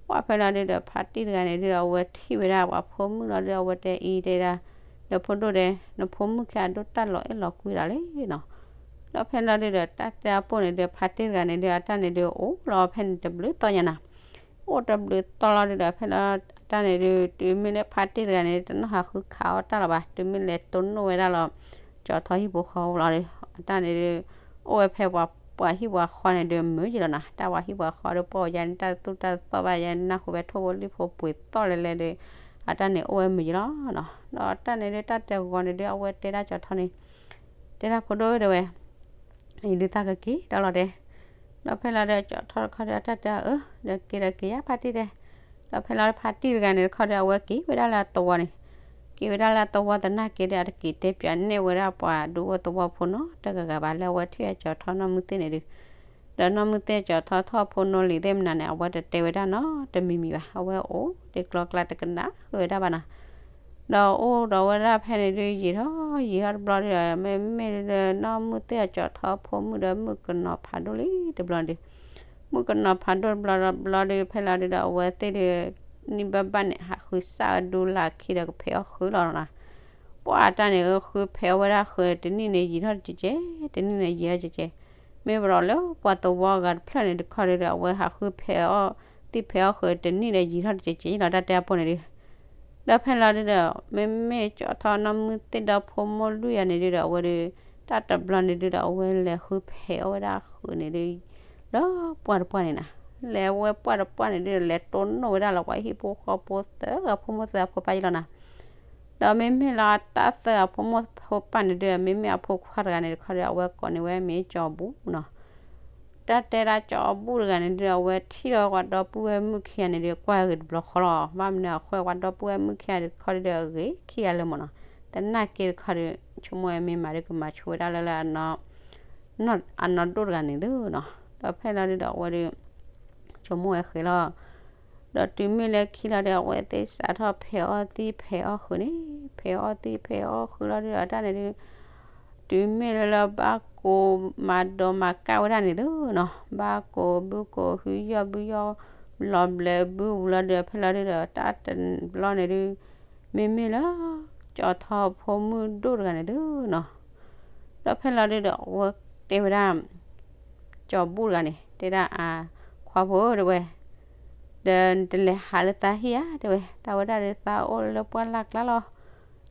ပှၢ်ဖဲလီၤဒုးဒီး ဖါတံၢ်တဂၤန့ၣ်ဒုးဒီး အဝဲထံၣ်ဝဲဒၣ်ပှၤဖိမုၣ်လီၤဒုး အဝဲတဲအံၤတဲဒၣ် ဒီးဖိဒိၣ်တဲ, နဖိမုၣ်ခံဂၤဒိၣ်တၢ်လီၤအဲၣ်လီၤကွံဒီးလံနီၤ. ဒီးဖဲလီၤဒုဒီး တၢ်တဲအပိၢ်န့ၣ်ဒုး ဖါတ့ၢ်တဂၤန့ၣ်ဒုး အတၢ်န့ၣ်ဒုး အိၣ်လီၤဖဲန့ၣ်တဘျုးသီညါနီၤ. အိၣ်တဘျုးသီလီၤဒုဒီး ဖဲလီၤအတၢ်န့ၣ်ဒုး တုၤမ့ၢ်လၢဖါတ့ၢ်တဂၤန့ၣ် တနီၣ်ဟးဃုခးအီၣ်တၢ်လီၤဘၣ်, တုၤမ့ၢ်လဲၤတိၢ်နီၣ်ဝဲဒၣ်လီၤ ကၠီၤထီဟံၣ်ဖိဃီဖိလီၤဒီး အတၢ်န့ၣ်ဒုး အိၣ်ဝဲဖဲပှၤဟံၣ်ပှၤဃီန့ၣ်ဒုး မုာ်ယံလီၤနီၤ. တၢ်ပှၤဟံၣ်ပှၤဃီဒီး ပှၤယါန့ၣ် တၢ်သူၣ်တၢ်သီၣ်ဘၣ်ယါန့ၣ် နၢ်ဟူဝဲထိၣ်ဖိလံၣ်ဖိပှ့ၤသီၣ်လဲၤလဲၤဒီး အတၢ်န့ၣ်အိၣ်ဝဲမုာ်ယံလီၤနီၤ. ဒီးတၢ်န့ၣ်ဒုး တၢ်တဲဂီၤန့ၣ်ဒုး အဝဲတဲဒၣ်ကၠီၤထီန့ၣ်, တဲဒၣ်ဖိဒိၣ်ဧၢ တဲဝဲ အံၤဒုးသးကက့ၤဒီးလီၤတဲ. ဒီးဖဲလီၤဒီးကၠီၤထီတခီဒီး အတၢ်တဲအီၤ အၢ ဒီးက့ၤဒီးက့ၤယါဖါတံၢ်တဲ. ဒီးဖဲလီၤဖါတံၢ်တဂၤန့ၣ်တခီဒီး အဝဲက့ၤဝဲဒၣ်လၢအသဝီန့ၣ်, က့ၤဝဲဒၣ်လၢအသဝီသနာ်က့ဒီး အတက့ၤတဲပၠးနဲၣ်ဝဲဒၣ်ပှၤဒူဖိသဝီဖိနီတဂၤဂၤဘၣ် လၢအဝဲထံၣ်အကၠီၤထီနီၢ်မုၢ်သ့ၣ်န့ၣ်ဒုး ဒီးနီၢ်မုၢ်သ့ၣ်ကၠီၤထီထီၣ်ဖိနီၢ်လံၤသ့ၣ်မနုၤန့ၣ် အဝဲတတဲဝဲဒၣ်နီတမံၤမံၤဘၣ်, အဝဲအိၣ်ဒံးကျီကျါတကနၣ်ဃုာ်ဝဲဒၣ်ဘၣ်နီၤ. ဒီးအိၣ်ဒီးဝဲဒၣ်ဖဲန့ၣ်ဒုး ယံာ်ထီၣ်ယံာ်ထီၣ်တဘျီဒီး မ့မ့ၢ်ဒုးနီၢ်မုၢ်သ့ၣ်အကၠီၤထီဖိမုၣ်ဒီး မုၣ်ကနီၤဖးဒိၣ်လံတဘျီန့ၣ်ဒုး, မုၣ်ကနီၤဖးဒိၣ်တဘျီတဘျီဒီး ဖဲလီၤဒုးဒီး အဝဲသ့ၣ်ဒုး နံၣ်ဘၣ်ဘၣ်န့ၣ် ဟးဃုစၢ်ဝဲဒူလၢခံဒီးကဖဲးအီၣ်ဃုာ်လီၤနီၤ. ပှၤအတၢ်န့ၣ် ဃုဖဲးအီၣ်ဝဲဒၣ်ဃုာ် တနံၣ်န့ၣ်ယံာ်ထီၣ်တကဲးကဲး, တနံၣ်န့ၣ်ယံာ်ထီၣ်တကဲးကဲး, မ့ၢ်ပဒီးလၢပှၤသဝီအဂၤတဖျၢၣ်န့ၣ်တခီဒုးဒီး အဝဲဟးဃုဖဲးအီၣ်သံၣ်ဖဲးအီၣ်ဃုာ် တနံၣ်ဒီးယံာ်ထီၣ်တကဲးကဲးလီၤ တၢ်တဲအပိၢ်န့ၣ်ဒုး. ဒီးဖဲလီၤဒုးဒီး မ့မ့ၢ်ကၠီၤထီနီၢ်မုၢ်သ့ၣ်ဒီးဖိမိၢ်လွံၢ်ဂၤန့ၣ်ဒုးဒီး အဝဲဒုး တၢ်တဘျီန့ၣ်ဒုးဒီး အဝဲလဲၤဃုဖဲးအီၣ်ဝဲဒၣ်ဃုာ်န့ၣ်ဒုး လၢပှၢ်တပှၢ်န့ၣ်နီၤ. လဲၤဝဲပှၢ်တပှၢ်န့ၣ်ဒုးဒီး လဲၤတိၢ်နီၣ်ဝဲဒၣ်လီၤပှၤဟံၣ်ဖိဃီဖိသၢဂၤဖိမိၢ်သၢဂၤဖိပၢ်ယံလီၤနီၤ. ဒီးမ့မ့ၢ်လၢတၢ်သၢဂၤဖိမိၢ်ဖိပၢ်န့ၣ်ဒုး မ့မ့ၢ်အဖိခွါတဂၤန့ၣ်တခီဒီး အဝဲကိးန့ၢ်ဝဲမ့ၢ်ကၠီၤဘူၣ်နီၤ. တၢ်တဲဒၣ်ကၠီၤဘူၣ်တဂၤန့ၣ်ဒုးဒီး အဝဲထံၣ်ဒီးပှၤဒီပုၢ်ဝဲၢ်မုၣ်ခံဂၤန့ၣ်ဒုး ကွၢ်ဂ့ၤတဘျီဃီလီၤ. ဘၣ်မနုၤအဃိ ပှၤဒီပုၢ်ဝဲၢ်မုၣ်ခံဂၤတခီဒုးဒီး အဂ့ၤခံဂၤလၢမၢ်နီၤ. သနာ်က့တခီဒီး ဆိကမိၣ်ဝဲမ့ၢ်မးဒီးကမၤဆိဝဲဒၣ်လၢလၢ အနီၢ်ဒိၣ်တဂၤန့ၣ်သုနီၤ. ဒီးဖဲလီၤဒုးဒီးအဝဲဒုး ဆိကမိၣ်ဝဲဃဲၤလီၤ. ဒီးတုၤမ့ၢ်လၢခံလီၤဒီး အဝဲသ့ၣ်စးထီၣ်ဖဲးအီၣ်သံၣ်ဖဲးအီၣ်ဃုာ်န့ၣ်, ဖဲးအီၣ်သံၣ်ဖဲးအီၣ်ဃုာ်လီၤဒုးဒီး တၢ်န့ၣ်ဒုး တုၤမ့ၢ်လၢလၢဘၣ်ကိးမၤဒီးမၤကၣ်ဝဲဒၣ်န့ၣ်သုနီၤ, ဘၣ်ကိးဘုကိးဟုယီၢ်ဘုယီၢ် လီၤဘျဲးဘုဝံၤလီၤဒုးဒီး ဖဲလီၤဒုးဒီး တၢ်တဘျီန့ၣ်ဒုး မ့မ့ၢ်လၢ ကၠီၤထီဖိမုၣ်ဒိၣ်တဂၤန့ၣ်သုနီၤ. ဒီးဖဲလီၤဒုးဒီး အဝဲတဲဝဲဒၣ် ကၠီၤဘူၣ်တဂၤန့ၣ် တဲဒၣ်အခွါဖိဧၢ တဲဝဲ, ဒီးနတလဲၤဟးလၢသးဟံၣ်ဧါ တဲဝဲ, သးဝဲဒၣ်ဒီးသးအိၣ်လၢပှၢ်လၢ်ကျါလီၤ.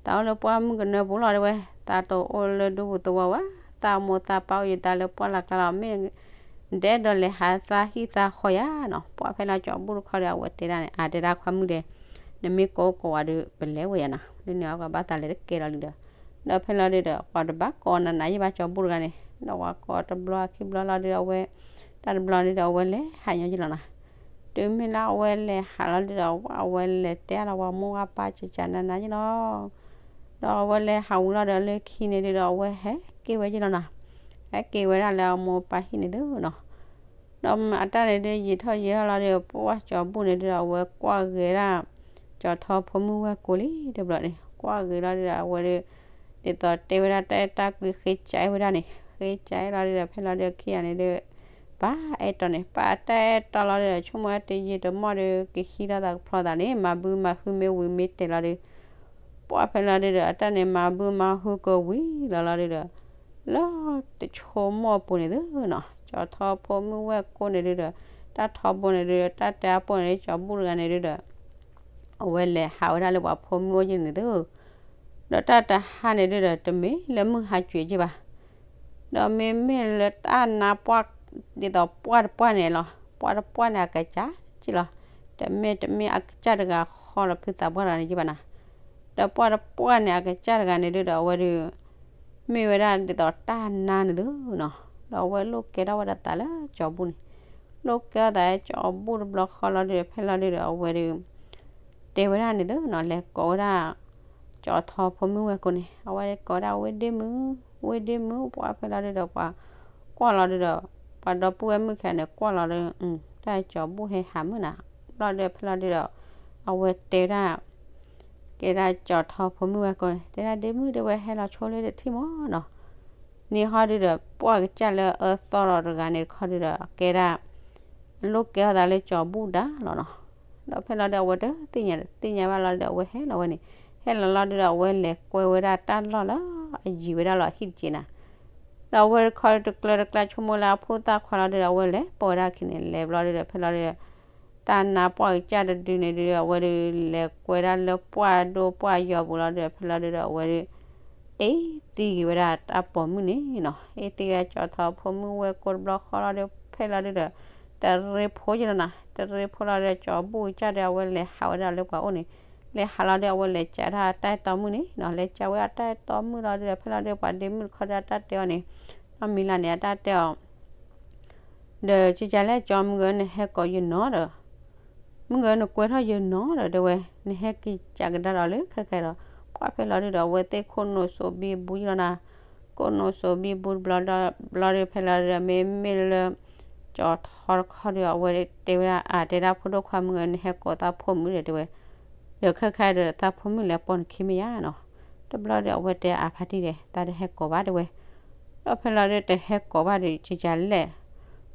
သးအိၣ်လၢပှၢ်မုၢ်ကနၢပူၤလီၤ တဲဝဲ, သးတအိၣ်လၢဒူပူၤသဝီဝဲ, သးမိၢ်သးပၢ်အိၣ်ယသးလၢပှၢ်လၢ်ကျါလီၤ. မ့ၢ် နတအဲၣ်ဒိးလဲၤဟးသးဟံၣ်သးဃီယၤနီၤ. ပှၢ်ဖဲလီၤကၠီၤဘူၣ်တခီဒီး အဝဲတဲဒၣ်န့ၣ် အတဲဒၣ်ခွါမုၣ်ဒီး နမ့ၢ်ကိးကိးဝဲဒီး ပလဲၤဝဲယၤနီၤ. လၢန့ၣ်အကဘၣ်သးလဲၤတကဲလီၤလံဒီး, ဒီးဖဲလီၤဒုးဒီး ပှၤတဘၣ်ကိးနးနးယံၣ်ဘၣ်ကၠီၤဘူၣ်တဂၤန့ၣ် ဒီးပှၤကိးတဘျီခံဘျီလီၤဒုးဒီး အဝဲ တၢ်တဘျီဒုးဒီး အဝဲလဲၤဟးညီယံၣ်လီၤနီၤ. တုၤမ့ၢ်လၢအဝဲလဲၤဟးလီၤဒုးဒီး အဝဲလဲၤတဲလီၤပှၤမိၢ်ပၢ်စံးစးနးနးယံၣ်လီၤ. ဒီးအဝဲလဲၤဟးဝံၤလီၤဒီး လၢခံန့ၣ်ဒုးဒီး အဝဲဟဲက့ၤဝဲယံၣ်လီၤနီၤ. ဟဲက့ၤဝဲဒၣ်လၢအမိၢ်ပၢ်ဟံၣ်န့ၣ်သုနီၤ. ဒီးအတၢ်န့ၣ်ဒုး ယံာ်ထီၣ်ယံာ်ထီၣ်လီၤဒီး ပှၢ်ကၠီၤဘူၣ်န့ၣ်ဒုးဒီး အဝဲကွၢ်ဂ့ၤဒၣ် ကၠီၤထီဖိမုၣ်ဝဲၢ်ကိလံတဘျီန့ၣ် ကွၢ်ဂ့ၤလီၤဒုးဒီး အဝဲဒုး ဒ်သိးတဲဝဲဒၣ်တၢ်အဲၣ်တၢ်ကွံဃ့ကးဝဲဒၣ်န့ၣ် ဃ့ကးလီၤဒုးဒီး ဖဲလီၤဒုးခံဂၤန့ၣ်ဒုး ပၢ်အဲၣ်တီန့ၣ် ပၢ်တၢ်အဲၣ်တီလီၤဒုးဒီး ဆိကမိၣ်ဝဲတယံာ်တမီၢ်ဒီး ကဟံးထီၣ်သးကဖျီသးန့ၣ် မၤဘုမၤဟုမ့ၢ်ဝံၤမ့ၢ်တဲာ်လီၤဒုး ပှၢ်ဖဲလီၤဒုးဒီး အတၢ်န့ၣ်မၤဘုမၤဟုကဝံၤလီၤလီၤဒုးဒီး လၢတဆိကမိၣ်အပူၤန့ၣ်သုနီၤ ကၠီၤထီဖိမုၣ်ဝဲၢ်ကိန့ၣ်ဒုးဒီး တၢ်ထီဘိန့ၣ်ဒုးဒီး တၢ်တဲအပိၢ်န့ၣ်ဒုး ကၠီၤဘူၣ်တဂၤန့ၣ်ဒုးဒီး အဝဲလဲၤဟးဝဲဒၣ်လၢပှၤဖိမုၣ်အိၣ်ယံၣ်န့ၣ်သု ဒီးတၢ်တဟါန့ၣ်ဒုးဒီး တမ့ၢ်လၢမုၢ်ဟါကွံာ်က့ဘၣ် ဒီးမ့မ့ၢ်လၢတၢ်နါပှၢ် ဒ်သိးပှၢ်တပှၢ်န့ၣ်လီၤ ပှၢ်တပှၢ်န့ၣ်အကစၢ်က့လီၤ တမ့ၢ်တမ့ၢ်အကစၢ်တဂၤဃီလီၤဖုသးပှၢ်တဂၤန့ၣ်က့ဘၣ်နၤ ဒီးပှၢ်တပှၢ်န့ၣ်အကစၢ်တဂၤန့ၣ်ဒုးဒီးအဝဲဒုး မ့ၢ်ဝဲဒၣ်ဒ်သိးတၢ်နါန့ၣ်သုနီၤ ဒီးအဝဲလိၣ်ကဲထီၣ်ဝဲဒၣ်သးလၢကၠီၤဘူၣ်န့ၣ် လိၣ်ကဲထီၣ်သးလၢကၠီၤဘူၣ်တဘျီဃီလီၤဒုးဒီး ဖဲလီၤဒုးဒီးအဝဲဒုး တဲဝဲဒၣ်န့ၣ်သုနီၤ လဲၤကိးဝဲဒၣ်ကၠီၤထီဖိမုၣ်ဝဲၢ်ကိန့ၣ် အဝဲကိးဒၣ်ဝ့ၢ်ဒ့မုၣ် ဝ့ၢ်ဒ့မုၣ် ပှၢ်ဖဲလီၤဒုးဒီးပှၤကွၢ်လီၤဒုးဒီး ပှၤဒီပုၢ်ဝဲၢ်မုၣ်ခံဂၤန့ၣ် ကွၢ်လီၤဒုး တၢ်ကၠီၤဘူၣ်ဟဲဟးမုၢ်နၤ ဘျီဒုးဖဲလီၤဒုးဒီး အဝဲတဲဒၣ် ကဲဒၣ်ကၠီၤထီဖိမုၣ်ဝဲၢ်ကိန့ၣ် တဲဒၣ်ဒ့မုၣ်ဒ့ဝဲဟဲလီၤဆိလၢတထံၣ်မၢ်နီၤ န့ၣ်ဟီဒုးဒီး ပှၢ်ကစၢ်လၢအအၢသီလီၤတဂၤန့ၣ်တခီဒုးဒီး ကဲဒၣ် လိၣ်ကဲထီၣ်သးလၢကၠီၤဘူၣ်ဒါလီၤနီၤ ဒီးဖဲလီၤဒုးအဝဲတသ့ၣ်ညါ တသ့ၣ်ညါဘၣ်လီၤဒုးဒီး အဝဲဟဲလီၤဝဲန့ၣ် ဟဲလီၤလီၤဒုဒီး အဝဲလဲၤကွဲဝဲဒၣ်တၢ်လီၢ်လၢအယံၤဝဲဒၣ်လီၤဟံၣ်တက့ၢ်နၤ. ဒီးအဝဲတခီတကျၢတကျါဆိကမိၣ်လၢအဖိသၣ်ခွါလီၤဒုဒီး အဝဲလဲၤပိာ်ဝဲဒၣ်ခံန့ၣ် လဲၤဘျီဒုဒီး ဖဲလီၤဒုဒီး တၢ်နါပှၢ်ကစၢ်တဒုန့ၣ်ဒုဒီး အဝဲဒုလဲၤကွဲဒၣ်လၢပှၢ်ဒိၣ်ပှၢ်ယီၤပူၤလီၤဒုဒီး ဖဲလီၤဒုဒီး အဝဲဒု အ့ သံဂ့ၤဝဲဒၣ်တၢ်ပိာ်မုၣ်န့ၣ်နီၤ. အ့ သံဂ့ၤကၠီထီဖိမုၣ်ဝဲၢ်ကိာ်တဘျီဃီလီၤဒီး ဖဲလီၤဒုဒီး တရ့ဖိယလီၤနၤ. တရ့ဖိလီၤဒီး ကၠီဘူၣ်ကစၢ်ဒီး အဝဲလဲၤဟးဝဲဒၣ်လၢပှၤအိၣ်န့ၣ်, လဲၤဟးလီၤဒီး အဝဲလဲၤကးဒၣ်တၢ်အဲၣ်တီမုၣ်န့ၣ်နီၤ. လဲၤကးဝဲဒၣ်တၢ်အဲၣ်တီမုၣ်လီၤဒုဒီး ဖဲလီၤဒုဒီး ပှၤဒ့မုၣ်တခီဒီး အတၢ်တဲအီၤန့ၣ်, နီၢ်မံၤလၢ်န့ၣ် အတၢ်တဲအီၤ ဒီး ကကလဲၣ် ကၠီမုၢ်ဂၢၢ် နဟဲကိးယနီၤဒီး မုၢ်ဂၢၢ် နကွဲထီၣ်ယနီၤဒီး တဲဝဲ, နဟဲက့ၤကးကဒါဒီးလၢခဲခဲဒီး ပှၢ်ဖဲလီၤဒုဒီး အဝဲသ့ၣ်ခိၣ်နူာ်စိးဘံဘူယလီၤနၤ. ခိၣ်နူာ်စိးဘံဘူတဘျီဒီး ဘျီဒီး ဖဲလီၤဒုဒီး မ့မ့ၢ်လၢ ကၠီထီတခီဒီး အဝဲတဲဝဲဒၣ် အါ တဲဒၣ်ဖိဒိၣ်ခွါမုၢ်ဂၢၢ် နဟဲကိးသးဖိမုၣ်ဒီး တဲဝဲ, ဒီးခဲခဲဒီး သးဖိမုၣ်လဲၤပိာ်နခံမ့ၢ်ယါနီၤ. တဘျီဒီး အဝဲတဲအါဖါတံၢ်ဒီး သးတဟဲကိးဘၣ်တဲဝဲ, ဒီးဖဲလီၤဒု တဟဲကိးဘၣ်ဒီး ကကလဲၣ်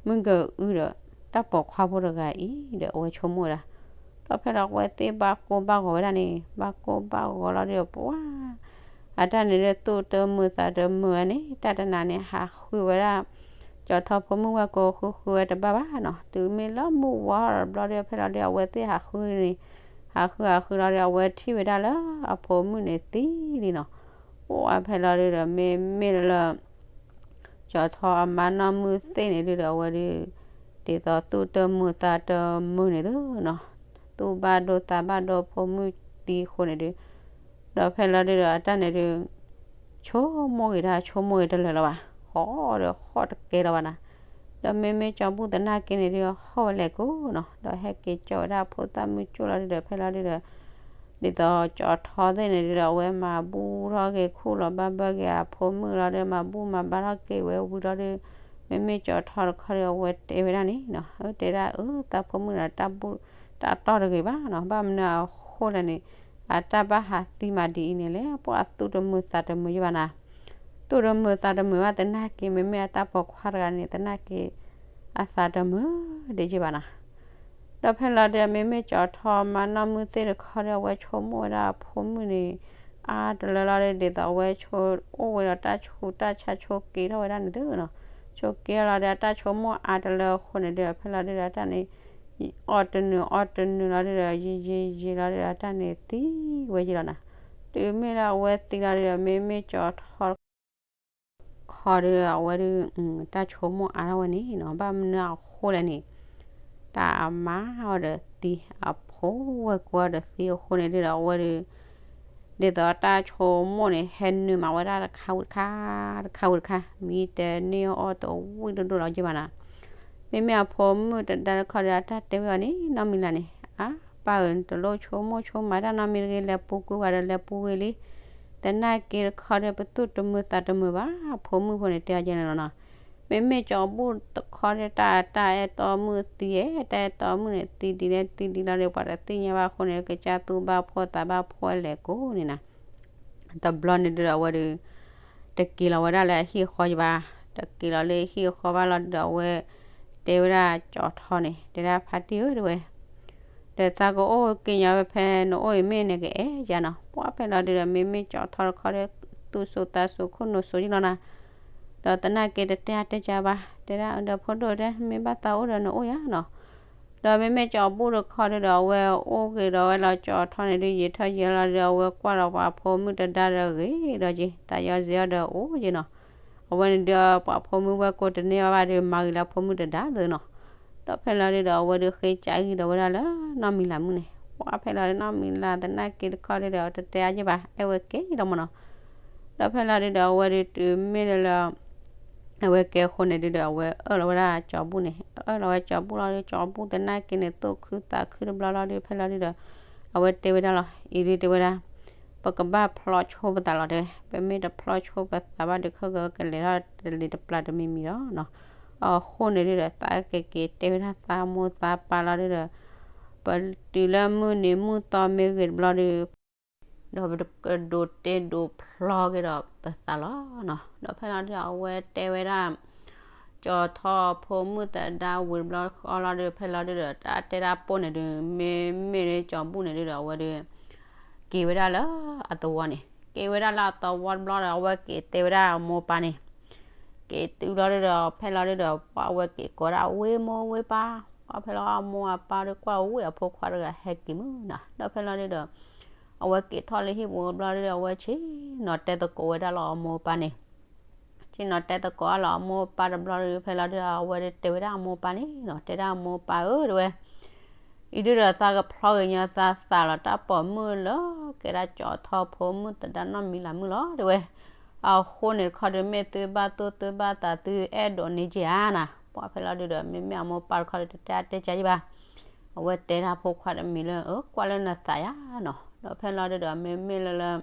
မုၢ်ဂၢၢ်အုဒီး တၢ်ပိာ်ခွါဖိတဂၤအံၤဒီး အဝဲဆိကမိၣ်ဝဲဒၣ်. ဒီးဖဲလီၤအဝဲသ့ၣ်ဘၣ်ကိၢ်ဘၣ်ဂီၤဝဲဒၣ်န့ၣ် ဘၣ်ကိၢ်ဘၣ်ဂီၤလီၤဒီး ပှၤ အတၢ်န့ၣ်ဒု သူၣ်တမုာ်သးတမုာ်ဝဲန့ၣ် တၢ်တနၤန့ၣ် ဟးဃုဝဲဒၣ် ကၠီထီဖိမုၣ်ဝဲၢ်ကိာ် ဃုဃုဝဲတဘၣ်ဘၣ်နီၤ. တုၤမ့ၢ်လၢမုၢ်ဝါထီၣ်တဘျီဒီး ဖဲလီၤဒု အဝဲသ့ၣ်ဟးဃုန့ၣ်, ဟးဃုဟးဃုလီၤဒီး အဝဲထံၣ်ဝဲဒၣ်လၢအဖိမုၣ်န့ၣ်သံလံနီၤ. ပှၢ်ဖဲလီၤဒုဒီး မ့မ့ၢ်လၢ ကၠီထီအမါနီၢ်မုၢ်သ့ၣ်န့ၣ်ဒုဒီး အဝဲဒု ဒ်သိးသူၣ်တမုာ်သးတမုာ်န့ၣ်သုနီၤ, သူၣ်ဘၣ်ဒိသးဘၣ်ဒိဖိမုၣ်သံအဃိန့ၣ်ဒု, ဒီးဖဲလီၤဒုဒီး အတၢ်န့ၣ်ဒု ဆိကမိၣ်ဂ့ၤတၢ် ဆိကမိၣ်ဂ့ၤတလၢာ်လၢၤဘၣ်, ဟီၣ်ဒီးဟီၣ်တကဲလၢၤဘၣ်နၤ. ဒီးမ့မ့ၢ်ကၠီဘူၣ်သနာ်က့န့ၣ်ဒု ဟီၣ်ဝဲလဲၣ်ကိးနီၤ, ဒီးဟဲက့ၤကၠီဝဲဒၣ်ဖိသၣ်မုၢ်ကၠိၣ်လီၤဒုဒီး ဖဲလီၤဒုဒီး ဒ်သိးကၠီထီသ့ၣ်န့ၣ်ဒုဒီး အဝဲမၤဘူၣ်ထီၣ်က့ၤခူၣ်လီၤဘၣ်ဘၢက့ၤအဖိမုၣ်လီၤဒီး မၤဘူၣ်မၤဘါထီၣ်က့ၤဝဲဝံၤလီၤဒု, မ့မ့ၢ်ကၠီထီတခီဒီး အဝဲတဲဝဲဒၣ်န့ၣ်နီၤ, အၢ တဲဒၣ်အၢ သးဖိမုၣ်ဒီး တၢ်တီၢ်တဂ့ၤဘၣ်နီၤ, ဘၣ်မနုၤအဃိလဲၣ်န့ၣ် အတၢ်ဘၣ်ဟးသံမးဒ်အံၤန့ၣ်လဲၣ်, ပှၤသူၣ်တမုာ်သးတမုာ်ယဘၣ်နၤ, သူၣ်တမုာ်သးတမုာ်ဘၣ်သနာ်က့ မ့မ့ၢ်အတၢ်ပိာ်ခွါတဂၤန့ၣ် သနာ်က့ အသးတမုာ်ဒံးယဘၣ်နၤ. ဒီးဖဲလီၤဒု မ့မ့ၢ်ကၠီထီမါနီၢ်မုၢ်သ့ၣ်တခီဒီး အဝဲဆိကမိၣ်ဝဲဒၣ်အဖိမုၣ်န့ၣ် အါတလၢလီၤဒု ဒ်သိးအဝဲဆိအိၣ်ဝဲဒီးတၢ်ဆူးတၢ်ဆါဆိးက့ထီၣ်ဝဲဒၣ်န့ၣ်သုနီၤ, ဆိးက့လီၤဒီး အတၢ်ဆိကမိၣ်အါတလၢအဃိန့ၣ်ဒု ဖဲလီၤဒုဒီး တၢ်န့ၣ် အီၣ်တနုာ်အီတနုာ်လီၤဒုဒီး ယံာ်ယံာ်ယံာ်လီၤဒုဒီး တၢ်န့ၣ်သံဝဲယလီၤနၤ. တုၤမ့ၢ်လၢအဝဲသံလီၤဒုဒီး မ့မ့ၢ်ကၠီထီ ခီဒု အဝဲဒု တၢ်ဆိကမိၣ်အါထီၣ်ဝဲန့ၣ်နီၤ, ဘၣ်မနုၤအဃိလဲၣ်န့ၣ် တၢ်အမါအီၤဒီးသံ အဖိဝဲၢ်ကိာ်အီၤဒီးသံအဃိန့ၣ်ဒုဒီး အဝဲဒု ဒ်သိးတၢ်ဆိကမိၣ်န့ၣ် ဟဲနုာ်မးဝဲဒၣ်တခါဝံၤတခါ တခါဝံၤတခါ မံတန့ၢ်အီၣ်တဝံၣ်ဒိၣ်ဒိၣ်လီၤယဘၣ်နၤ. မ့မ့ၢ်အဖိမုၣ်တဒါတခီဒီး အတၢ်တဲဝဲအီၤန့ၣ် နီၢ်မံၤလၢ်န့ၣ် အါ ပၢ်ဧၢ တလိၣ်ဆိကမိၣ်ဆိကမးတၢ်နီတမံၤတဂ့ၤ လဲၤပူၤကွံာ်ဝဲဒီးလဲၤပူၤကွံာ်လံ သနာ်က့တခီဒီး ပသူၣ်တမုာ်သးတမုာ်ဘၣ် အဖိမုၣ်ဖိန့ၣ်တဲအီၤကဲန့ၣ်လီၤနီၤ. မ့မ့ၢ်ကၠီဘူၣ်တခီဒီး တၢ်တၢ်အဲၣ်တီမုၣ်သံဧါ တၢ်အဲၣ်တီမုၣ်န့ၣ် သံဒ်လဲၣ်သံဒ်လီၤဒီး ပှၤတသ့ၣ်ညါဘၣ်အဃိန့ၣ် ကစၢ်သူၣ်ဘၣ်ဖှီၣ်သးဘၣ်ဖှီၣ်လဲၣ်ကိးန့ၣ်နၤ. တဘျီန့ၣ်ဒုဒီးအဝဲဒု တက့ၤလီၤဝဲဒၣ်လၢအဟံၣ်အဃီယဘၣ်, တက့ၤလီၤလၢအဟံၣ်အဃီဘၣ်လီၤဒုဒီးအဝဲ တဲဝဲဒၣ်ကၠီထီန့ၣ် တဲဒၣ်ဖါတံၢ်ဧၢ တဲဝဲ ဒီးသးကအိၣ်က့ၤညီဝဲဖဲနအိၣ်အံၤမ့ၢ်နကအဲၣ်ယၤနီၤ. ပှၢ်ဖဲလီၤဒုဒီး မ့မ့ၢ်ကၠီထီတခီဒီး သူၣ်စိၤသးစိၤခိၣ်နူာ်စိၤယလီၤနၤ. ဒီးသနာ်က့တတဲအါတဲကၢဘၣ် တဲဒၣ်ဒီးဖိဒိၣ်တဲ မ့ၢ်ဘၣ်သးအိၣ်ဒီးနအိၣ်ယၤနီၤ. ဒီးမ့မ့ၢ်ကၠီဘူၣ်တခီဒုဒီး အဝဲအိၣ်က့ၤဒီးဝဲလီၤကၠီထီန့ၣ်ဒု ယံာ်ထီၣ်ယံာ်လီၤဒု အဝဲကွၢ်ဒီးပှၤဖိမုၣ်တဒါဒီးဂ့ၤဒီးက့ၤ သးယီၤစ့အီၤဒီးအိၣ်က့ၤနီၤ. အဝဲန့ၣ်ဒု ပှၤဖိမုၣ်ဝဲၢ်ကိာ်တန့ၢ်ဘၣ်ဘၣ်ဒု မၤဂ့ၤလၢဖိမုၣ်တဒါသုနီၤ. ဒီးဖဲလီၤဒုဒီး အဝဲဒုဃ့ကးဂံၢ်ဒီးဝဲဒၣ်လၢနီၢ်မံၤလၢ်မုၣ်န့ၣ် ပှၢ်ဖဲလီၤဒု နီၢ်မံၤလၢ်သနာ်က့တခီဒုဒီး တတဲအါယဘၣ် အဲၣ်ဝဲကဲလီၤမနီၤ. ဒီးဖဲလီၤဒုဒီး အဝဲဒုတုၤမ့ၢ်လၢလၢ အဝဲကဲအဃိန့ၣ်ဒုဒီး အဝဲအၢၣ်လီၤဝဲဒၣ်ကၠီဘူၣ်န့ၣ် အၢၣ်လီၤဝဲကၠီဘူၣ်လီၤဒု ကၠီဘူၣ်သနာ်က့န့ၣ် သူၣ်ခုသးခုတဘျီလီၤဒု ဖဲလီၤဒုဒီး အဝဲတဲဝဲဒၣ်လီၤ အံၤဒုတဲဝဲဒၣ် ပကဘၣ်ဖျီဆိပသးလီၤတဲဝဲ ပမ့ၢ်တဖျီဆိပသးဘၣ်ဒုး ခဲကကလဲၤထီၣ်တလ့ၤတပျၢ်တမံၤမံၤလီၤနီၤ. အဃိန့ၣ်ဒုဒီး သးကက့ၤတဲဝဲဒၣ်သးမိၢ်သးပၢ်လီၤဒုဒီး ပတုၤလၢမုၢ်နံၤမုၢ်သီမ့ၢ်ဂ့ၤတဘျီဒု ဒီးပကဒိးတဲဒိးဖျီက့ၤဒီးပသးလီၤနီၤ. ဒီးဖဲလီၤဒု အဝဲတဲဝဲဒၣ် ကၠီထီဖိမုၣ်သဒါဝံၤတဘျီဃီလီၤဒု ဖဲလီၤဒုဒီး တၢ်တဲတၢ်ပိၢ်န့ၣ်ဒု မ့မ့ၢ်လၢကၠီဘူၣ်န့ၣ်ဒုဒီး အဝဲဒု က့ၤဝဲဒၣ်လၢအသဝီန့ၣ်, က့ၤဝဲဒၣ်လၢအသဝီတဘျီဒီး အဝဲက့ၤတဲဝဲဒၣ်အမိၢ်အပၢ်န့ၣ်, က့ၤတုၤဘျီဒုဒီး ဖဲလီၤဒုဒီး ပှၤအဝဲက့ၤကိးဒၣ်ဝ့ၢ်မိၢ်ဝ့ၢ်ပၢ်, ပှၤဖဲလီၤအမိၢ်အပၢ်ဒီးကွၢ်ဝ့ၢ်အဖိခွါတဂၤဟဲက့ၤမုၢ်နီၤ, ဒီးဖဲလီၤဒုဒီး အဝဲက့ၤထီၣ်လၢဟံၣ်ပူၤဘျီဒုဒီး အဝဲဆ့ၣ်နီၤတဲသကိးဝဲဒၣ်လီၤအမိၢ်အပၢ်န့ၣ် ဆ့ၣ်နီၤတဲသကိးအလီၤအမိၢ်အပၢ်တဘျီဒု ဖဲလီၤဒုဒီး အဝဲဒုတဲဝဲဒၣ်အမိၢ်အပၢ်န့ၣ်နီၤ, တဲဒၣ်အမိၢ်အပၢ်ဧၢ တဲဝဲ, အံၤဒုဒီးသးကဖျီက့ၤညီသးသးလီၤ တၢ်ပိာ်မုၣ်လၢကဲဒၣ်ကၠီထီဖိမုၣ်သဒါနီတမံၤလၢ်မုၣ်လီၤ တဲဝဲ, အဃိန့ၣ်တခီဒု မ့ၢ်သုဘၣ်သူၣ်သုဘၣ်သးသုအဲၣ်ဒိးန့ၢ်က့ၤဧါနီၤ, ပှၤဖဲလီၤဒုဒီး မ့မ့ၢ်အမိၢ်အပၢ်တခီဒု တတဲအါတဲကါယံဘၣ် အဝဲတဲဒၣ်ဖိခွါတမံၤလၢ အၢ ကွၢ်လၢနသးယါနီၤ, ဒီးဖဲလီၤဒုဒီး မ့မ့ၢ်လၢလၢ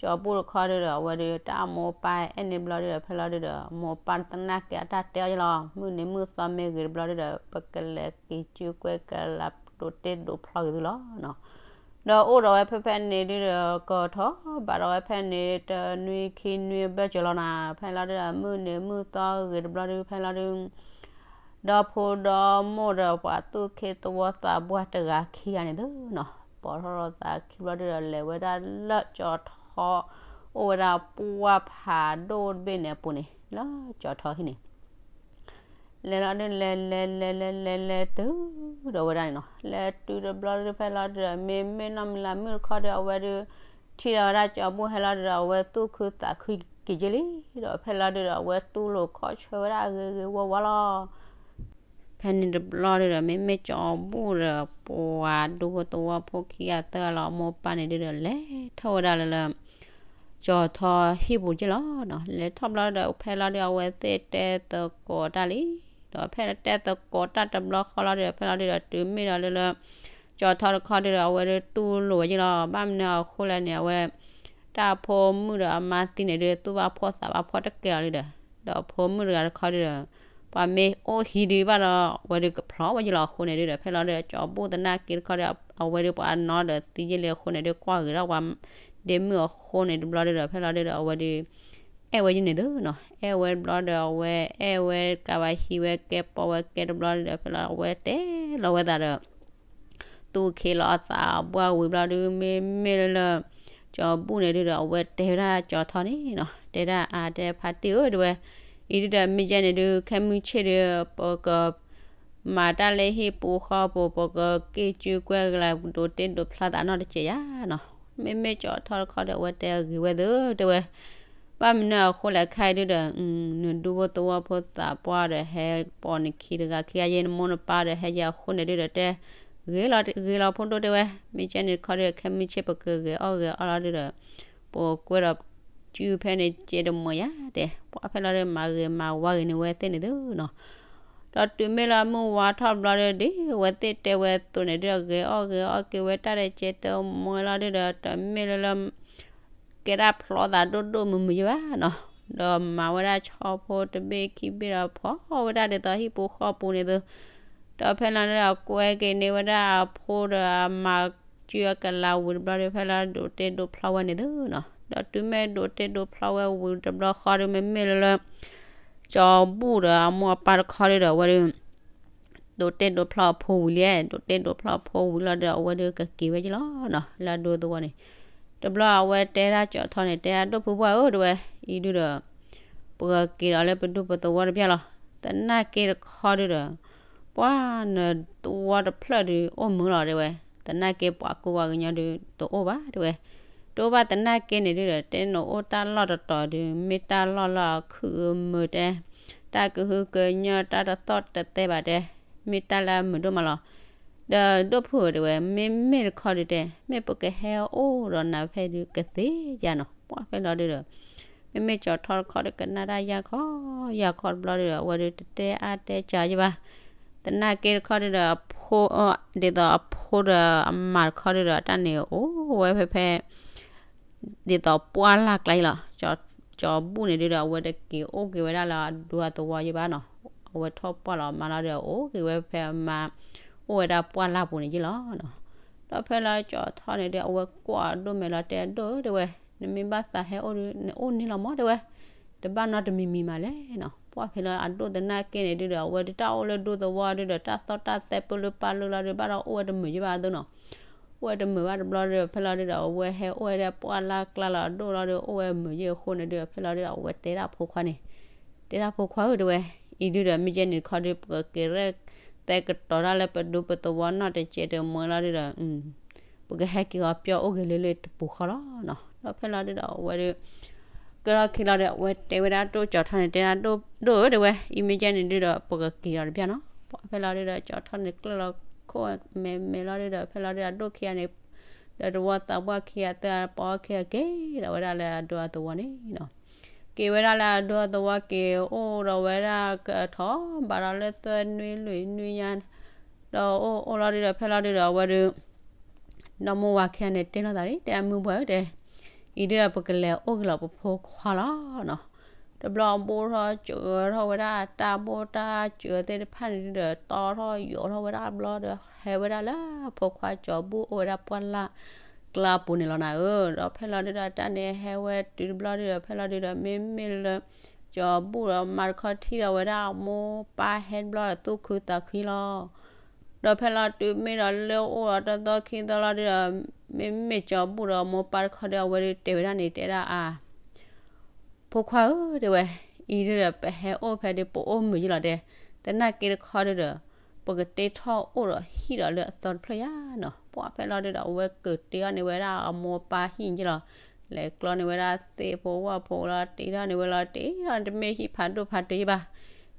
ကၠီဘူၣ်တခီဒုဒီး အဝဲဒုတၢ်အမိၢ်အပၢ်အဲၣ်န့ၢ်ဘျီဒုဒီး ဖဲလီၤဒုဒီး အမိၢ်အပၢ်သနာ်က့အတၢ်တဲအီၤယလီၤ, မုၢ်နံၤမုၢ်သီမ့ၢ်ဂ့ၤတဘျီဒုဒီး ပကလဲၤက့ၤစုကွဲကလးဒိးတ့ဒိးဖျီက့ၤသုလီၤနီၤ, ဒီးအိၣ်ဒီးဝဲဖဲဖဲန့ၣ်ဒုဒီး ကထီၣ်ဘၣ်ဒီးဝဲဖဲန့ၣ် တနွံခံနွံဘၢၣ်စၢၤလီၤနီၤ, ဖဲလီၤဒုဒီး မုၢ်နံၤမုၢ်သီဂ့ၤတဘျီဒု ဖဲလီၤဒု ဒီဖိဒီမိၢ်ဒီးပှၤသူၣ်က့သဝီသးပှၢ်တဂၤခံဂၤန့ၣ်သုနီၤ, ပိာ်ထီၣ်လီၤသးခံဘျီဒုဒီး လဲၤဝဲဒၣ်လၢကၠီထီ အိၣ်ဝဲဒၣ်ပှၢ်ဖးဒိၣ်တဘ့ၣ်န့ၣ်အပူၤန့ၣ် လၢကၠီထီဟံၣ်န့ၣ် လဲၤလီၤဒု လဲၤလဲၤလဲၤလဲၤလဲၤလဲၤတုၤဒီးဝဲဒၣ်န့ၣ်နီၤ, လဲၤတုၤတဘျီဒု ဖဲလီၤဒုဒီးမ့မ့ၢ်နီတမံၤလၢ်မုၣ်တခီဒု အဝဲဒု ထံၣ်ဒီးဝဲဒၣ်ကၠီဘူၣ်ဟဲလီၤဒုဒီး အဝဲသူၣ်ခုသးခုက့ၤက့ၤလံ, ဒီးဖဲလီၤဒုဒီး အဝဲတူၢ်လိာ်ခီၣ်ဆၢဝဲဒၣ်ဂ့ၤဂ့ၤဝါဝါလီၤ ဖဲန့ၣ်တဘျီဒုဒီး မ့မ့ၢ်ကၠီဘူၣ်ဒီး ပှၤဒူဖိသဝီဖိခံဂၤသၢဂၤလီၤ အမိၢ်အပၢ်န့ၣ်ဒုဒီး လဲၤထီၣ်ဝဲဒၣ်လၢလၢ ကၠီထီဟံၣ်ပူၤက့ၤလီၤနီၤ, လဲၤထီၣ်ဘျီဒီး ဖဲလီၤဒု အဝဲသ့ၣ်တဲသကိးတၢ်လံ, ဒီးဖဲတဲသကိးတၢ်တဘျီဃီလီၤဒုဒီး ဖဲလီၤဒုဒီး တုၤမ့ၢ်ဒီးလၢလၢ ကၠီထီတခီဒုဒီး အဝဲဒုတူၢ်လိာ်ဝဲက့ၤလီၤ, ဘၣ်မနုၤအဃိလဲၣ်န့ၣ် အဝဲ တၢ်ဖိမုၣ်ဒီးအမါသံန့ၣ်ဒု သူၣ်ဘၣ်ဖှီၣ်သးဘၣ်ဖှီၣ်တကဲလီၤလံဒီး, ဒီးဖိမုၣ်တဂၤတခီဒုဒီး ပှၤမ့ၢ်အိၣ်ဟံးဒုဘၣ်ဒီး အဝဲဒုကဖျီဝဲက့ၤလီၤအဃိန့ၣ်ဒုဒီး ဖဲလီၤဒု ကၠီဘူၣ်သနာ်က့တခီဒု အဝဲဒုပှၤနီဒီးသံယ့လံအဃိန့ၣ်ဒု ကွၢ်ဂ့ၤထီၣ်ပှၤဒ့မုၣ်အဃိန့ၣ်တဘျီဒုဒီး ဖဲလီၤဒုဒီး အဝဲဒု အဲၣ်ဝဲယုၢ်န့ၣ်သုနီၤ, အဲၣ်ဝဲတဘျီဒီး အဝဲအဲၣ်ဝဲကးဘၣ်ဟံးဝဲကဲပီဝဲကဲတဘျီဒုဒီး ဖဲလီၤအဝဲတဲလီၤဝဲသးဒီး သူၣ်က့ၤလီၤအသးဘှၢ်ဝံၤဘျီဒု မ့မ့ၢ်လၢလၢ ကၠီဘူၣ်န့ၣ်ဒုဒီး အဝဲတဲဝဲဒၣ်ကၠီထီန့ၣ်နီၤ, တဲဒၣ်အါတဲဖါတံၢ်ဧၢ တဲဝဲ, အံၤဒုဒီးမ့ၢ်ကဲန့ၣ်ဒု ခဲမုၢ်ဆ့ၣ်ဒု ပက မၤတၢ်လၢဟံၣ်ပူၤဃီပူၤ ပကက့ၤစုကွဲကလးဒိးတ့ဒိးဖျီသးနီတစဲးယါနီၤ, မ့မ့ၢ်ကၠီထီတခီဒီး အဝဲတဲဂ့ၤဝဲသု တဲဝဲ ဘၣ်မနုၤအဃိလဲၣ်ခဲအံၤဒုဒီး နဒူဖိသဝီဖိသးပှၢ်ဒီးဟဲပိာ်နခံတဂၤခံဂၤယဲ နမိၢ်နပၢ်ဒီးဟဲယဲအဃိန့ၣ်ဒုဒီးတဲ ဂ့ၤလီၤဂ့ၤလီၤဖိဒိၣ်တဲဝဲ, မ့ၢ်ကဲန့ၣ်တခီဒီး ခဲမုၢ်ဆ့ၣ်ပကဂဲၤအီၣ်ဂဲၤအီလီၤဒုဒီး ပကွဲဒီးစုဖဲန့ၣ်ကဲတမီၤယါတဲ, ပှၤဖဲလီၤဒုမၤဂ့ၤမၤဝါဂ့ၤန့ၢ်ဝဲသ့ၣ်န့ၣ်သုနီၤ ဒီးတုၤမ့ၢ်လၢမုၢ်ဝါထီၣ်ဘျီဒု ဒ်အဝဲသ့ၣ်တဲဝဲအသိးန့ၣ်ဒုဒီး ဂဲၤအီၣ်ဂဲၤအီက့ၤဝဲတၢ်ဒီးကဲတမီၤလီၤဒုဒီး တမ့ၢ်လၢလၢ ကဲဒၣ်ဖျီသးဒိၣ်ဒိၣ်မုၢ်မုၢ်ယဲဘၣ်နီၤ, ဒီးမၤဝဲဒၣ်ဆီဖိတဘ့ၣ်ခံဘ့ၣ်ဒီးဖီဝဲဒၣ်ဒ်သိးဟံၣ်ပူၤဃီပူၤန့ၣ်သု, ဒီးဖဲလီၤဒုဒီးကွဲက့ၤန့ၢ်ဝဲဒၣ်အဖိဒီးအမါ စုအကလးဝံၤတဘျီဒု ဖဲလီၤဒိးတ့ဒိးဖျီဝဲန့ၣ်သုနီၤ, ဒီးတုၤမ့ၢ်ဒိးတ့ဒိးဖျီဝဲဝံၤတဘျီဃီဒု မ့မ့ၢ်လၢလၢ ကၠီဘူၣ်ဒီးအမိၢ်အပၢ်တခီဒုဒီး အဝဲဒု ဒိးတ့ဒိးဖျီအဖိဝံၤလံ, ဒိးတ့ဒိးဖျီအဖိဝံၤလီၤဒီး အဝဲဒုကက့ၤဝဲက့ၤလီၤနီၤ လၢအဒူသဝီန့ၣ်, တဘျီအဝဲတဲဒၣ်ကၠီထီန့ၣ် တဲအဒိၣ်ဖုပှၢ်ဧၢ တဲဝဲ, အံၤဒုဒီး ပကက့ၤဒီးလၢပဒူပသဝီတပျၢ်လီၤ, သနာ်က့တခီဒုဒီး ပှၤနသဝီတဖျၢၣ်ဒုအိၣ်မုာ်လီၤ တဲဝဲ, သနာ်က့ပှၤကူပှၤကညီဒု တအိၣ်ဘၣ် တဲဝဲ, တအိၣ်ဘၣ်သနာ်က့န့ၣ်ဒုဒီး တဲနအိၣ်တၢ်လီၢ်တတီၤဒု မ့ၢ်တၢ်လီၢ်လၢအခုၣ်အမုာ်တဲ, တၢ်ကဟုကညီၢ်တၢ်တသီၣ်တသဲဘၣ်တဲ, မ့ၢ်တၢ်လၢအမုာ်ဒိၣ်မးလီၤ ဒီးဒိၣ်ဖုဧၢ တဲဝဲ မ့မ့ၢ်တခီဒုတဲ မ့ၢ်ပကဟဲအိၣ်ဒီးနၤဖဲဒုကသ့ဧါနီၤ, ပှၤဖဲလီၤဒုဒီး မ့မ့ၢ်ကၠီထီတခီဒုကနၣ်တၢ်ယၢ်ခီယၢ်ခီတဘျီဒုဒီး အဝဲဒုတတဲအါတဲကၢယဲဘၣ်, သနာ်က့တခီဒုဒီး အဖိ ဒ်သိးအဖိဒီးအမါတခီဒုဒီး တၢ်န့ၣ်အိၣ်ဝဲဖဲဖဲ ဒ်သိးပှၢ်လၢ်ကျါအံၤလီၤ, ကၠီဘူၣ်န့ၣ်ဒုဒီး အဝဲတက့ၤအိၣ်က့ၤဝဲဒၣ်လၢအဒူအသဝီယဲဘၣ်နီၤ, အဝဲထီၣ်ပှၢ်လီၤအမါလီၤဒီး အိၣ်က့ၤဝဲဖဲအမါ အိၣ်ဝဲဒၣ်ပှၢ်လၢ်ပူၤန့ၣ်ယဲလီၤနီၤ, ဒီးဖဲလီၤကၠီထီန့ၣ်ဒု အဝဲကွၢ်အဒိၣ်မဲာ်လီၤတဲအဒိၣ်ဧၢ တဲဝဲ, နမ့ၢ်ဘၣ်သးဟဲအိၣ်ဒု နအိၣ်န့ၢ်လီၤမး တဲဝဲ, တဘၣ်နီတမံၤမံၤမးလဲၣ်နီၤ, ပှၤဖဲလီၤအဒိၣ်သနာ်က့န့ၣ်ဒုဒီး အဝဲဒုတၢ်အိၣ်လၢဒူသဝီဒုဒီး တၢ်သီၣ်တၢ်သဲပၢလၢပၢ်လၢလီၤဒု ဘၣ်ဒီးအိၣ်ဝဲတမုာ်ယဲဘၣ်အသိးနီၤ အိၣ်ဝဲတမုာ်ဘၣ်တဘျီဒီး ဖဲလီၤဒုဒီး အဝဲဟဲအိၣ်ဝဲဒၣ်ပှၢ်လၢ်ကျါလီၤအဒိၣ်လီၤဒီး အိၣ်ဝဲမုာ်ယဲၢ်အဃိန့ၣ်ဒုဒီး ဖဲလီၤဒုဒီး အဝဲတဲဒၣ်ဖိခွါန့ၣ်, တဲဒၣ်ဖိခွါဧၢ တဲဝဲ, အံၤဒုဒီး မ့ၢ်ကဲန့ၣ်တခီဒု ပကက့ၤရဲၣ်သဲကတီၤတၢ်လၢပဒူပသဝီနီၢ်တစဲးတမှဲလီၤဒုဒီး ပကဟဲက့ၤအီၤပျီအိၣ်က့ၤလၢလၢတပူၤဃီလီၤနီၤ. ဒီးဖဲလီၤဒုဒီး အဝဲဒု ကဲထီၣ်ခံလီၤဒီး အဝဲတဲဝဲဒၣ်ဒိၣ်ကၠီၤထီၣ်န့ၣ် တဲဒၣ်ဒိၣ်ဧၢ တဲဝဲ, အံၤမ့ၢ်ကဲန့ၣ်ဒုဒီး ပကက့ၤလီၤတဘျီနီၤ. ဖဲလီၤဒုဒီး ကၠီၤထီၣ်န့ၣ်ကျၢၢ်လီၤခိၣ်မဲမဲလီၤဒုဒီး ဖဲလီၤဒုဒီး အဒိၣ်ခံဂၤန့ၣ် ဒီးတဝီသးပှၢ်ခံဂၤသၢဂၤပီခံဂၤက့ၤဒီးဝဲဒၣ်လၢအဒိအသဝီန့ၣ်နီၤ. က့ၤဝဲဒၣ်လၢအဒိအသဝီ က့ၤအိၣ်ဒီးဝဲဒၣ်ကထီဘးဒီးလၢသၢနွံလွံၢ်နွံညါ ဒီးအိၣ်အိၣ်လီၤဒုဒီး ဖဲလီၤဒုဒီး အဝဲဒု ဒီမိၢ်ဝၤခံဂၤန့ၣ်တဲလိာ်သးလံ တဲအမုၢ်ပှၢ်ဧၢ တဲ, အံၤဒုဒီး ပကလဲၤအိၣ်က့ၤလီၤပဖိခွါလီၤနီၤ. တဘျီဘိၣ်ထီၣ်စၢၤထီၣ်ဝဲဒၣ်တၢ်ဘိၣ်တၢ်စၢၤသ့ၣ်တဖၣ်န့ၣ်ဒုဒီး တီထီၣ်ယိးထီၣ်ဝဲဒၣ်တဘျီဒီး ဟဲဝဲဒၣ်လၢဖိခွါကၠီၤဘူၣ်အိၣ်ဝဲဒၣ်ပှၢ်လၢ်ကျါပူၤန့ၣ်လီၤနၤဧၢ. ဒီးဖဲလီၤဒုဒီး တၢ်န့ၣ်ဟဲဝဲတုၤတဘျီဒုဒီး ဖဲလီၤဒုဒီး မ့မ့ၢ်လၢ ကၠီၤဘူၣ်ဒီး မါတခီထံၣ်ဒီးဝဲဒၣ်အမိၢ်ပၢ်ဟဲတဘျီဒီး သူၣ်ခုသးခုလီၤ. ဒီးဖဲလီၤတုၤမ့ၢ်ဒီးလၢအိၣ်ဒီးတသီခံသီလီၤဒုဒီး မ့မ့ၢ်ကၠီၤဘူၣ်ဒီးမိၢ်ပၢ်တခီဒီး အဝဲဒုတဲဝဲဒၣ်န့ၣ် တဲဒၣ်အါ ဖိခွါဧၢ တဲဝဲ, အံၤဒုဒီး ပဟဲအိၣ်ဖဲဒု ပအိၣ်မုာ်ယဲၢ်လီၤတဲ, သနာ်က့တခီဒုဒီး ပကတ့ထီၣ်အိၣ်ဒီးဟံၣ်ဒီးလၢအသီတဖျၢၣ်ယါနီၤ. ပှၢ်ဖဲလီၤဒုဒီး အဝဲကတ့ထီၣ်န့ၢ်ဝဲဒၣ်အမိၢ်ပၢ်ဟံၣ်ယဲၢ်လီၤ. လဲၤကျီန့ၢ်ဝဲဒၣ်သ့ၣ်ဖိဝၣ်ဖိလီၤ တ့ထီၣ်န့ၢ်ဝဲလီၤ တ့ထီၣ်န့ၢ်တမ့ၢ်ဟံၣ်ဖးဒိၣ်ဖးတၢၢ်ယဲၢ်ဘၣ်.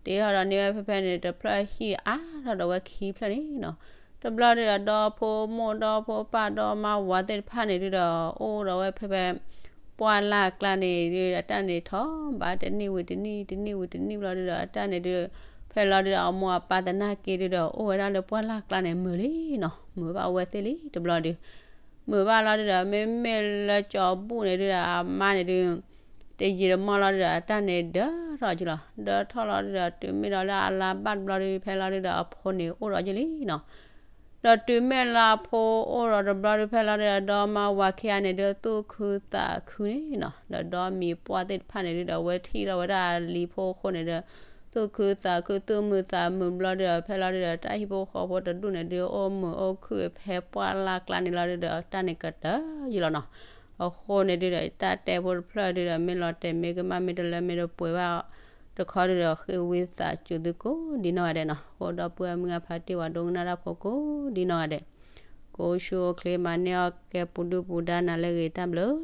တ့ထီၣ်ဒီးန့ၢ်ဝဲဖဲဖဲန့ၣ် တဖျၢၣ်ဟံၣ်အါထီၣ်ဒီးဝဲခံဖျၢၣ်န့ၣ်နီၤ. တဘျီဒုဒီး ဒီဖိမိၢ်ဒီဖိပၢ်ဒီမါဝၤသ့ၣ်တဖၣ်န့ၣ်ဒုဒီး အိၣ်ဒီးဝဲဖဲဖဲ ပှၢ်လၢ်ကျါန့ၣ်ဒု အတၢ်န့ၣ်ထီၣ်ဘးတနံၣ်ဝံၤတနံၣ် တနံၣ်ဝံၤတနံၣ်ဘျီဒုဒီး အတၢ်န့ၣ်ဒု ဖဲလီၤဒုဒီး အမိၢ်အပၢ်သနာ်က့ဒုဒီး အိၣ်ဝဲဒၣ်လၢပှၢ်လၢ်ကျါန့ၣ် မုာ်လံနီၤ. မုာ်ဘၣ်အဝဲသ့ၣ်လံ တဘျီဒု မုာ်ဘၣ်လီၤဒုဒီး မ့မ့ၢ်လၢကၠီၤဘူၣ်န့ၣ်ဒုဒီး အမါန့ၣ်ဒု တယံာ်တမီၢ်လီၤဒုဒီး အတၢ်န့ၣ်ဒၢထီၣ်ကလီၤ. ဒၢထီၣ်လီၤဒုဒီး တုၤမ့ၢ်ဒီးလၢအလါဘၣ်တဘျီဒု ဖဲလီၤဒုဒီး အဖိန့ၣ်အိၣ်ဒီးယဲၢ်လံနီၤ. ဒီးတုၤမ့ၢ်လၢအဖိအိၣ်ဒီးတဘျီဒု ဖဲလီၤဒုဒီး ဒီမါဝၤခံဂၤန့ၣ်ဒု သူၣ်ခုသးခုန့ၣ်နီၤ. ဒီးဒီမံၤပှၢ်သ့ၣ်တဖၣ်န့ၣ်ဒုဒီး အဝဲထံၣ်ထီၣ်ဝဲဒၣ်အလံၤဖိအဃိန့ၣ်ဒု သူၣ်ခုသးခု သူၣ်မုာ်သးမုာ်ဘျီဒုဒီး ဖဲလီၤဒုဒီး တၢ်ဟံၣ်ဖိဃီဖိတဒူၣ်န့ၣ်ဒု အိၣ်မုာ်အိၣ်ခုၣ်ဖဲပှၢ်လၢ်ကျါန့ၣ်လီၤဒုဒီး တၢ်န့ၣ်ကတၢၢ်ယံာ်လီၤနီၤ. အဃိန့ၣ်ဒုဒီး တၢ်တဲဖိတဖျၢၣ်ဒုဒီး မ့ၢ်လီၤတဲာ်မ့ၢ်ကမၣ်မ့ၢ်တလၢမ့ၢ်တပှဲၤဘၣ်တခီဒုဒီး ဃ့ဝံသးစူၤသုကိးဒံနီၢ်ဂၤဒဲးနီၤ. အဃိဒီပုၢ်ဝဲၢ်မုၢ်ဂၤဖါတံၢ်ဝဲဒိကနၣ်တၢ်ဖိကိးဒံနီၢ်ဂၤဒဲး ကိးဆူၣ်အိၣ်ချ့မၤန့ၢ်အီၣ်ကဲပူၤဒုၣ်ပူၤဒါနၤလၢအဂ့ၤတၢ်ဘျုး